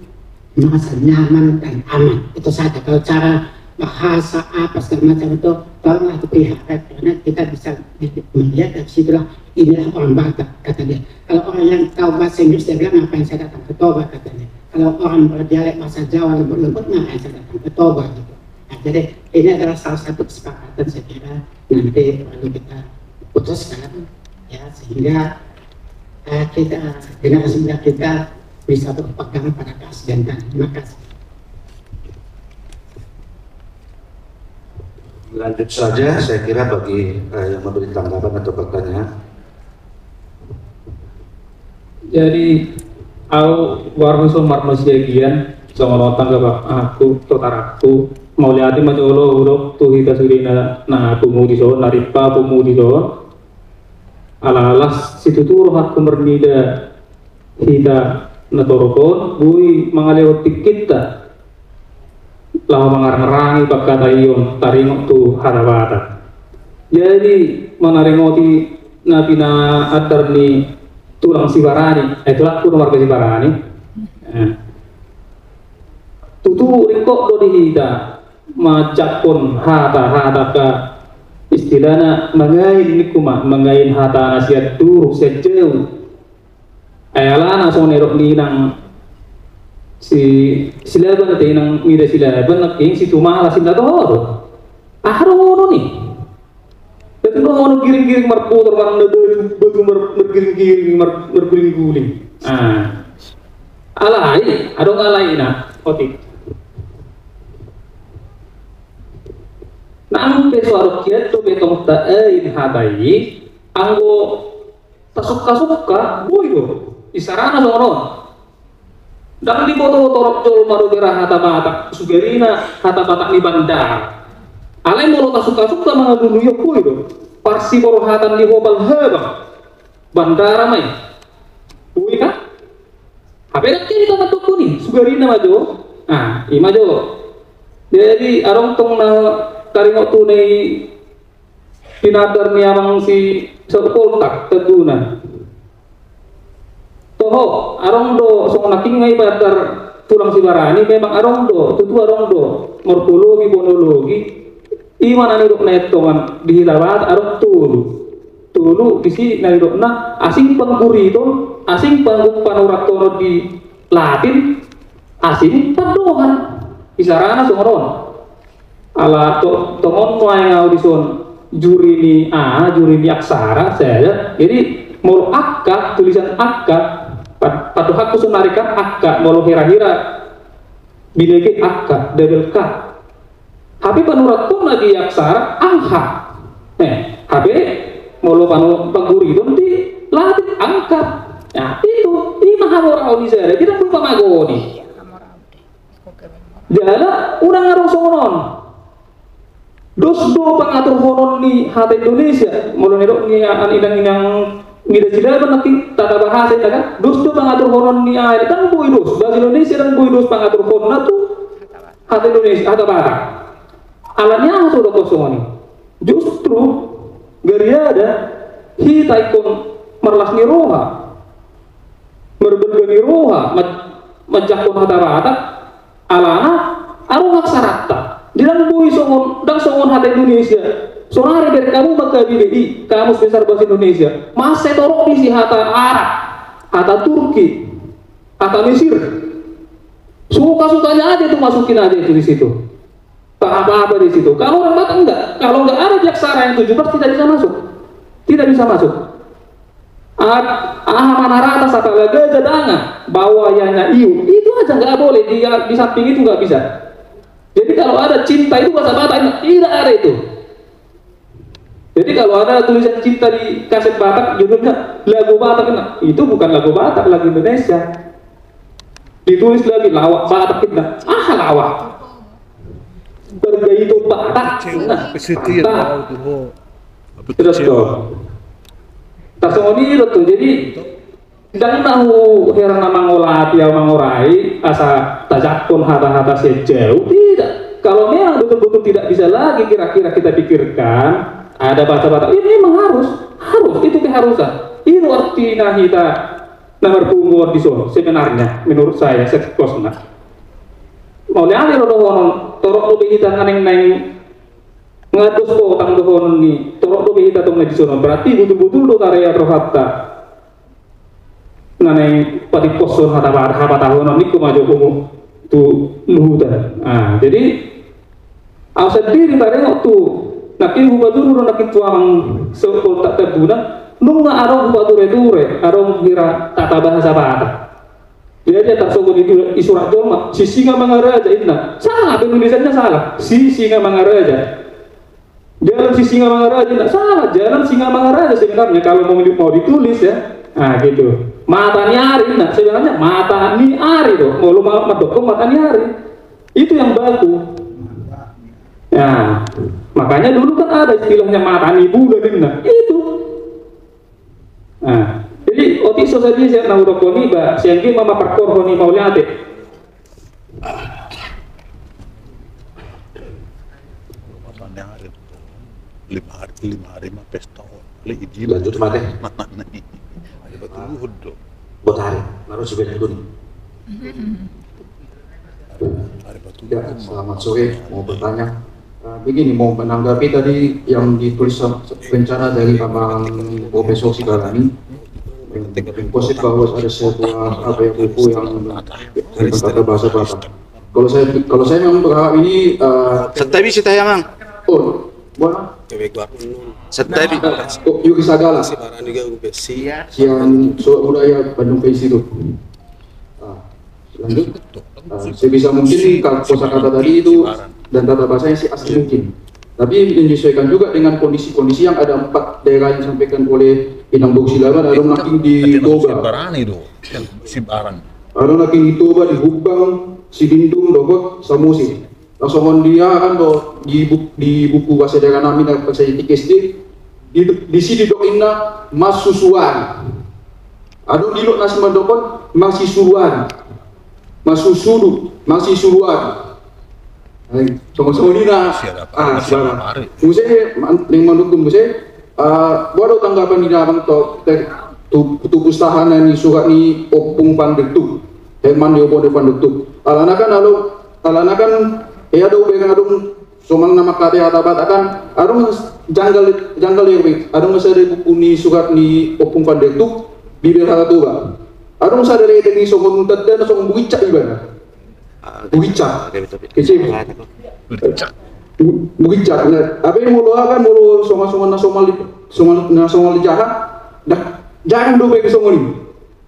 merasa nyaman dan aman. Itu saja. Kalau cara bahasa apa segala macam itu, tolonglah dipelihara, karena kita bisa di-, melihat dari situlah inilah orang Batak, kata dia. Kalau orang yang tahu bahasa Inggris, dia bilang, "Ngapain saya datang ke Toba?" katanya. Kalau orang berdialek bahasa Jawa lembut-lembut, "Ngapain saya datang ke Toba?" gitu. Nah, jadi ini adalah salah satu kesepakatan, saya kira nanti perlu kita putuskan, ya, sehingga, eh, kita, generasi muda kita bisa berpegang pada keaslian tadi. Terima kasih. Lanjut saja, saya kira bagi, eh, yang memberi tanggapan atau pertanyaan. Jadi, au warna so marmasiagian, songon on tanggapan aku, totarakku, mauliate ma jolo hudok tu hita sude na, na pungu dison, na ripa pungu dison. Ala, ala situtu rohangku marnida hita na torop on, boi mangalehon tingkinta laho mangarangrangi pangkataion taringot tu hata Batak. Jadi, manaringoti na pinaandar ni tulang Sibarani, eh, tulangku na marga Sibarani. Eh. Tutu ringkot do di hita manjangkon hata-hata, ka istilahna mangain, ningku ma, mangain hata na sian durung, sian jauh. Ai alana songon na nidok ni inang si Silaban, ate, inang mida Silaban, nangkin si Tumala si Natodo. Aha do ngoluna i? Berarti do ngoluna giring-giring marputar, manang na batu, batu mar-, margiring-giring, mar-, marguling-guling. Ah. Alai, adong alaina, otik. Nang pe so adong hian dope tong tabaen hata i, anggo tasungkasungka, boi do. Isarana songon on. Ndang diboto torop jolma dope ra hata Batak, sugarina hata Batak ni bandar. Alai molo tasungkasungka mangalului on, boi do. Parsiborhatan ni hopal habang. Bandar ma i. Boi kan? Hape ndang jadi taman dokon i, sugarina ma jo. Ah, i ma jo. Jadi adong tong na taringot tu na i pinandar ni amang si Saut Poltak, Taguna. Toho, adong do songon na king ngai bandar tulang Sibarani, memang adong do, tutu adong do. Morfologi, fonologi, i ma na nidok na i antong di hita Batak, adong tolu. Tolu, disi na nidokna, asing pangguriton, asing panggu-, panurathonon di Latin, asing pandohan. Isarana songon on. Ala to-, tongon nuaeng au dison juri ni, ah, juri ni aksara saja. Jadi molo angka, tulisan angka, pad-, padohanku sonari kan angka, molo hira-hira bilege angka, double K. Hape panurathonna di aksara angka. Eh, hape molo panu-, pangguriton di Latin angka. Nah, itu, i ma hamoraon i sada, tidak perlu pamagoni. Jala unang adong songon on. Dos do pangaturhonon ni hata Indonesia, molo nidok ni an inang-inang mida sida nangkin tata bahasa inna kan. Dos do pangaturhonon ni ai, ndang boi dos. Bahasa Indonesia ndang boi dos pangaturhononna tu hata Indonesia, hata Batak. Alani aha so dokkon songon i? Justru gariada hita ingkon marlas ni roha, marbalga ni roha, ma-, manjangkon hata Batak, alana adong aksaranta. Ndang boi songon, ndang songon hata Indonesia. Sonari bereng hamu mangkabilek i, Kamus Besar Bahasa Indonesia. Mansai torop disi hata Arab, hata Turki, hata Mesir. Suka-sukanya aja itu masukin aja itu di situ. Tak apa-apa di situ. Kalau orang Batak enggak. Kalau enggak ada di aksara yang tujuh belas, tidak bisa masuk. Tidak bisa masuk. Ad-, aha manaratas, apalagi aja danga, bawa yanya iu. Itu aja nggak boleh. Di, di samping itu nggak bisa. Jadi kalau ada cinta itu bahasa Batak, tidak ada itu. Jadi kalau ada tulisan cinta di kaset Batak, judulnya lagu Batak, nah, itu bukan lagu Batak, lagu Indonesia. Ditulis lagi lawak Batak, nah, ah, lawak. Bergaya itu Batak, nah, Batak. Terus tuh. Tasongon itu tuh, jadi Ndang na huhera na mangolati au mangorai, asa tajangkon hata-hata sian jauh, tidak. Kalau memang betul-betul tidak bisa lagi, kira-kira kita pikirkan, ada bahasa Batak, ini memang harus, harus, itu keharusan. Itu artina hita na marpungu on dison, sebenarnya, menurut saya, sekiosna. Mauliate do dohonon, torop dope hita na naeng-naeng, nga dos potang dohonon ni, torop dope hita tong na dison, berarti butul-butul do tarean rohanta. Na naeng patimposhon hata ba-, hapatahonon, ningku ma jo homu tu luhutan. Ah, jadi, au sandiri taringot tu, nangkin hupaturut do nangkin tu amang Saut Poltak Tambuna, nunga adong hupature-ture, adong hira tata bahasa Batak. Jadi, tarsongon i tu, i surat jolma, Sisingamangaraja inna. Salah, penulisannya salah. Sisingamangaraja. Jalan Sisingamangaraja, tidak salah, Jalan Singamangaraja sebenarnya kalau mau, mau ditulis ya. Nah, gitu. Mata ni ari, nah, sebenarnya mata ni ari tuh. Mau lu ma-, mandok mata ni ari. Itu yang baku. Nah, makanya dulu kan ada istilahnya mata ni bulan, nah. Itu. Nah, jadi otik so sadia sian na hudokkon i, ba, sian dia mama parkorhon i mauliate. Lima hari, lima hari ma pesta on. Lanjut, Mate. Hari Batu Luhur do. Buat hari, baru sebenarnya itu nih. Ya, selamat sore. Mau bertanya, eh, begini, mau menanggapi tadi yang ditulis sam-, rencana dari Abang Profesor Sibarani, yang posted bahwa ada sebuah, apa ya, buku yang tentang tata bahasa Batak. Kalau saya, kalau saya memang berharap ini, eh, Santabi si Tayamang. Oh, mana? Santabi. Oh, Yuri Sagala. Sian Sulawak Budaya Bandung P I Institute. Ah, lanjut. Ah, sebisa mungkin kosakata tadi itu dan tata bahasanya si asli mungkin. Tapi menyesuaikan juga dengan kondisi-kondisi yang ada empat daerah yang disampaikan oleh Inang Boksi Laban, ada nangkin di Toba. Ada nangkin di Toba, di Humbang, Silindung, dohot Samosir. Langsung on dia kan do di, bu, di buku bahasa daerah nami na pas di S D, di, di sini dok inna masusuan. Adong dilok nasi mandokon masisuruan. Masusudu, masisuruan. Songon-songon i na. Ah, sibarang. Muse, yang mandukung muse, boha do tanggapan ni damang tu, tu, tu pustaha na ni surat ni Ompung Pandetuk. Herman di Ompung di Pandetuk. Alana kan alo, alana kan, ya do, adong somal na mangkatai hata Batak kan, adong janggal, janggal ya, adong masa di buku ni surat ni Ompung Pandetuk, Bibir Hata Toba. Adong sada letek ni songon tanda na songon buicak ibana. Buicak. Kecil. Buicak. Buicak. Nah, apa yang molo akan molo songon-songon na somal, songon na somal jahat. Nah, jangan do bae songon i.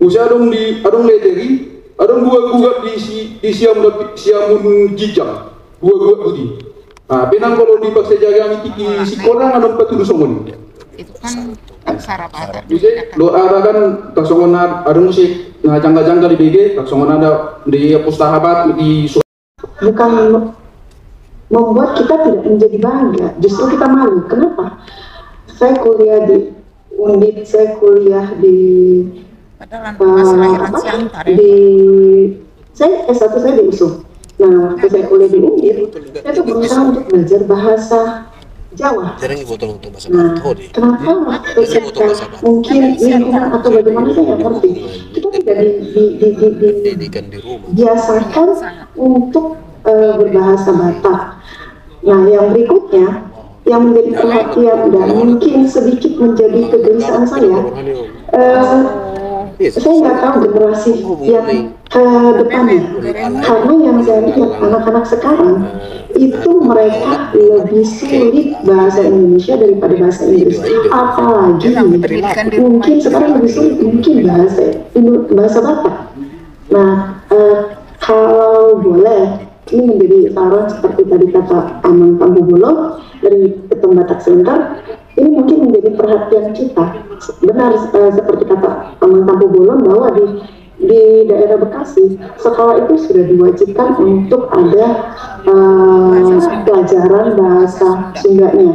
Muse adong di, adong letek i, adong gugat-gugat di si, di siamun, siamun ginjang. Gugat-gugat boti. Nah, pe nang molo di paksa jaga ni tiki si korang adong patudu songon i. Itu kan aksara Batak. Muse, lo ada kan, tak songon na, adong muse, na janggal-janggal di B G, tak songon ada di pustaha Batak di bukan membuat kita tidak menjadi bangga, justru kita malu. Kenapa? Saya kuliah di Undip, saya kuliah di, eh, apa? Di, saya S satu saya di U S U. Nah, waktu saya kuliah di Undip, saya tuh berusaha untuk belajar bahasa Jawa. Nah, kenapa waktu kita mungkin lingkungan atau bagaimana saya nggak ngerti, kita tidak di, di, di, di, di, dibiasakan untuk, eh, berbahasa Batak. Nah, yang berikutnya, yang menjadi perhatian dan mungkin sedikit menjadi kegelisahan saya, eh, saya nggak tahu generasi yang ke depannya. Karena yang saya lihat anak-anak sekarang itu mereka lebih sulit bahasa Indonesia daripada bahasa Inggris. Apalagi mungkin sekarang lebih sulit mungkin bahasa Indo-, bahasa Batak. Nah, eh, kalau boleh, ini menjadi saran seperti tadi kata Amang Tampubolon dari Ketum Batak Center, ini mungkin menjadi perhatian kita. Benar, eh, seperti kata Amang Tampubolon bahwa di, di daerah Bekasi, sekolah itu sudah diwajibkan untuk ada, eh, pelajaran bahasa Sundanya.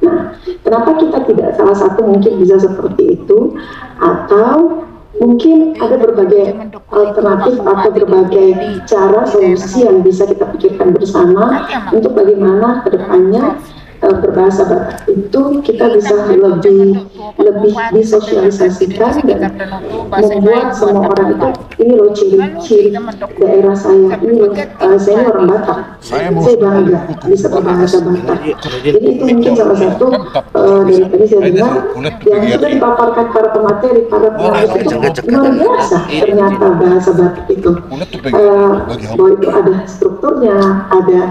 Nah, kenapa kita tidak salah satu mungkin bisa seperti itu? Atau mungkin ada berbagai alternatif atau berbagai cara solusi yang bisa kita pikirkan bersama untuk bagaimana ke depannya, eh, berbahasa Batak itu kita bisa lebih, lebih disosialisasikan dan membuat semua orang itu, "Ini loh ciri-ciri daerah saya, ini loh, eh, saya ini orang Batak." Saya bangga bisa berbahasa Batak. Jadi itu mungkin salah satu, eh, dari tadi saya dengar yang sudah dipaparkan para pemateri, para pemateri itu luar biasa ternyata bahasa Batak itu. Eh, bahwa itu ada strukturnya, ada,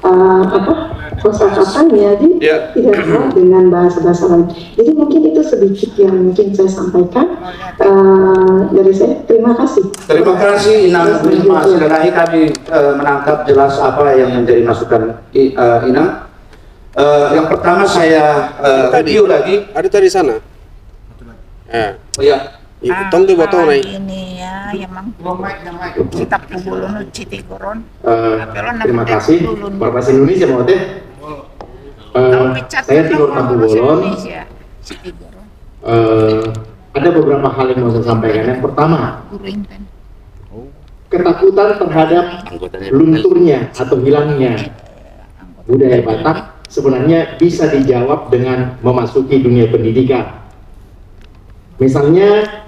eh, apa, kosakatanya, jadi tidak sama dengan bahasa-bahasa lain. Jadi mungkin itu sedikit yang mungkin saya sampaikan, eh, dari saya. Terima kasih. Terima kasih, Inang. Terima kasih. Kami, eh, menangkap jelas apa yang menjadi masukan I-, eh, Inang. Eh, yang pertama saya, eh, review lagi. Ada tadi sana. Eh. Oh iya. Tong di botol nai. Ini ya, ya, Mang. Sitak kubulono citi koron. Eh, terima kasih. Bahasa Indonesia mau teh. Eh, saya Tigor Tampubolon. Eh, ada beberapa hal yang mau saya sampaikan. Yang pertama, ketakutan terhadap lunturnya atau hilangnya budaya Batak sebenarnya bisa dijawab dengan memasuki dunia pendidikan. Misalnya,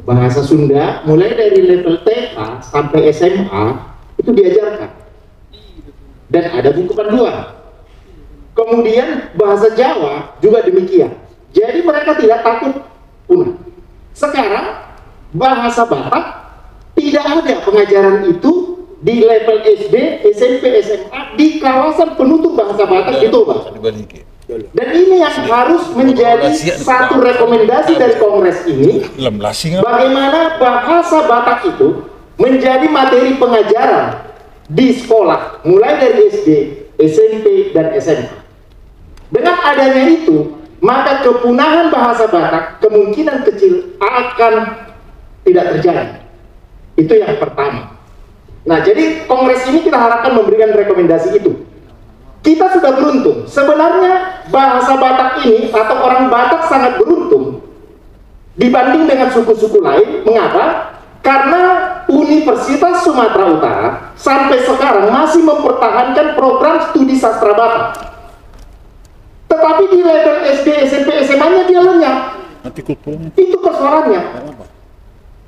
bahasa Sunda mulai dari level T K sampai S M A itu diajarkan. Dan ada buku panduan. Kemudian bahasa Jawa juga demikian. Jadi mereka tidak takut punah. Sekarang bahasa Batak tidak ada pengajaran itu di level S D, S M P, S M A di kawasan penutur bahasa Batak di Toba. Dan ini yang harus menjadi satu rekomendasi dari kongres ini, bagaimana bahasa Batak itu menjadi materi pengajaran di sekolah, mulai dari S D, S M P, dan S M A. Dengan adanya itu, maka kepunahan bahasa Batak kemungkinan kecil akan tidak terjadi. Itu yang pertama. Nah, jadi kongres ini kita harapkan memberikan rekomendasi itu. Kita sudah beruntung. Sebenarnya bahasa Batak ini atau orang Batak sangat beruntung dibanding dengan suku-suku lain. Mengapa? Karena Universitas Sumatera Utara sampai sekarang masih mempertahankan program studi sastra Batak. Tetapi di level S D, S M P, S M A-nya dia lenyap. Itu persoalannya.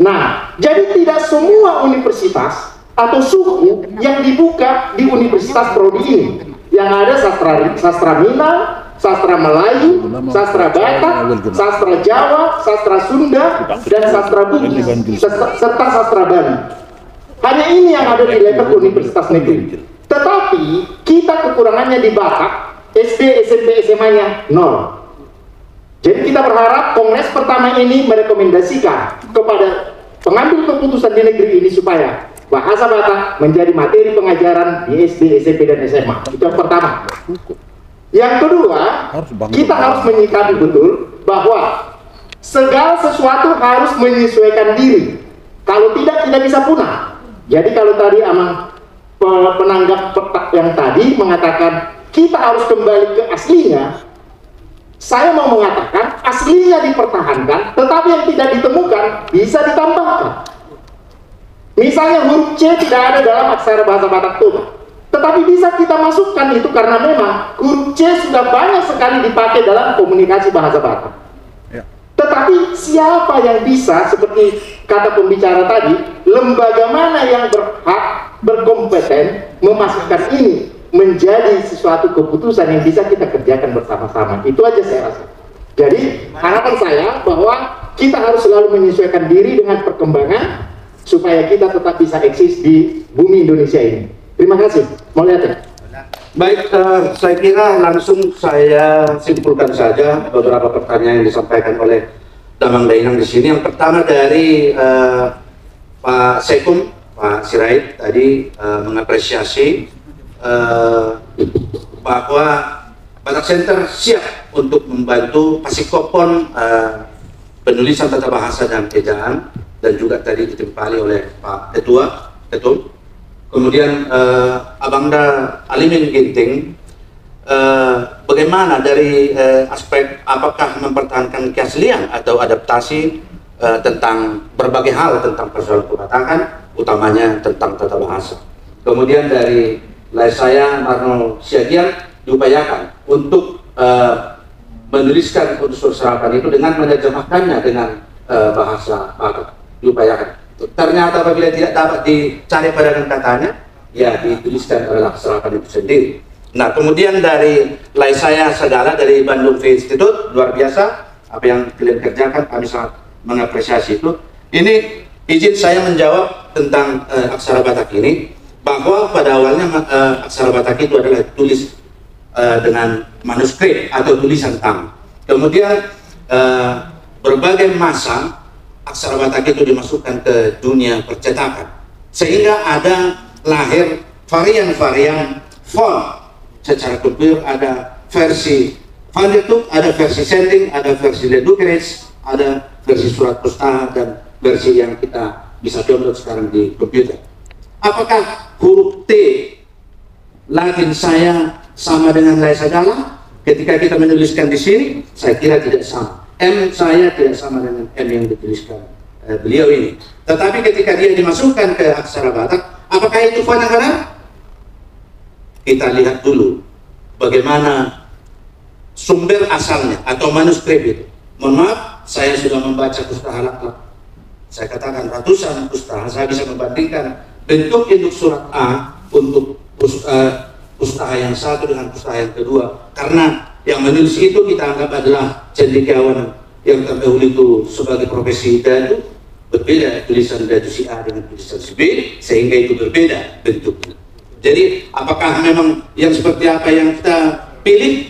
Nah, jadi tidak semua universitas atau suku yang dibuka di universitas prodi ini. Yang ada sastra, sastra Minang, sastra Melayu, sastra Batak, sastra Jawa, sastra Sunda, dan sastra Bugis, serta, serta sastra Bali. Hanya ini yang ada di level universitas negeri. Tetapi kita kekurangannya di Batak, S D, S M P, S M A-nya nol. Jadi kita berharap kongres pertama ini merekomendasikan kepada pengambil keputusan di negeri ini supaya bahasa Batak menjadi materi pengajaran di S D, S M P, dan S M A. Itu yang pertama. Yang kedua, kita harus menyikapi betul bahwa segala sesuatu harus menyesuaikan diri. Kalau tidak, kita bisa punah. Jadi kalau tadi amang pe-, penanggap petak yang tadi mengatakan kita harus kembali ke aslinya, saya mau mengatakan aslinya dipertahankan, tetapi yang tidak ditemukan bisa ditambahkan. Misalnya huruf C tidak ada dalam aksara bahasa Batak Toba, tetapi bisa kita masukkan itu karena memang huruf C sudah banyak sekali dipakai dalam komunikasi bahasa Batak. Ya. Tetapi siapa yang bisa, seperti kata pembicara tadi, lembaga mana yang berhak, berkompeten memasukkan ini menjadi sesuatu keputusan yang bisa kita kerjakan bersama-sama? Itu aja saya rasa. Jadi harapan saya bahwa kita harus selalu menyesuaikan diri dengan perkembangan supaya kita tetap bisa eksis di bumi Indonesia ini. Terima kasih. Mauliate. Baik, eh, saya kira langsung saya simpulkan saja beberapa pertanyaan yang disampaikan oleh Damang Dainang di sini. Yang pertama dari, eh, Pak Sekum, Pak Sirait tadi, eh, mengapresiasi, eh, bahwa Batak Center siap untuk membantu pasikophon, eh, penulisan tata bahasa dan ejaan, dan juga tadi ditimpali oleh Pak Ketua, Ketum. Kemudian, eh, Abangda Alimin Ginting, eh, bagaimana dari, eh, aspek apakah mempertahankan keaslian atau adaptasi, eh, tentang berbagai hal tentang persoalan kebatakan, utamanya tentang tata bahasa. Kemudian dari Lae Saya Marno Siagian, diupayakan untuk, eh, menuliskan unsur serapan itu dengan menerjemahkannya dengan, eh, bahasa Batak. Diupayakan. Ternyata apabila tidak dapat dicari pedagang katanya, ya dituliskan adalah serapan itu sendiri. Nah, kemudian dari Lae Saya Sagala dari Bandung Free Institute, luar biasa apa yang kalian kerjakan, kami sangat mengapresiasi itu. Ini izin saya menjawab tentang, eh, aksara Batak ini, bahwa pada awalnya, eh, aksara Batak itu adalah tulis, eh, dengan manuskrip atau tulisan tangan. Kemudian, eh, berbagai masa aksara Batak itu dimasukkan ke dunia percetakan, sehingga ada lahir varian-varian font. Secara komputer ada versi Vandertook, ada versi Sending, ada versi Leducaires, ada versi surat pustaka, dan versi yang kita bisa download sekarang di komputer. Apakah huruf T Latin saya sama dengan Lae Sagala ketika kita menuliskan di sini? Saya kira tidak sama. M saya tidak sama dengan M yang dituliskan, eh, beliau ini. Tetapi ketika dia dimasukkan ke aksara Batak, apakah itu font Anggaran? Kita lihat dulu bagaimana sumber asalnya atau manuskrip itu. Mohon maaf, saya sudah membaca pustaka laklak. Saya katakan ratusan pustaka, saya bisa membandingkan bentuk induk surat A untuk pus-, eh, pustaka yang satu dengan pustaka yang kedua. Karena yang menulis itu kita anggap adalah cendekiawan yang terdahulu itu sebagai profesi datu, berbeda tulisan datu si A dengan tulisan si B, sehingga itu berbeda bentuknya. Jadi, apakah memang yang seperti apa yang kita pilih?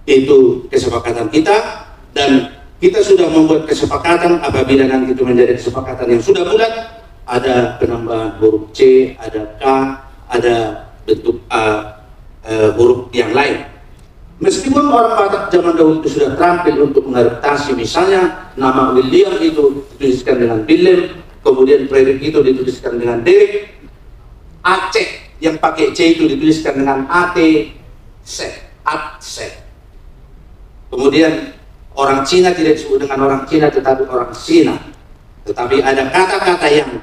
Itu kesepakatan kita, dan kita sudah membuat kesepakatan, apabila nanti itu menjadi kesepakatan yang sudah bulat, ada penambahan huruf C, ada K, ada bentuk, eh, eh, huruf yang lain. Meskipun orang Batak zaman dahulu itu sudah terampil untuk mengadaptasi, misalnya nama William itu dituliskan dengan Willem, kemudian Frederick itu dituliskan dengan Derek, Aceh yang pakai C itu dituliskan dengan A T C, Atse. Kemudian orang Cina tidak disebut dengan orang Cina, tetapi orang Sina. Tetapi ada kata-kata yang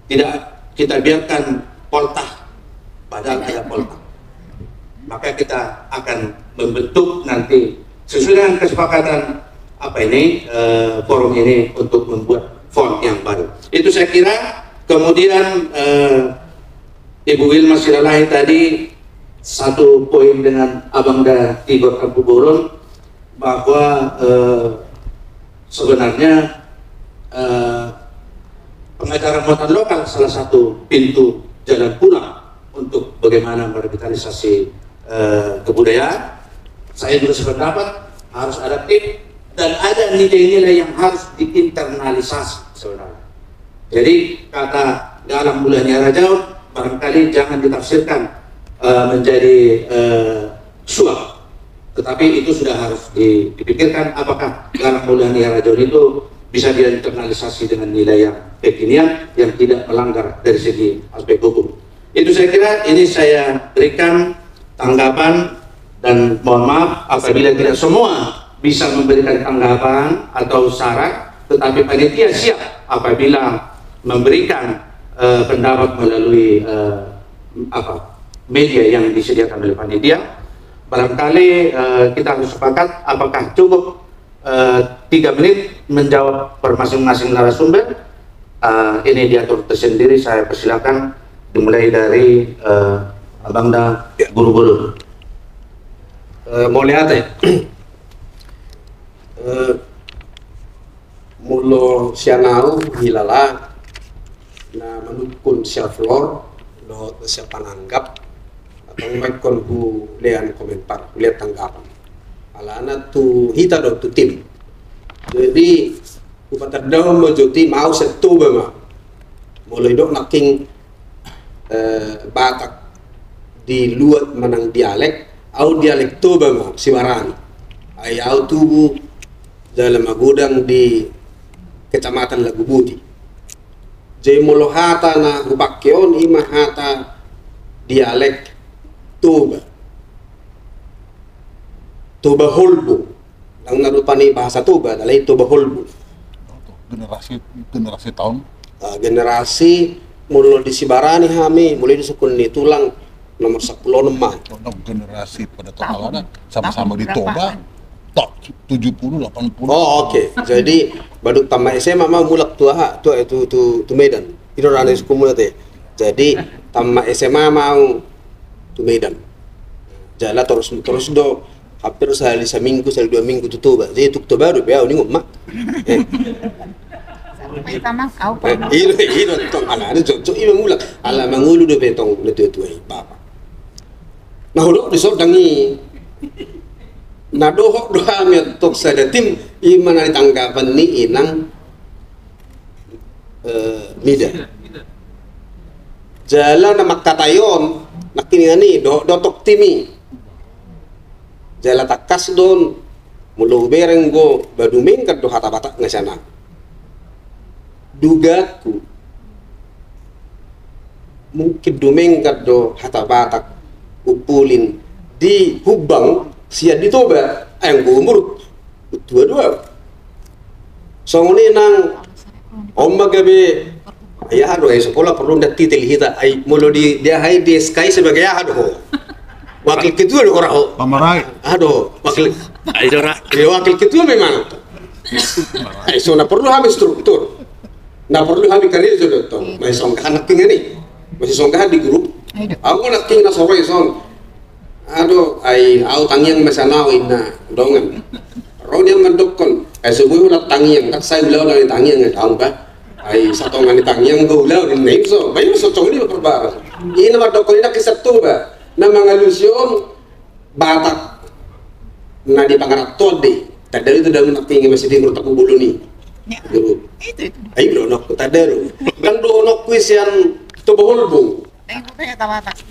tidak kita biarkan poltah, padahal ada poltah. Maka kita akan membentuk nanti sesuai dengan kesepakatan apa ini, eh, forum ini untuk membuat font yang baru. Itu saya kira. Kemudian, eh, Ibu Wilma Silalahi tadi satu poin dengan Abang da Tigor Tampubolon, bahwa, eh, sebenarnya, eh, pengajaran muatan lokal salah satu pintu jalan pulang untuk bagaimana merevitalisasi, eh, kebudayaan. Saya juga sependapat harus adaptif dan ada nilai-nilai yang harus diinternalisasi sebenarnya. Jadi kata dalam mula ni harajaon barangkali jangan ditafsirkan, eh, menjadi, eh, suap. Tetapi itu sudah harus di-, dipikirkan apakah dalam mula ni harajaon itu bisa diinternalisasi dengan nilai yang kekinian yang tidak melanggar dari segi aspek hukum. Itu saya kira ini saya berikan tanggapan, dan mohon maaf apabila tidak semua bisa memberikan tanggapan atau saran, tetapi panitia siap apabila memberikan, eh, pendapat melalui, eh, apa, media yang disediakan oleh panitia. Barangkali, eh, kita harus sepakat apakah cukup, eh, tiga menit menjawab per masing-masing narasumber. Eh, ini diatur tersendiri, saya persilakan dimulai dari, eh, Abang da Guru Guru. Eh, mauliate. Eh, molo sian au hilala na manungkun sian floor dohot sian pananggap, atau maikkon hulean komentar, hulean tanggapan. Alana tu hita do tu tim. Jadi hupatandahon ma jo tim, au sian Toba ma. Molo didok nangkin, eh, Batak di luat manang dialek, au dialek Toba ma, Sibarani. Ai au tubu jala magodang di Kecamatan Laguboti. Jadi molo hata na hupake on i ma hata dialek Toba. Toba Holbo. Ndang na rupani bahasa Toba, alai Toba Holbo. Generasi, generasi taon? Ah, generasi molo di Sibarani hami, molo di sukun ni tulang nomor sampulu onom ma. Ono generasi pada totalna sama-sama di Toba. Tok, tujuh puluh, delapan puluh. Oh, oke. Jadi baduk tamat S M A ma mulak tu aha, tu, tu, tu, tu Medan. Itu rana suku mulak te. Jadi tamat S M A ma au tu Medan. Jala terus, terus do hampir sahali saminggu, sahali dua minggu tu Toba. Jadi tu Toba do pe au ningon ma. Eh. Sampai sama kau. Eh, pernah. Ilo, ilo tong ala ada cocok i ma mulak. Ala mangolu do pe tong na tua-tua i, bapak. Nah, hudok di sodang i. Na dohot do hami antong sada tim, i ma na di tanggapan ni inang, eh, mida. Jala na mangkatai on, nangkiningan i, dohot do antong tim i. Jala tangkas do on, molo hubereng do, ba dumenggan do hata Batak na sian au. Dugaanku, mungkin dumenggan do hata Batak umpulin di Humbang sian di Toba, ai anggo umur tua do au. Songon i nang on ma gabe, ai aha do, ai sikola porlu nda titel hita, ai molo di, di aha i, di S K I sebagai aha do ho? Wakil ketua do ho ra ho? Pamarai. Aha do ho? Wakil, ai jora. Iya, wakil ketua memang. Ai so na porlu hami struktur. Na porlu hami karejo do tong. Masisonggahan nangkiningan i. Masisonggahan di grup. Au nangkiningan na so ro i son. Ado, ai au tangiang ma sian au inna dongan. Ro nian mandokkon. Ai so boi hulat tangiang, kan sai ulaon ni tangiang, ai au ba. Ai satonga ni tangiang do ulaon ninna i so. Ba i so congoni ma parbaru. Inna mandokkon inna kisah tu ba. Na mangalusi on Batak na di pangarantoan do i. Tanda do i tu damu nangkiningan masih di Murtaku Bolon i. Ya. Itu, itu. Ai do onokku tanda do. Ndang do onokku i sian Toba Holbung.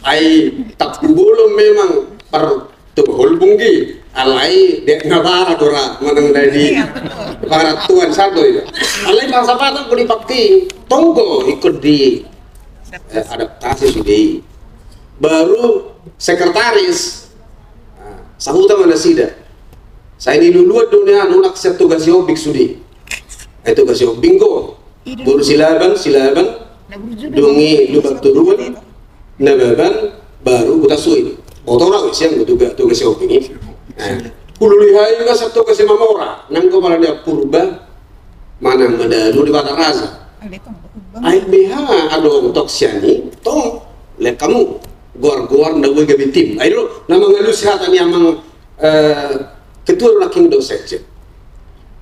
Ai Tampubolon memang par Toba Holbung i, alai di na bara do ra manang di parantuan satu i. Alai bahasa Batak do dipake, tonggo ikut di, eh, adaptasi sude i. Baru sekretaris, nah, sahuta ma nasida. Sai niluluan do nian, unang sian Toga Sihombing sude. Eh, Toga Sihombing do. Boru Silaban, Silaban, dung i Lumban Toruan, Nababan, baru Hutasoit. Boto ra sian Toga, Toga Sihombing i. Eh, hulului hami ma sian Toga Simamora, nang do pala di Purba, manang Madalu, Debata Raja. Ai beha adong tong sian i, tong, lek hamu goar-goar na boi gabe tim. Ai do na mangalusi hata ni amang, eh, ketua do nangkin do sekjen.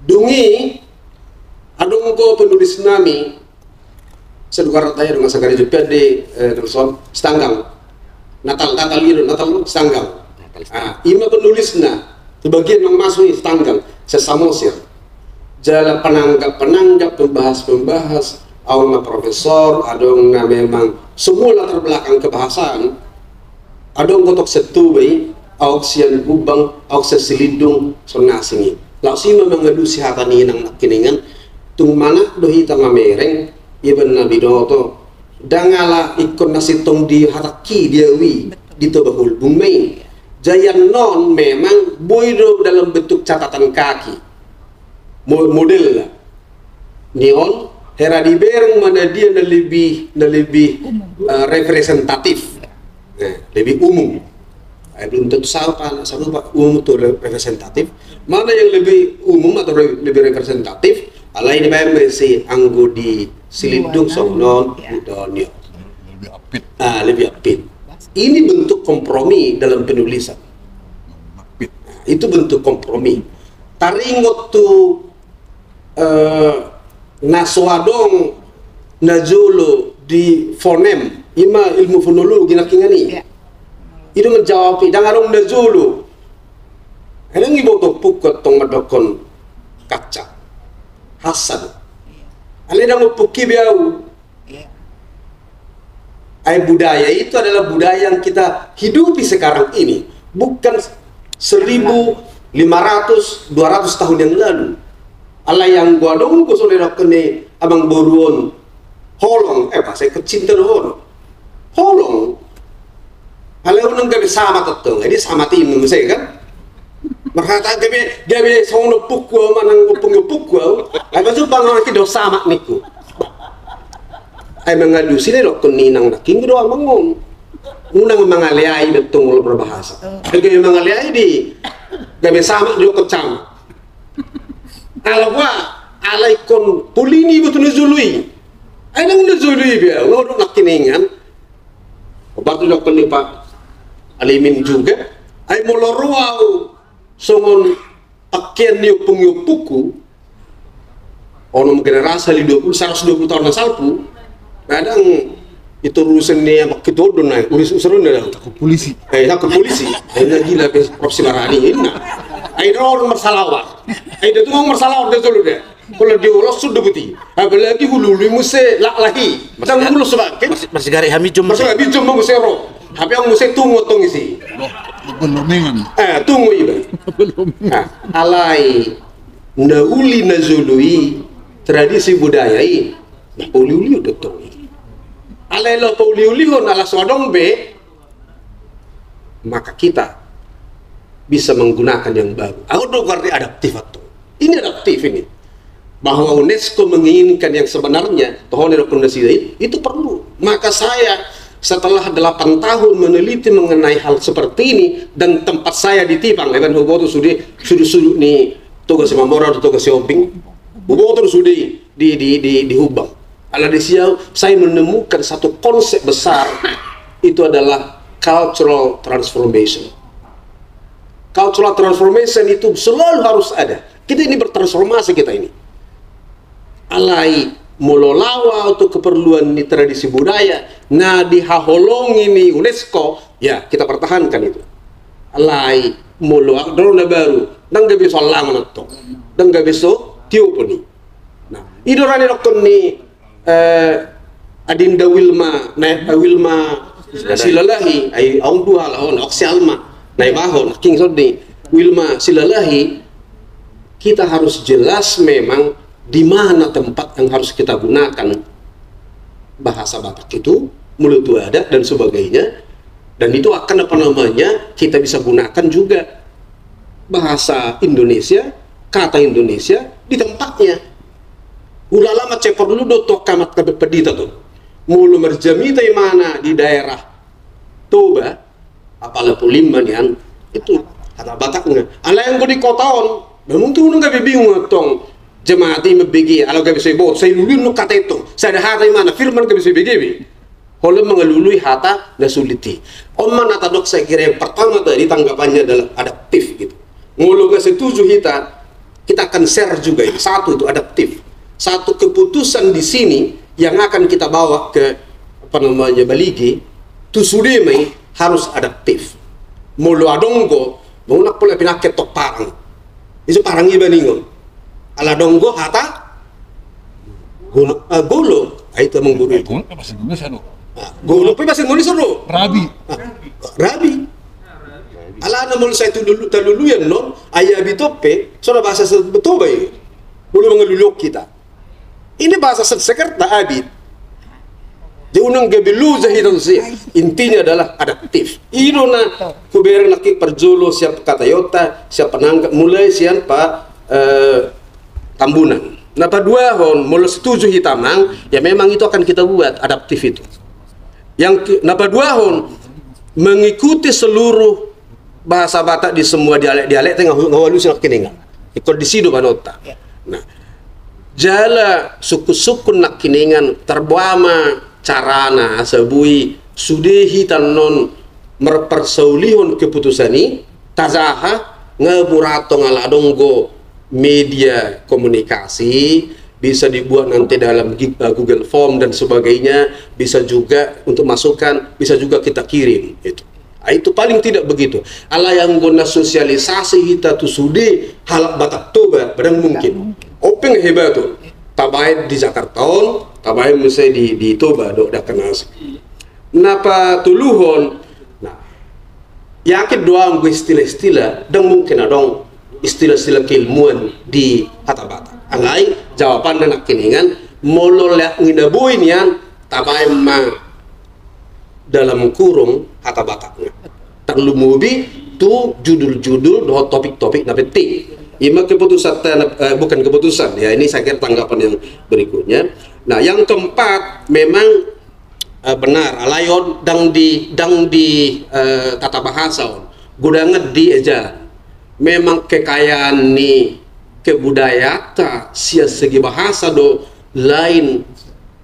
Dung i adong do penulis nami, sadugaran tahe do masa gari jupian di, eh, Nelson, Sitanggang. Natal, Natal i do, Natal Sitanggang. Ah, i ma penulisna, tu bagian nang masuk i Sitanggang, sian Samosir. Jala penanggap-penanggap, pembahas-pembahas, adong na profesor, adong na memang semua latar belakang kebahasaan, adong do tong sian Toba i, adong sian Humbang, adong sian Silindung, songon i ma i. Laos i ma mangalusi hata ni inang nangkiningan, tung manat do hita mamereng, iba na binoto, ndang ala ingkon na sintong dihatahon di ahu i, di Toba Holbung ma i. Jala annon memang boi do dalam bentuk catatan kaki. Mo-, modelna. Ni on, hera dibereng ma na dia na lebih, na lebih, eh, representatif. Eh, lebih umum. Eh, belum tentu sama, sarupa, umum atau re-, representatif. Mana yang lebih umum atau re-, lebih representatif? Alai dibaen ma i, anggo di Silindung songon on, ya. Udah on, ya. Lebih apit. Ah, lebih apit. Ini bentuk kompromi dalam penulisan. Apit. Nah, itu bentuk kompromi. Taringot tu, eh, na so adong najolo di fonem, i ma ilmu fonologi nangkiningan i. Ya. I do manjawab i, ndang adong najolo. Ndang diboto ompungku antong mandokkon kaca. Hasan. Alai ndang ompungki be ahu. Iya. Ai budaya itu adalah budaya yang kita hidupi sekarang ini, bukan seribu lima ratus, dua ratus tahun yang lalu. Alai anggo adong do songon na didokkon ni amangboru on, holong, eh, bahasa kecinta do holong. Holong. Alai unang gabe samat antong, jadi samat i muse kan. Marhata gabe, gabe songon ompungku ahu, manang ompung ni ompungku ahu. Ai pasu pangawan ki do samat ningku. Ai mangalusi na didokkon ni inang nangkin do amang on. Unang mangaleai be antong molo marbahasa. Ai gabe mangaleai di, gabe samat didokkon camat. Ala hua, ala ingkon poli niba tu najolo i. Ai ndang najolo i be ahu, ngodok nangkiningan. Obat didokkon ni Pak Alimin juga. Ai molo ro ahu songon pakean ni ompung ni ompungku, onom generasi, sahali dua puluh, saratus dua puluh taon na salpu, kadang itu urusan ni apa, ketua do na, urus-, urusan na. Takut polisi. Eh, takut polisi. Eh, lagi lah, be, profesi barani, ini. Ai ro marsalawar. Ai da tung marsalawar da jolo da. Kalau dia ulos sudah putih. Apalagi hulului muse lak lahi. Tang ulos sebagin. Masih, masih gari hami jom. Masih hami jom muse ro. Tapi yang muse tungo tong isi. Loh, lomengan. Eh, tungo iba. Lomengan. Nah, alai na uli najolo i, tradisi budaya i, na pauliuli do tong i. Alai laho pauliulihon ala so adong be, maka kita bisa menggunakan yang baru. Ahu do goar ni adaptif antong. Ini adaptif ini. Bahwa UNESCO menginginkan yang sebenarnya, toho na didokkon nasida i, itu perlu. Maka saya setelah delapan tahun meneliti mengenai hal seperti ini dan tempat saya di Tipang, kan huboto sude sudut-sudut ni Toga Simamora do Toga Sihombing. Huboto sude di, di, di, di Humbang. Ala disi ahu, saya menemukan satu konsep besar, itu adalah cultural transformation. Cultural transformation itu selalu harus ada. Kita ini bertransformasi kita ini. Alai molo laho ahu tu keperluan ni tradisi budaya na dihaholongi ni UNESCO, ya, kita pertahankan itu. Alai molo adong na baru, ndang gabe so allangon antong, ndang gabe so tiopon i. Nah, i do ra na didokkon ni, eh, adinda Wilma, na, Wilma Silalahi, ai ahu dua halak on, adong si Alma. Nah, ibahon, King Sodi, Wilma Silalahi, kita harus jelas memang di mana tempat yang harus kita gunakan bahasa Batak itu, molo tu adat dan sebagainya, dan itu akan, apa namanya, kita bisa gunakan juga bahasa Indonesia, kata Indonesia di tempatnya. Ulala ma cek perlu do tu angka amang pandita tu. Molo marjamita imana di daerah Toba, apala Polim ma nian, itu hata Batakna. Alai anggo di kota on, ba mungkin unang gabe bingung antong jamaat i mambege, ala gabe sai boto, sai lului annon hata i tu. Sada hata imana, pir ma gabe sai bege be. Holan mangalului hata na sulit i. On ma na tadok, saya kira yang pertama tadi tanggapannya adalah adaptif gitu. Molo nggak setuju hita, kita akan share juga ini. Satu itu adaptif. Satu keputusan di sini yang akan kita bawa ke, apa namanya, Balige, tu sude ma i harus adaptif. Molo adong do, ba unang pola pinangke tong parang. Iso parang iba ningon. Ala adong do hata golo, ah, golo. Ah, itu amang guru itu. Golo pe bahasa Indonesia do. Ah, golo pe bahasa Indonesia do. Rabi. Ah, rabi. Alana molo sai tu lulu, talului annon, ai abit on pe, so na bahasa Toba i. Molo mangalului hita. Ini bahasa Sanskerta abit. Jadi unang gabe luja hita tu si. Intinya adalah adaptif. I do na hubereng nangkin parjolo sian hataionta, sian pananggap, mulai sian pa, eh, Tambunan. Na paduahon, molo setuju hita, Mang, ya memang itu akan kita buat adaptif itu. Yang ke-, na paduahon, mengikuti seluruh bahasa Batak di semua dialek-dialek, tengah hu-, ngawalu sian nangkiningan. Ikut di situ banota. Ya. Nah, jala sukun-sukun nangkiningan tarboa ma carana asa boi sude hita annon marparsaulihon keputusan i, tajaha nga buratong ala adong do media komunikasi, bisa dibuat nanti dalam gi-, eh, Google Form dan sebagainya, bisa juga untuk masukan, bisa juga kita kirim, gitu. Ah, itu paling tidak begitu. Alai anggo na sosialisasi hita tu sude halak Batak Toba, ba ndang mungkin. Ndang mungkin. On pe nga hebat tu. Tabaen di Jakarta on, tabaen muse di, di Toba, do, dakkan asi. Na patoluhon, nah, yakin do au anggo istilah-istilah, ndang mungkin adong istilah-istilah keilmuan di hata Batak. Alai, jawabanna nangkiningan, molo lea nginaboi nian, tabaen ma dalam kurung hata Batakna. Tarlumobi tu judul-judul dohot topik-topik na penting. Ima keputusan ta-, eh, bukan keputusan, ya, ini saya kira tanggapan yang berikutnya. Nah, yang keempat, memang, eh, benar, alai on ndang di, ndang di, eh, tata bahasa on. Godang di ejaan. Memang kekayaan ni kebudayaanta sian segi bahasa do lain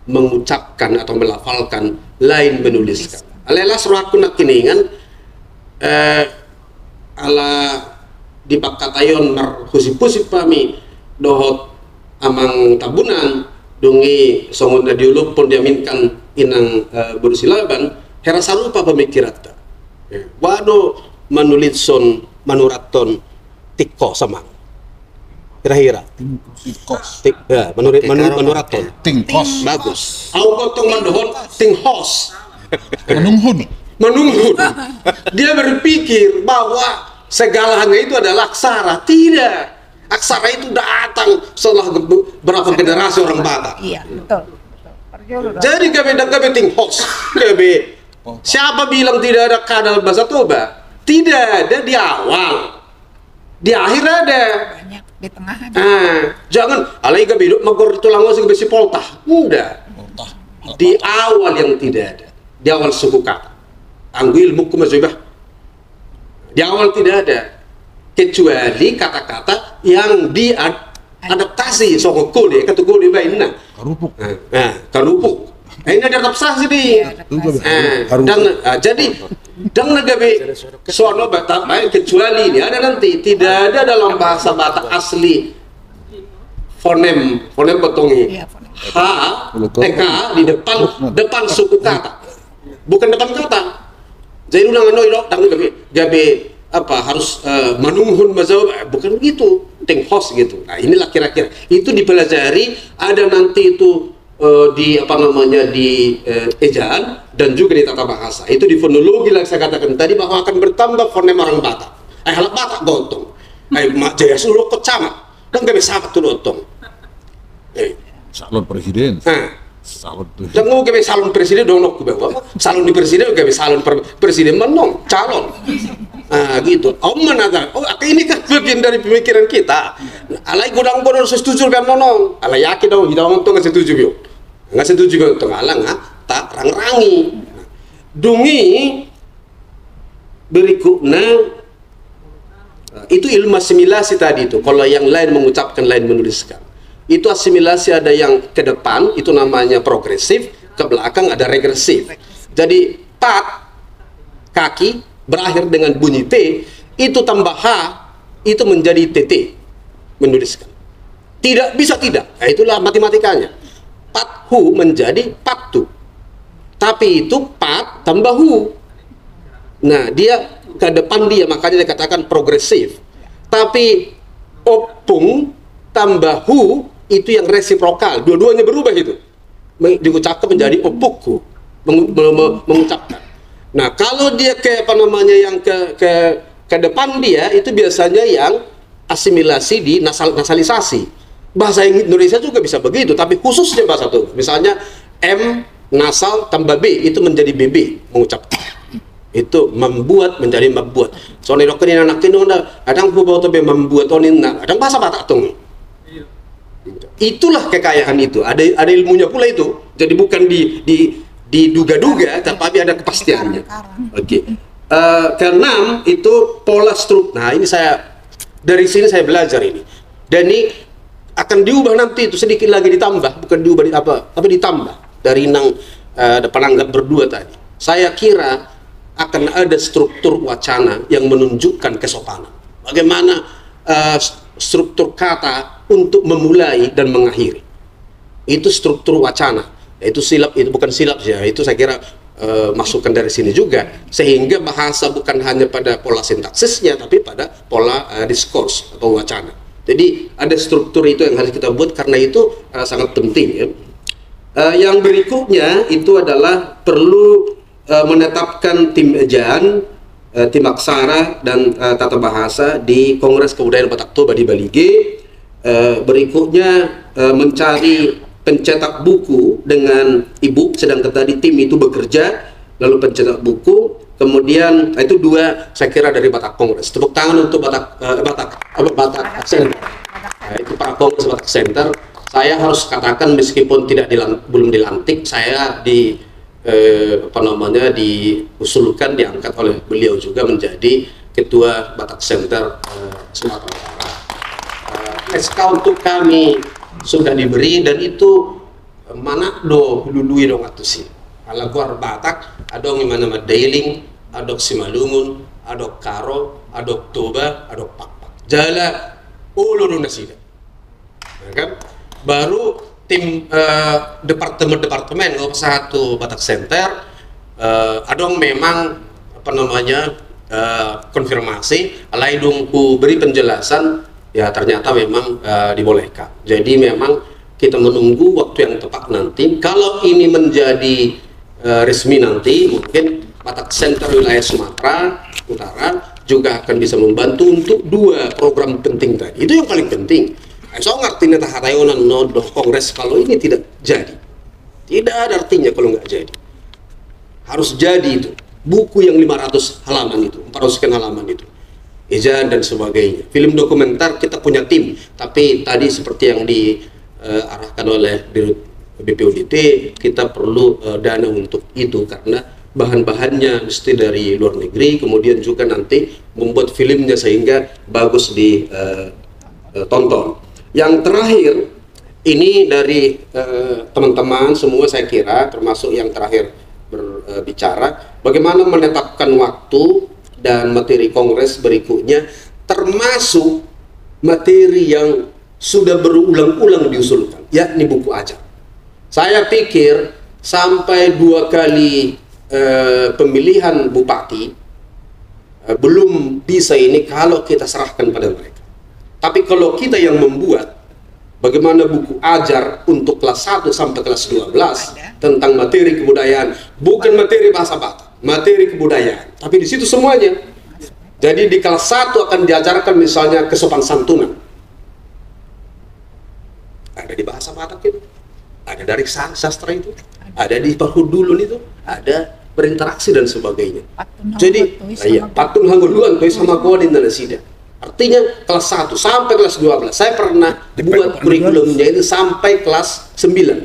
mengucapkan atau melafalkan, lain menuliskan. Alai las rohangku nangkiningan, eh, ala dipangkataion marhusip-husip hami dohot amang Tambunan, dung i songon na diolophon diaminkan inang, eh, boru Silaban, hera sarupa pamingkiranta. Eh, boha do manulishon, manurathon tingkos, amang? Hira-hira. Tingkos. Tik-, ya, manuri-, manu-, manurathon. Tingkos. Bagus. Au gotong mandohon tinghos. Manunghun. Manunghun. Dia berpikir bahwa segalanya itu adalah aksara. Tidak. Aksara itu datang setelah ge-, berapa generasi orang Batak. Iya, betul, betul. Jadi gabe, gabe tinghos. Gabe, siapa bilang tidak ada ka dalam bahasa Toba? Tidak ada di awal. Di akhir ada. Banyak, di tengah ada. Ah, jangan, alai gabe didok magor tulang osi gabe si poltah. Enggak. Poltah. Di awal yang tidak ada. Di awal suku kata. Anggo ilmuku ma jo i bah. Di awal tidak ada. Kecuali kata-kata yang diadaptasi. Songon kode, kata kode baenna. Karupuk. Ah, ah, karupuk. Eh, ini ada adaptasi di. Iya, adaptasi. Ah, dan, ah, jadi, ndang na gabe sono Batak baen, kecuali ini ada nanti, tidak ada dalam bahasa Batak asli fonem, fonem botongi. Iya, fonem. H, eh, K di depan, depan suku kata. Bukan depan kata. Jadi unang annon didok, ndang gabe, gabe apa, harus, eh, manunghun manjawab, eh, bukan begitu. Tinghos gitu. Nah, inilah kira-kira. Itu dipelajari, ada nanti itu eh, di, apa namanya, di, eh, ejaan, Dan juga di tata bahasa. Itu di fonologi yang saya katakan tadi bahwa akan bertambah fonema orang Batak. Eh, halak Batak gotong. Eh, mak jaya suruh kok sama. Kan gabe sabat tu gotong. Eh. Calon presiden. Ah. Calon presiden. Jangan mau gabe calon presiden dong, nok, gabe apa? Calon di presiden, gabe calon per-, presiden menong, calon. Ah, gitu. Om menata, oh, ini kan bagian dari pemikiran kita. Alai godang-godang setuju kan nonong. Alai yakin dong, kita ngomong tuh nggak setuju, yo. Nggak setuju kan tuh, alang, ah, tak rang-rangi. Dungi berikutnya, itu ilmu asimilasi tadi itu. Kalau yang lain mengucapkan, lain menuliskan. Itu asimilasi ada yang ke depan, itu namanya progresif, ke belakang ada regresif. Jadi, pat, kaki, berakhir dengan bunyi T, itu tambah H, itu menjadi T T, menuliskan. Tidak bisa tidak. Nah, itulah matematikanya. Pathu menjadi pattu. Tapi itu pat tambah hu. Nah, dia ke depan dia, makanya dikatakan progresif. Tapi oppung tambah hu itu yang resiprokal. Dua-duanya berubah itu. Me-, diucapkan menjadi oppukhu. Mengu-, me-, me-, mengucapkan. Nah, kalau dia ke, apa namanya, yang ke, ke, ke depan dia, itu biasanya yang asimilasi di nasal-, nasalisasi. Bahasa Indonesia juga bisa begitu, tapi khususnya bahasa Toba. Misalnya, M nasal tambah B, itu menjadi B B, mengucapkan. Itu membuat menjadi membuat. Soalnya dok ini anak ini udah, kadang gua bawa tebe membuat on ini, nah, kadang bahasa Batak tuh. Itulah kekayaan itu. Ada, ada ilmunya pula itu. Jadi bukan di, di, diduga-duga, tapi ada kepastiannya. Oke. Eh, keenam itu pola struk-, nah, ini saya, dari sini saya belajar ini. Dan ini akan diubah nanti itu, sedikit lagi ditambah, bukan diubah di apa, tapi ditambah dari nang, eh, penanggap berdua tadi. Saya kira akan ada struktur wacana yang menunjukkan kesopanan. Bagaimana, eh, struktur kata untuk memulai dan mengakhiri. Itu struktur wacana. Itu silap, itu bukan silap ya, itu saya kira, eh, masukan dari sini juga. Sehingga bahasa bukan hanya pada pola sintaksisnya, tapi pada pola, eh, diskurs atau wacana. Jadi, ada struktur itu yang harus kita buat, karena itu, eh, sangat penting, ya. Eh, yang berikutnya itu adalah perlu, eh, menetapkan tim ejaan, eh, tim aksara dan, eh, tata bahasa di Kongres Kebudayaan Batak Toba di Balige. Eh, berikutnya, eh, mencari pencetak buku dengan e-book, sedangkan tadi tim itu bekerja, lalu pencetak buku, kemudian, nah, itu dua saya kira dari Batak Kongres. Tepuk tangan untuk Batak, eh, Batak, apa, Batak Center. Nah, itu para Kongres Batak Center. Saya harus katakan, meskipun tidak dilan-, belum dilantik, saya di, eh, apa namanya, diusulkan, diangkat oleh beliau juga menjadi ketua Batak Center, eh, Sumatera Utara. Eh, S K untuk kami sudah diberi dan itu, eh, manat do hulului dongan tusi. Ala goar Batak, adong i ma na Mandailing, adong Simalungun, adong Karo, adong Toba, adong Pakpak. Jala olo do nasida. Ya kan? Baru tim, eh, departemen-departemen, nggak usah satu Batak Center, eh, adong memang, apa namanya, eh, konfirmasi, alai dung huberi penjelasan, ya ternyata memang, eh, dibolehkan. Jadi memang kita menunggu waktu yang tepat nanti. Kalau ini menjadi, eh, resmi nanti, mungkin Batak Center wilayah Sumatera Utara juga akan bisa membantu untuk dua program penting tadi. Itu yang paling penting. So ngerti nih, tahatai onan no do kongres kalau ini tidak jadi. Tidak ada artinya kalau nggak jadi. Harus jadi itu. Buku yang lima ratus halaman itu, empat ratus sekian halaman itu. Ejaan dan sebagainya. Film dokumenter kita punya tim, tapi tadi seperti yang di, eh, arahkan oleh Dirut B P U D T, kita perlu, eh, dana untuk itu karena bahan-bahannya mesti dari luar negeri, kemudian juga nanti membuat filmnya sehingga bagus di, eh, eh, tonton. Yang terakhir, ini dari, eh, teman-teman semua saya kira, termasuk yang terakhir berbicara, bagaimana menetapkan waktu dan materi kongres berikutnya, termasuk materi yang sudah berulang-ulang diusulkan, yakni buku ajar. Saya pikir sampai dua kali, eh, pemilihan bupati, eh, belum bisa ini kalau kita serahkan pada mereka. Tapi kalau kita yang membuat, bagaimana buku ajar untuk kelas satu sampai kelas dua belas tentang materi kebudayaan, bukan materi bahasa Batak, materi kebudayaan. Tapi di situ semuanya. Jadi di kelas satu akan diajarkan misalnya kesopan santunan. Ada di bahasa Batak itu, ada dari sa-, sastra itu, ada di parhundulun itu, ada berinteraksi dan sebagainya. Jadi, iya, patun hangoluan tu i sama goa di nasida. Artinya kelas satu sampai kelas dua belas. Saya pernah buat kurikulumnya itu sampai kelas sembilan.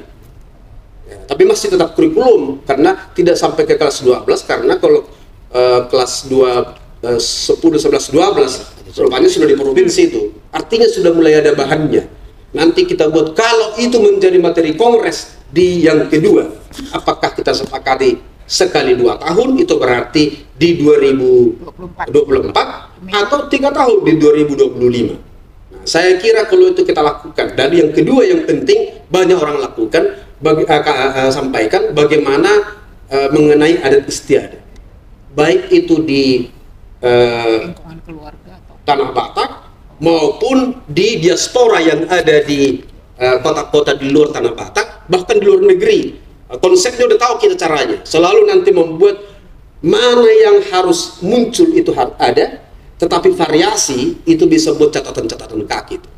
Ya, tapi masih tetap kurikulum karena tidak sampai ke kelas dua belas, karena kalau eh, kelas dua, eh, sepuluh, sebelas, dua belas, rupanya sudah di provinsi itu. Artinya sudah mulai ada bahannya. Nanti kita buat, kalau itu menjadi materi kongres di yang kedua, apakah kita sepakati sekali dua tahun, itu berarti di dua ribu dua puluh empat, atau tiga tahun di dua ribu dua puluh lima? Nah, saya kira kalau itu kita lakukan, dan yang kedua yang penting banyak orang lakukan, bagi, eh, ka-, eh, sampaikan bagaimana, eh, mengenai adat istiadat, baik itu di, eh, lingkungan keluarga atau Tanah Batak maupun di diaspora yang ada di, eh, kota-kota di luar Tanah Batak, bahkan di luar negeri. Eh, konsepnya udah tahu kita caranya. Selalu nanti membuat mana yang harus muncul itu harus ada, tetapi variasi itu bisa buat catatan-catatan kaki itu.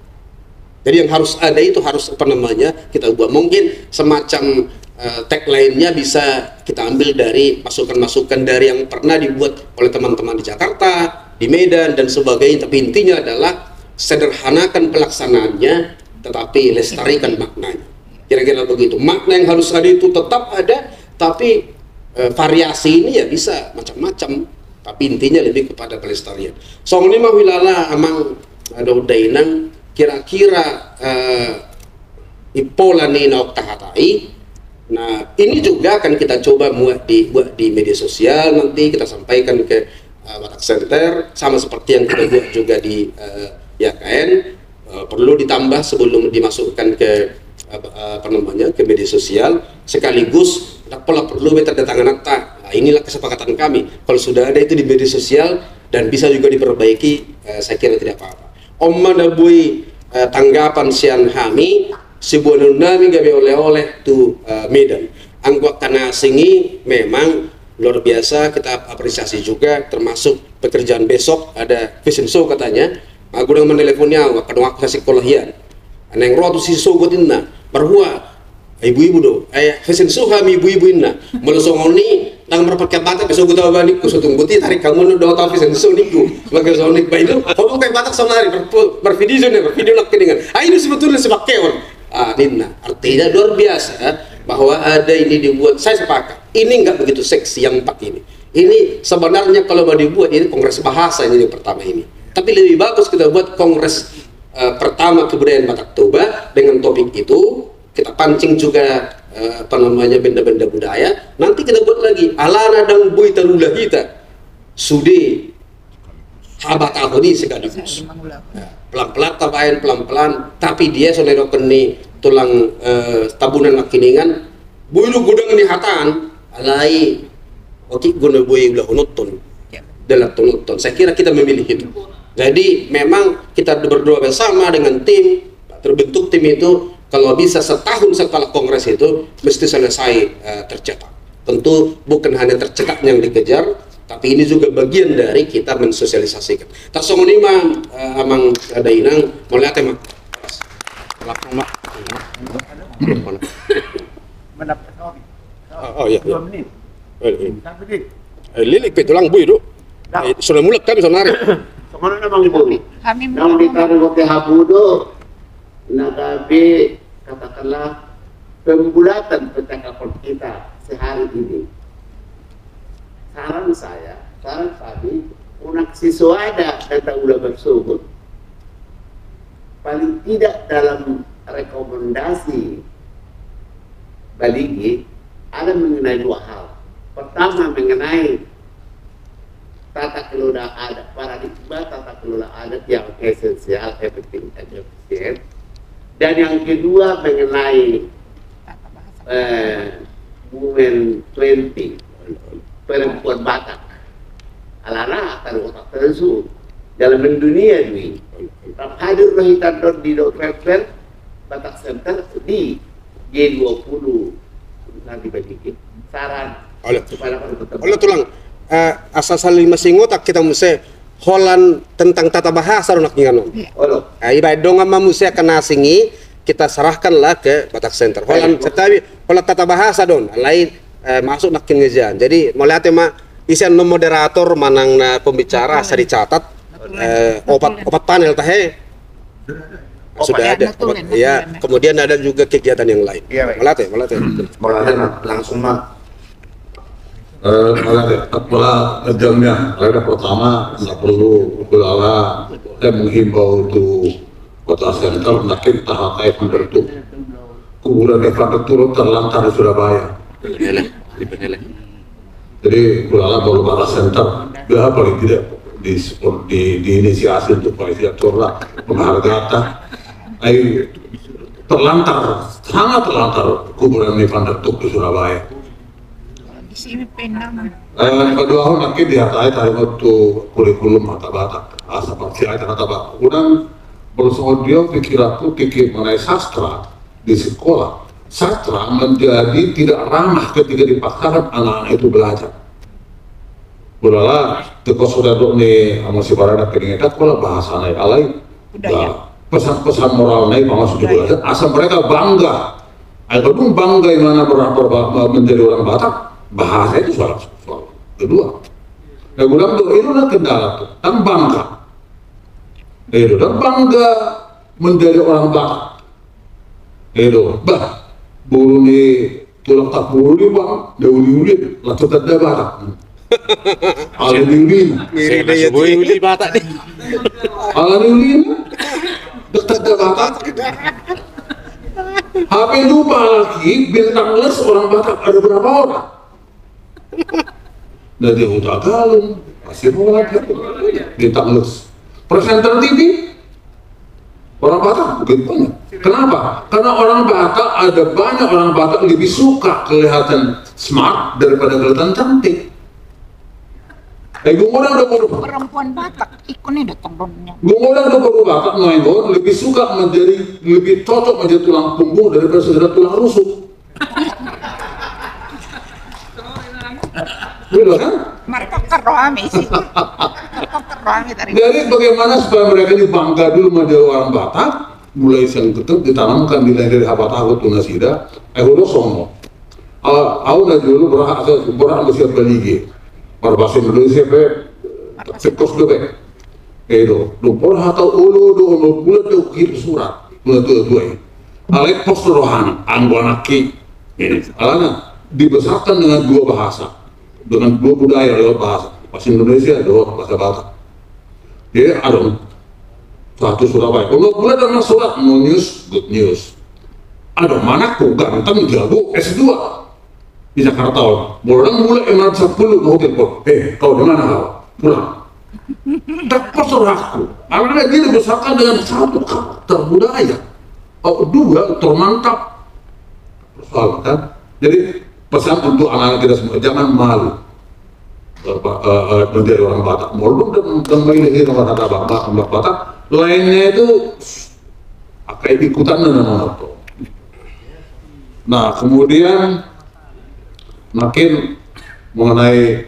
Jadi yang harus ada itu harus, apa namanya, kita buat. Mungkin semacam, eh, tagline-nya bisa kita ambil dari masukan-masukan dari yang pernah dibuat oleh teman-teman di Jakarta, di Medan, dan sebagainya. Tapi intinya adalah sederhanakan pelaksanaannya, tetapi lestarikan maknanya. Kira-kira begitu. Makna yang harus ada itu tetap ada, tapi, eh, variasi ini ya bisa macam-macam. Tapi intinya lebih kepada pelestarian. Songon i ma huilala amang, eh, dohot dainang, kira-kira, eh, impola ni na tahatai. Nah, ini juga akan kita coba muat di, buat di media sosial, nanti kita sampaikan ke, eh, Batak Center, sama seperti yang kita buat juga di, eh, Y K N. Eh, perlu ditambah sebelum dimasukkan ke, eh, apa namanya, ke media sosial, sekaligus ndang pola perlu be tanda tangan akta. Nah, inilah kesepakatan kami. Kalau sudah ada itu di media sosial dan bisa juga diperbaiki, eh, saya kira tidak apa-apa. On ma na boi, eh, tanggapan sian hami, siboanon nami gabe oleh-oleh tu, eh, Medan. Anggo angka na asing i memang luar biasa, kita apresiasi juga, termasuk pekerjaan besok, ada fashion show katanya. Magodang manelpon ni au, angka dongan sasikola hian. Naeng ro tu si sogot inna, marhua, ibu-ibu do, eh, fashion show hami ibu-ibu inna. Molo songon i, ndang marpakaian Batak, sogot au ba ningku, so tung boti tarik hamu do, tahu fashion show ningku. Sebagai songon i, baik do, ho pakai Batak saonari, mar-, marvideo ni, marvideo nangkiningan. Ah, ini sebetulnya si pakeon. Ah, ninna. Artinya luar biasa, eh, bahwa ada ini dibuat. Saya sepakat. Ini nggak begitu seksi yang empat ini. Ini sebenarnya kalau mau dibuat, ini kongres bahasa ini yang pertama ini. Tapi lebih bagus kita buat kongres, eh, pertama kebudayaan Batak Toba dengan topik itu. Kita pancing juga, eh, apa namanya, benda-benda budaya. Nanti kita buat lagi. Alana ndang boi tarula hita. Sude habatahon i sekaligus. Nah, pelan-pelan tabaen, pelan-pelan. Tapi dia songon na nidok ni tulang, eh, Tabunan nangkiningan, boi do godang ni hata an, alai otik do na boi ulahononton, dalahononton. Saya kira kita memilih itu. Jadi memang kita berdoa bersama dengan tim, terbentuk tim itu, kalau bisa setahun setelah kongres itu mesti selesai, eh, tercetak. Tentu bukan hanya tercetak yang dikejar, tapi ini juga bagian dari kita mensosialisasikan. Tarsongon i ma, eh, amang dainang, mauliate ma. Langsung ma. Oh, oh, iya, iya. Eh, eh. Eh, lilik pe tulang boi do. Eh, sudah mulak kami saonari. Songon i ma amang boi. Kami mau ditaruh pakai habu do. Nah, tapi katakanlah pembulatan percakapan kita sehari ini. Saran saya, saran kami, unang si so ada na taula marsogot, paling tidak dalam rekomendasi Balige ada mengenai dua hal. Pertama, mengenai tata kelola adat, paradigma tata kelola adat yang esensial, efektif, dan efisien. Dan yang kedua mengenai, eh, Women twenty, perempuan Batak. Alana akan otak tersu dalam mendunia dui. Rap hadir roh hitan don di dok rep-rep, Batak Center di G dua puluh nanti bagi saran. Olo. Supaya dapat tetap. Olo, Tulang. Eh, asa saling masih ngotak kita muse holan tentang tata bahasa do nangkiningan on. Iya. Olo. Eh, ibaen dongan ma muse angka na asing i, kita serahkanlah ke Batak Center. Holan. Baik. Serta holan tata bahasa do on. Alai, eh, masuk nangkin ngejaan. Jadi, mauliate ma, ise annon moderator manang na pembicara, asa dicatat. Betul. Eh, opat, opat panel tahe. Sudah ada. Betul, ya, betul, ya. Kemudian ada juga kegiatan yang lain. Iya, baik. Mauliate, mauliate. Mauliate, langsung ma. Eh, mauliate, pola jamnya. Mauliate, pertama, nggak perlu, ulala, saya menghimbau untuk Kota Center, makin tahap air membentuk. Kuburan Evan Retur terlantar di Surabaya. Iya, iya. Jadi, ulala, kalau Batak Center, dia paling tidak di, di, diinisiasi untuk paling tidak turun penghargaan. Ai, terlantar, sangat terlantar kuburan Ivan Retuk di Surabaya. Di sini penang. Eh, kedua, aku nanti di hatai tadi waktu kurikulum Hata Batak, asa paksi ai Hata Batak. Kurang bersongon dia pikiranku pikir mengenai sastra di sekolah. Sastra menjadi tidak ramah ketika dipaksakan anak-anak itu belajar. Ulala, teko sudah dok ni, ama si barada pengen tak pola bahasa nai alai. Budaya. Bah, pesan-pesan moral nai, maksud budaya. Juga, asa mereka bangga. Ai, kalau bangga di mana ber-, ber-, menjadi orang Batak, bahasa itu soal, soal kedua. Nah, ulang tuh, itu lah kendala tuh. Tang bangga. Itu, tang bangga menjadi orang Batak. Edo, bah, boru ni Tulang Tapulu i, Bang, na uli-uli, langsung tanda Batak. Ala ni uli. Mirip dia uli Batak ni. Ala ni uli, langsung tanda Batak. Hape lupa lagi, bintang les orang Batak ada berapa orang? Dari Huta Galung, pasti mau lagi. Bintang les. Presenter T V, orang Batak, bukan banyak. Kenapa? Karena orang Batak, ada banyak orang Batak lebih suka kelihatan smart daripada kelihatan cantik. Eh, gue ngomong udah bodoh. Perempuan Batak, ikut nih datang dong. Gue ngomong udah bodoh Batak, no, gue lebih suka menjadi, lebih cocok menjadi tulang punggung daripada segera tulang rusuk. Betul kan? Martokkar rohami sih. Martokkar rohami tadi. Jadi bagaimana supaya mereka ini bangga dulu menjadi orang Batak, mulai sian kecil ditanamkan di, dari hapat aku tu nasida, eh, udah sono. Ah, au na jolo berhak, berhak masih balige. Marbahasa Indonesia pe, cekos do pe. Eh, do, do, pol hata olo do, olo pula do kirim surat. Pula tua-tua i. Alai pos rohana, anggo anakki. Ini, alana dibesarkan dengan dua bahasa, dengan dua budaya lewat bahasa. Bahasa Indonesia, dohot bahasa Batak. Jadi, adong satu Surabaya. Olo pula dan surat, no news, good news. Adong anakku ganteng, jago, S dua. Di Jakarta on. Molo mulak lima ratus sepuluh, mau telepon. "Eh, kau di mana kau? Pulang." Tak pos rohakku. Alana dia dibesarkan dengan satu karakter budaya. Oh, dua, termantap. Persoalan kan. Jadi, pesan untuk anak-anak kita semua, jangan malu. Apa, eh, eh, menjadi orang Batak. Molo dan, dan main di tempat Batak, Batak, Batak. Lainnya itu, akai ikutan dan apa. Nah, kemudian makin mengenai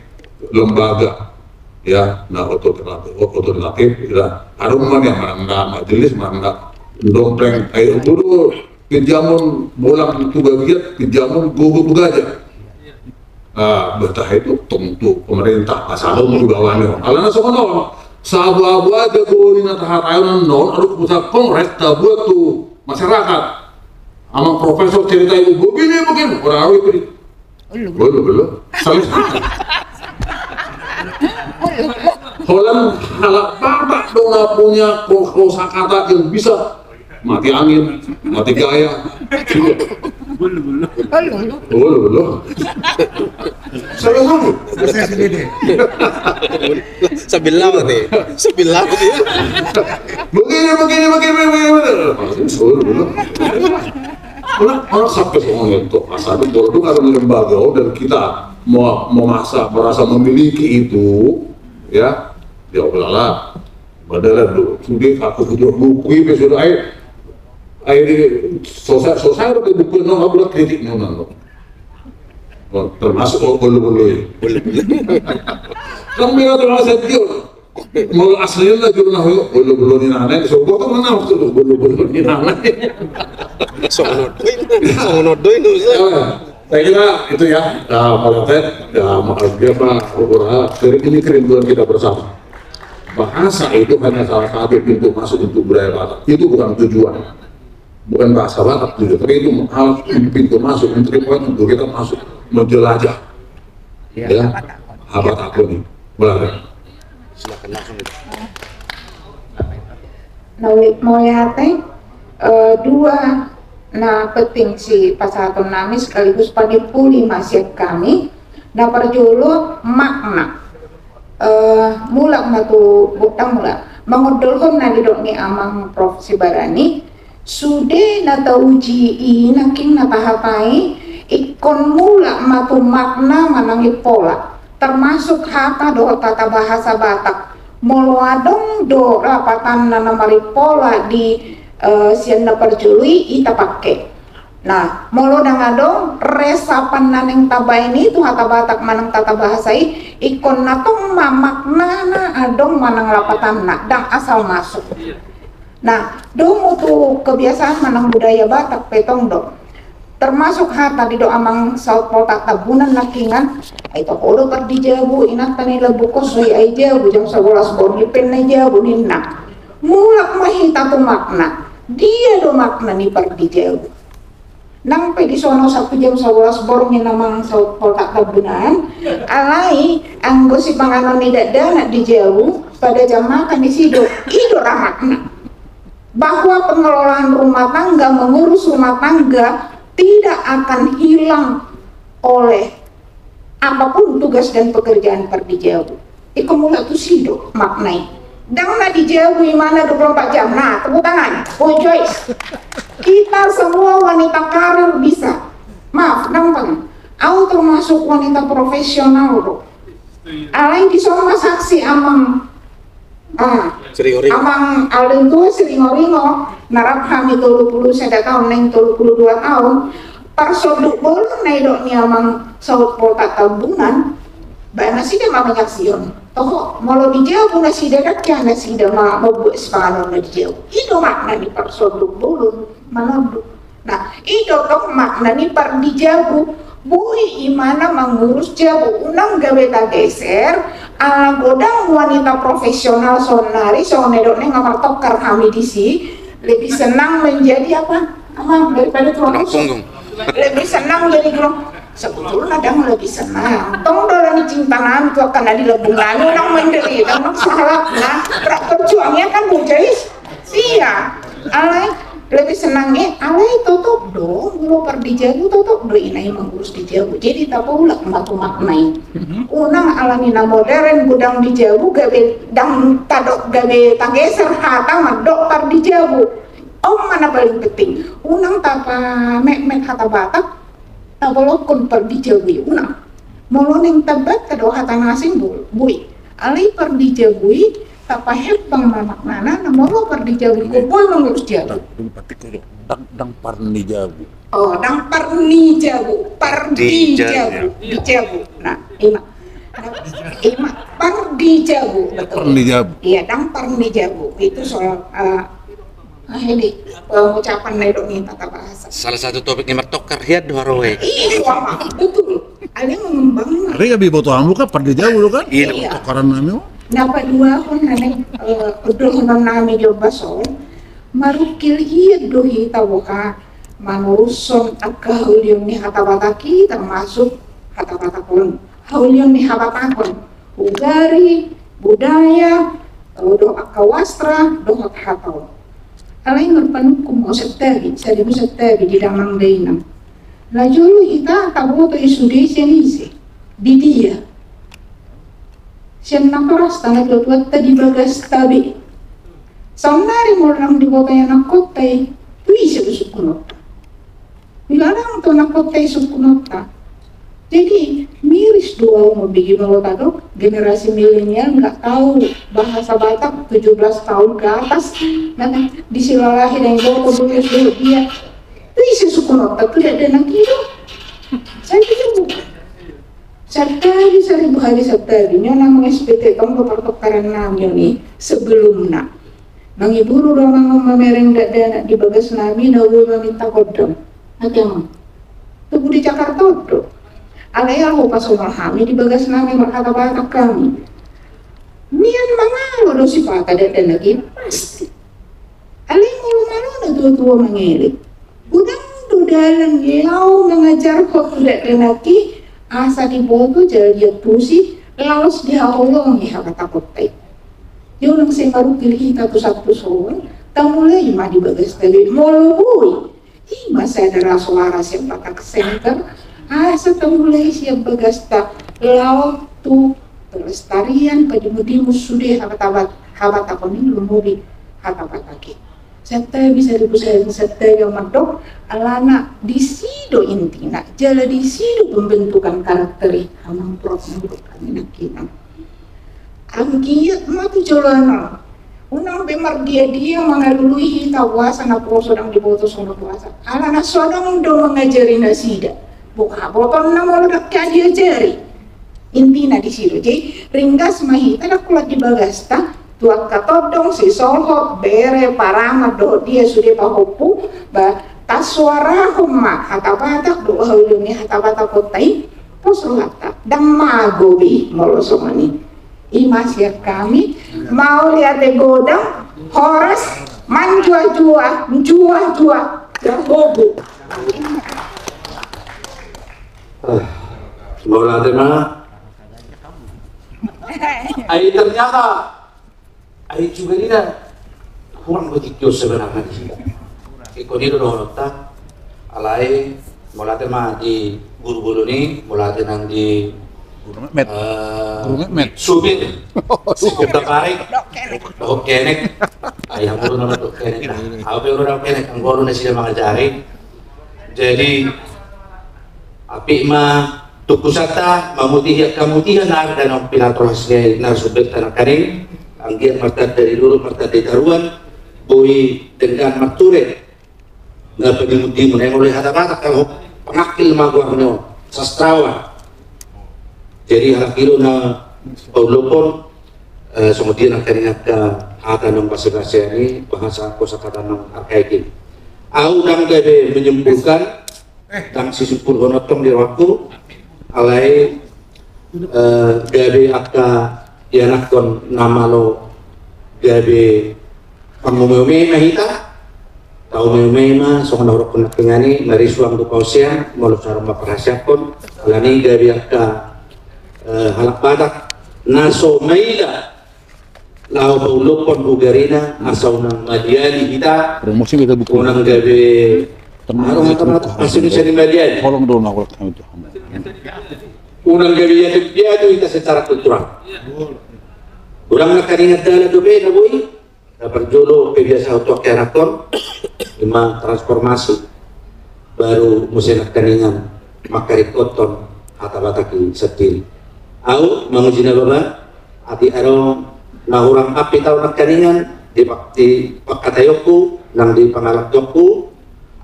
lembaga, ya, nah, otoritatif, otoritatif, ya, harum mana yang mana, majelis mana, dompleng, ayo dulu, pinjamun bolang tu bagiat, pinjamun gogo tu gajah. Ah, betah itu tentu pemerintah, asal mau di bawahnya. Alana songon on, sabuabua jago ni na tahatai on non, adong pusat kongres tabuat tu masyarakat. Amang profesor cerita ibu begini, begini, orang awet ini. Ulu. Ulu, ulu. Salah. Ulu, ulu. Holan halak Batak do na punya ko-, kosakata yang bisa mati angin, mati gaya. Ulu, ulu. Ulu, ulu. Salah satu. Sambil lama nih. Sambil lama nih. Begini, begini, begini, begini, begini. Ulu, ulu. Orang, orang sampai semuanya itu, asal itu bodoh, ada lembaga, oh, dan kita mau, mau masa, merasa memiliki itu, ya, ya udahlah. Padahal dulu, sudah aku butuh buku ini, sudah, eh, Akhirnya selesai, selesai udah buku no, nggak boleh kritik no, no. Oh, termasuk oh, bolu-bolu ya. Kan beda tuh masa dia. Mau aslinya lah juru nahu, bolu-bolu ni nanai, so gua tuh mana waktu itu bolu-bolu ni nanai. Songon on do i, songon on do i, nggak usah. Ya, saya kira itu ya, ya, Pak Laten, ya, maaf dia Pak Lurah, jadi ini kerinduan kita bersama. Bahasa itu hanya salah satu pintu masuk untuk budaya Batak. Itu bukan tujuan. Bukan bahasa Batak juga, tapi itu hal pintu masuk untuk kita, untuk kita masuk menjelajah. Ya, ya, Batak. Batak ini. Boleh. Silakan langsung. Nah, mauliate, eh, dua na penting sipasahaton nami sekaligus panimpuli ma sian hami. Na parjolo makna. Eh, mulak ma tu, bukan mulak. Mangondolhon na nidok ni amang Prof Sibarani, sude na tauji i nangkin na tahatai, ingkon mulak ma tu makna manang i pola. Termasuk hata dohot tata bahasa Batak. Molo adong do lapatanna na maripola di, eh, sian na parjolo i, i tapake. Nah, molo ndang adong, resapan na naeng tabaen i tu hata Batak manang tata bahasa i, ingkon na tong ma maknana adong manang lapatanna, ndang asal masuk. Nah, dung tu kebiasaan manang budaya Batak pe tong do. Termasuk hata didok amang Saut Poltak Tambunan nangkiningan, ai toho do pardijabu, inanta na i lambungkon so i ai jabu, jam sabolas borngin pe na i jabu ninna. Mulak ma hita tu makna, dia do makna ni pardijabu. Nang pe dison au sampulu jam sabolas borngin amang Saut Poltak Tambunan, alai anggo sipanganon ni dakdanak di jabu, pada jam makan disi do, i do ra makna. Bahwa pengelolaan rumah tangga, mengurus rumah tangga tidak akan hilang oleh apapun tugas dan pekerjaan pardijabu. Ingkon mulak tusi do makna i. Ndang na di jabu imana dua puluh empat jam. Nah, tepuk tangan. Oh, Joyce. Kita semua wanita karir bisa. Maaf, gampang. Au termasuk wanita profesional do. Alai dison ma saksi amang Ah, Siringoringo. Amang Alden tu Siringoringo, na rap hami tolu pulu sada taon, naeng tolu pulu dua taon, parsonduk bolon na nidok ni amang Saut Poltak Tambunan, baen nasida ma manyaksihon. Toho, molo di jabu nasida, ndang ja nasida ma-, mambuat sipanganon na di jabu. I do makna ni parsonduk bolon, manonduk. Nah, i do tong makna ni pardijabu. Boi imana mangurus jabu, unang gabe tageser, ala godang wanita profesional saonnari, songon na nidok ni amang Martokar hami disi, lebih senang menjadi apa? Amang, daripada tulang rusuk. Lebih senang jadi tulang. Sebetulna ndang lebih senang. Tong do alani cinta nami tu angka na di lambung nami, unang menderita, unang sahalak, nah, berjuangnya kan bujais. Sia, alai lebih senang i, alai totop do, molo pardijabu totop do ina i mangurus di jabu. Jadi tapaulak ma tu makna i. Unang alani na modern godang di jabu gabe ndang tadok gabe tageser hata mandok pardijabu. On ma na paling penting. Unang tapametmet hata Batak, tabolongkon pardijabu i, unang. Molo naeng tabaen do hata na asing boi. Alai pardijabu i, tapahembang ma maknana, na molo pardijabu i, boi mangurus jabu. Ndang, ndang pardijabu. Oh, ndang pardijabu, pardijabu, dijabu. Nah, ima. Ima, pardijabu, betul. Pardijabu. Iya, ndang pardijabu. Itu soal, eh, Ah, ini, pengucapan na nidok ni tata bahasa. Salah satu topik ni Martokar, hian do haroe. Iya, wah, betul. Ada yang mengembangkan. Ada yang diboto hamu kan, pardijabu do kan? Iya. Tokaran nami. Na paduahon na naeng, eh, dohonon nami jo bason, marungkil hian do hita boha manurushon angka haulion ni hata Batak i, termasuk hata Batak on. Haulion ni habatakon. Ugari, budaya, dohot angka wastra, dohot hata on. Alai marpanungkun ma santabi, sada ma santabi di damang dainang. Na jolo hita taboto i sude sian ise, di dia. Sian natorasta natuatuanta di bagasta be. Saonnari molo ndang diboto i anakkonta i, tu ise do sungkunonta? Dilarang tu anakkonta i sungkunonta. Jadi, miris do au mambege molo tadok generasi milenial nggak tahu bahasa Batak tujuh belas tahun ke atas. Nah, disilalahi dengan boto dulu dulu dia. Itu isi sukun otak tuh tidak ada nang kilo. Saya pikir bukan. Santabi saribu hali santabi, nyo na mangespete tong do partokaran nami on i sebelumna. Mangiburu do amang on mamereng dakdanak di bagas nami na boi maminta kodam. Ate amang. Tubu di Jakarta on do. Alai ahu pasonal hami di bagas nami marhata Batak hami. Nian mangalo do sipata dakdanak i pasti. Alai molo malo na tua-tua mangelek. Godang do dalan laho mangajarhon tu dakdanak i asa diboto jala diantusi laos dihaholongi hata-hata i. Ia unang sai marugil hita tu sahat tu son, tamulai ma di bagasta be molo boi. I ma sada ra soara sian Batak Center asa tamulai sian bagasta laho tu pelestarian padimu-dimu sude hata Batak, hata Batak on i lumobi hata Batak i. Santabi saribu hali santabi amang dok, alana disi do intina jala disi do pembentukan karakter i amang Prof. Anggiat ma tu joloan on. Unang be mardia-dia mangalului hita boasa na poso ndang diboto songon boasa. Alana so adong do mangajari nasida. Boha botonna molo ndang diajari. Intina disi do. Jadi ringgas ma hita ndang kulat di bagasta tu angka tondong, sisolhot, bere, paranak dohot dia sude pahompu, ba tasuarahon ma hata Batak dohot haholongi hata Batak on i. Pos rohanta ndang mago be molo songon i. I ma sian hami, mauliate godang, horas, manjuah-juah, juah-juah, jahobu. Mauliate ma. Ai ternyata ai juga dia kurang begitu sebenarnya di sini. Iko dia dohononta. Alai mauliate ma di guru bolon i, mauliate nang di Guru Mehmet. Eh, Guru Mehmet. Supir. Supir da parek. Dohot kenek. Ai hamu nama dohot kenek dah. Au pe dohot kenek, anggo nasida mangajari. Jadi apik ma tungkusanta mamutihi angka mutiha na arga na pinatoras ni narasumber ta nangkaning. Anggiat martanda di dolok, martanda di toruan, boi denggan marture. Na padimu-dimu na molo hata Batak kalau pangakil ma goarna on, sastrawan. Jadi halak i do na paulopon, eh, songon dia nangkaning angka hata naung basa-basa ni bahasa kosakata naung arkaik i. Au ndang gabe menyimpulkan, ndang sisimpulhon tong di rohangku, alai eh, gabe angka ianakhon na malo gabe pangume-ume ma hita. Tau ume-ume ma songon na hudok nangkaning i, marisuang do paosean molo so adong ma parhaseakhon. Alani gabe angka, eh, halak Batak na so maila laho paulopon ugarina asa unang maliali hita. Promosi kita buku. Unang gabe Tengah. Adong hata Batak pasti bisa dimaliali. Holong dulu nak ulang tahun itu. Unang gabe iatu-iatu hita secara kultural. Godang nangkaning dalan dope na boi. Na parjolo pe biasa hudok ianakhon, ima transformasi. Baru muse nangkaningan mangkaringkothon hata Batak i sandiri. Au manguji na baba, atik adong na hurang ampit au nangkaningan di pak-, di pangkataionku nang di pangalangkonku,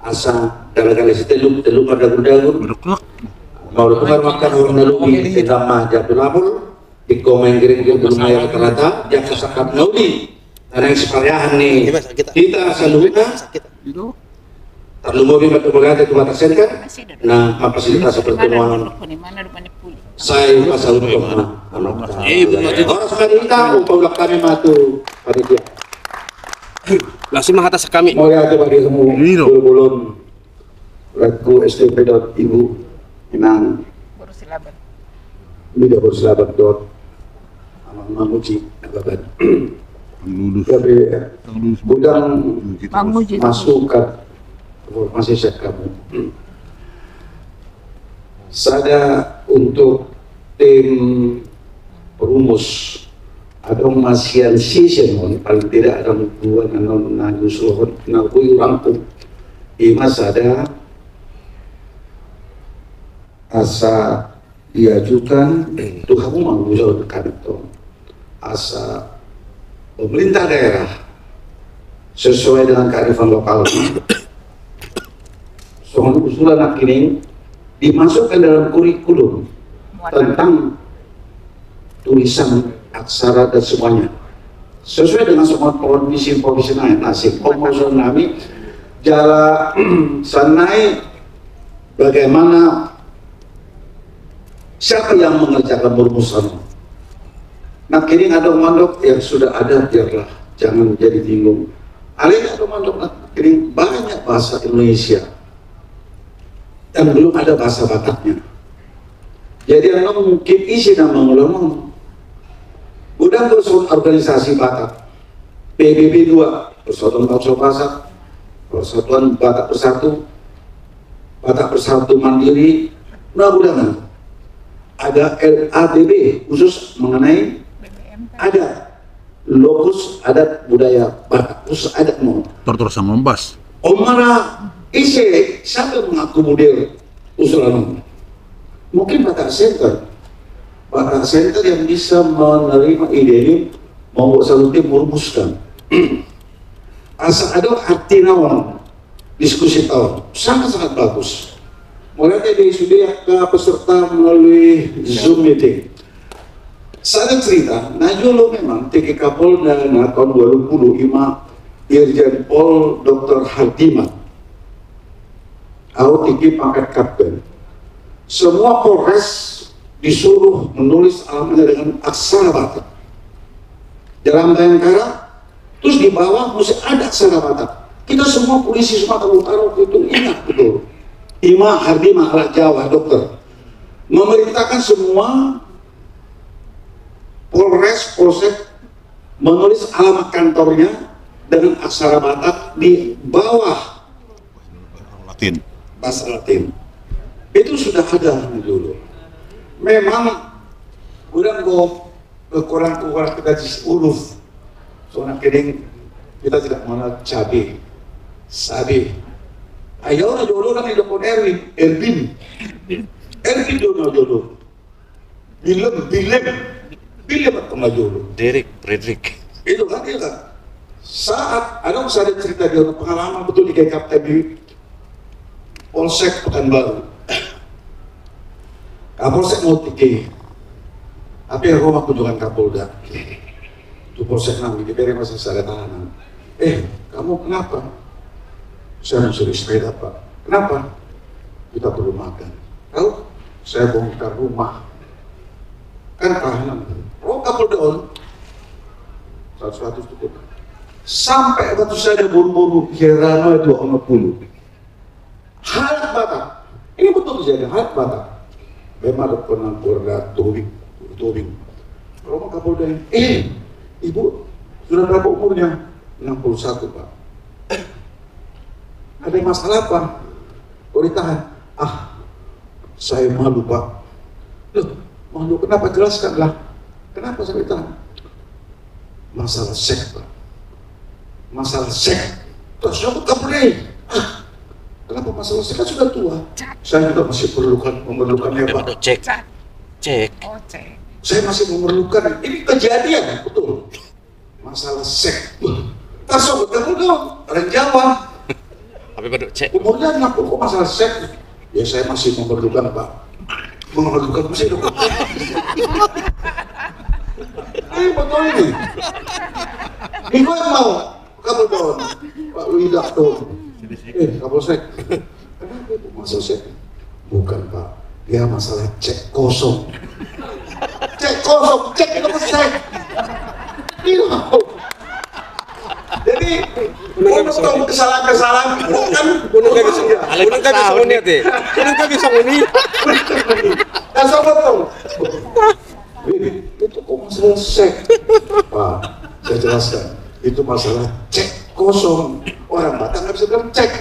asa gala-gala sitelluk, telluk mardagul-dagul. Molo tung adong angka na hurang na lobi, tinggal ma diapul-apul. Ingkon ma ingkir-ingkir, belum ma rata-rata, jala sangkap na uli na naeng sipariahan ni hita saluhutna. Tarlumobi ma tu bagate tu Batak Center na mamfasilitasi pertemuan. Sai pasaut ma. Horas ma di hita, upaulak hami ma tu panitia. Langsung ma hata sian hami. Mauliate ma di hamu bolon-bolon. Laku S T P dot ibu inang. Boru Silaban. Mida Boru Silaban dot. Amang Manguji Ababan. Lulus. Tapi lulus. Godang Manguji. Masukan informasi sian hamu. Sada untuk tim perumus. Adong ma sian sisi on, paling tidak adong dua na, na, na nyusulhon, na boi hurangkum. Ima sada asa diajukan tu hamu ma usul kami tong. Asa pemerintah daerah sesuai dengan kearifan lokal. Songon usulan nangkining dimasukkan dalam kurikulum tentang tulisan aksara dan semuanya. Sesuai dengan semua provinsi-provinsi lain. Nah, si pemasukan nami jala sanai bagaimana siapa yang mengerjakan perumusan. Nangkining adong mandok yang sudah ada biarlah, jangan jadi bingung. Alai adong mandok nangkining banyak bahasa Indonesia yang belum ada bahasa Bataknya. Jadi adong mungkin isi nama ulama. Godang do songon organisasi Batak, P B B dua, Persatuan Bangsa Batak, Persatuan Batak Bersatu, Batak Bersatu Mandiri, nah godang. Ada L A B B khusus mengenai adat, lokus adat budaya Batak, khusus adat mau. Tortor Sangombas. On ma ra ise, siapa yang mengakomodir usulan on? Mungkin Batak Center. Batak Center yang bisa menerima ide ini, membuat satu tim merumuskan. Asa adong arti na on, diskusi ta on sangat-sangat bagus. Mulai dari sudah ke peserta melalui Zoom meeting. Sada cerita, na jolo memang tingki Kapolda na tahun dua ribu dua puluh ima Irjen Pol Doktor Hardiman. Au tingki pangkat kapten. Semua Polres disuruh menulis alamatnya dengan aksara Batak. Jalan Bayangkara, terus di bawah mesti ada aksara Batak. Kita semua polisi Sumatera Utara waktu itu ingat betul. Ima Hardiman, anak Jawa, dokter. Memerintahkan semua Polres, Polsek menulis alamat kantornya dengan aksara Batak di bawah Latin. Bahasa Latin. Itu sudah ada dulu. Memang godang do kekurangan-kekurangan kita di huruf. Songon nangkining kita tidak mengenal cabe, sabe. Ayo na jolo kan didok Erwin, Erwin. Erwin do na jolo. Bilem, bilem. Bilem atau na jolo. Derek, Frederick. Itu kan, iya kan? Saat ada, saya ada cerita dia, pengalaman betul di K K P di Polsek Pekanbaru. Kapolsek mau tingki. Tapi rumah kunjungan Kapolda. Tu Polsek nami, diberi masa sada tahanan. "Eh, kamu kenapa?" "Saya mau cari sepeda, Pak." "Kenapa?" "Kita perlu makan." "Tahu, saya bongkar rumah." Kan tahanan. Ro Kapolda on. Seratus, seratus cukup. Sampai batu sada boru-boru, Herano dua puluh. Halak Batak. Ini betul terjadi, halak Batak. Memang ada pernah keluarga Tobing, Tobing. Ro ma Kapolda, "Eh, Ibu, sudah berapa umurnya?" "Enam puluh satu, Pak." "Ada masalah apa?" "Oh, ditahan." "Ah, saya malu, Pak." "Loh, malu kenapa? Jelaskanlah. Kenapa saya ditahan?" "Masalah seks, Pak. Masalah seks." Terus aku kabur, eh. "Ah, kenapa masalah seks? Kan sudah tua." "Saya juga masih perlukan, memerlukannya, Pak." Cek. Cek. Oh, cek. "Saya masih memerlukan." Ini kejadian, betul. Masalah seks. Wah, tak sobat kamu dong, orang Jawa. Tapi pada cek. "Umurnya enam puluh, kok masalah seks?" "Ya, saya masih memerlukan, Pak." "Memerlukan masih dong." Ini betul ini. Ini gue mau. Kapolda on, Pak Luidak tuh. "Eh, Kapolsek, kenapa itu masalah seks?" "Bukan, Pak. Dia masalah cek kosong." "Cek kosong, cek itu seks." Iya. Jadi, untuk kesalahan-kesalahan, bukan, bukan kami songoni, ate. Bukan kami songoni. Dan sobat dong. "Wih, itu kok masalah seks?" "Pak, saya jelaskan. Itu masalah cek kosong. Orang Batak nggak bisa bilang cek.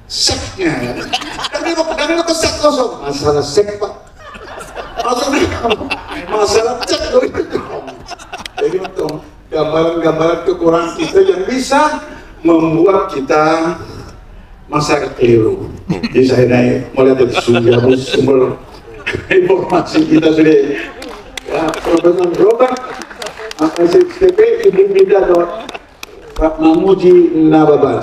Seknya." Kan dia mau pedangnya ke seks kosong. "Masalah seks, Pak." Maksudnya, masalah cek itu. Jadi, betul. Gambaran-gambaran kekurangan kita yang bisa membuat kita masyarakat keliru. Jadi saya naik, mulai dari sumber, sumber Informasi kita sudah. Ya, Profesor Robert, apa sih, S T P, Ibu Mida, do, Pak Mamuji Nababan.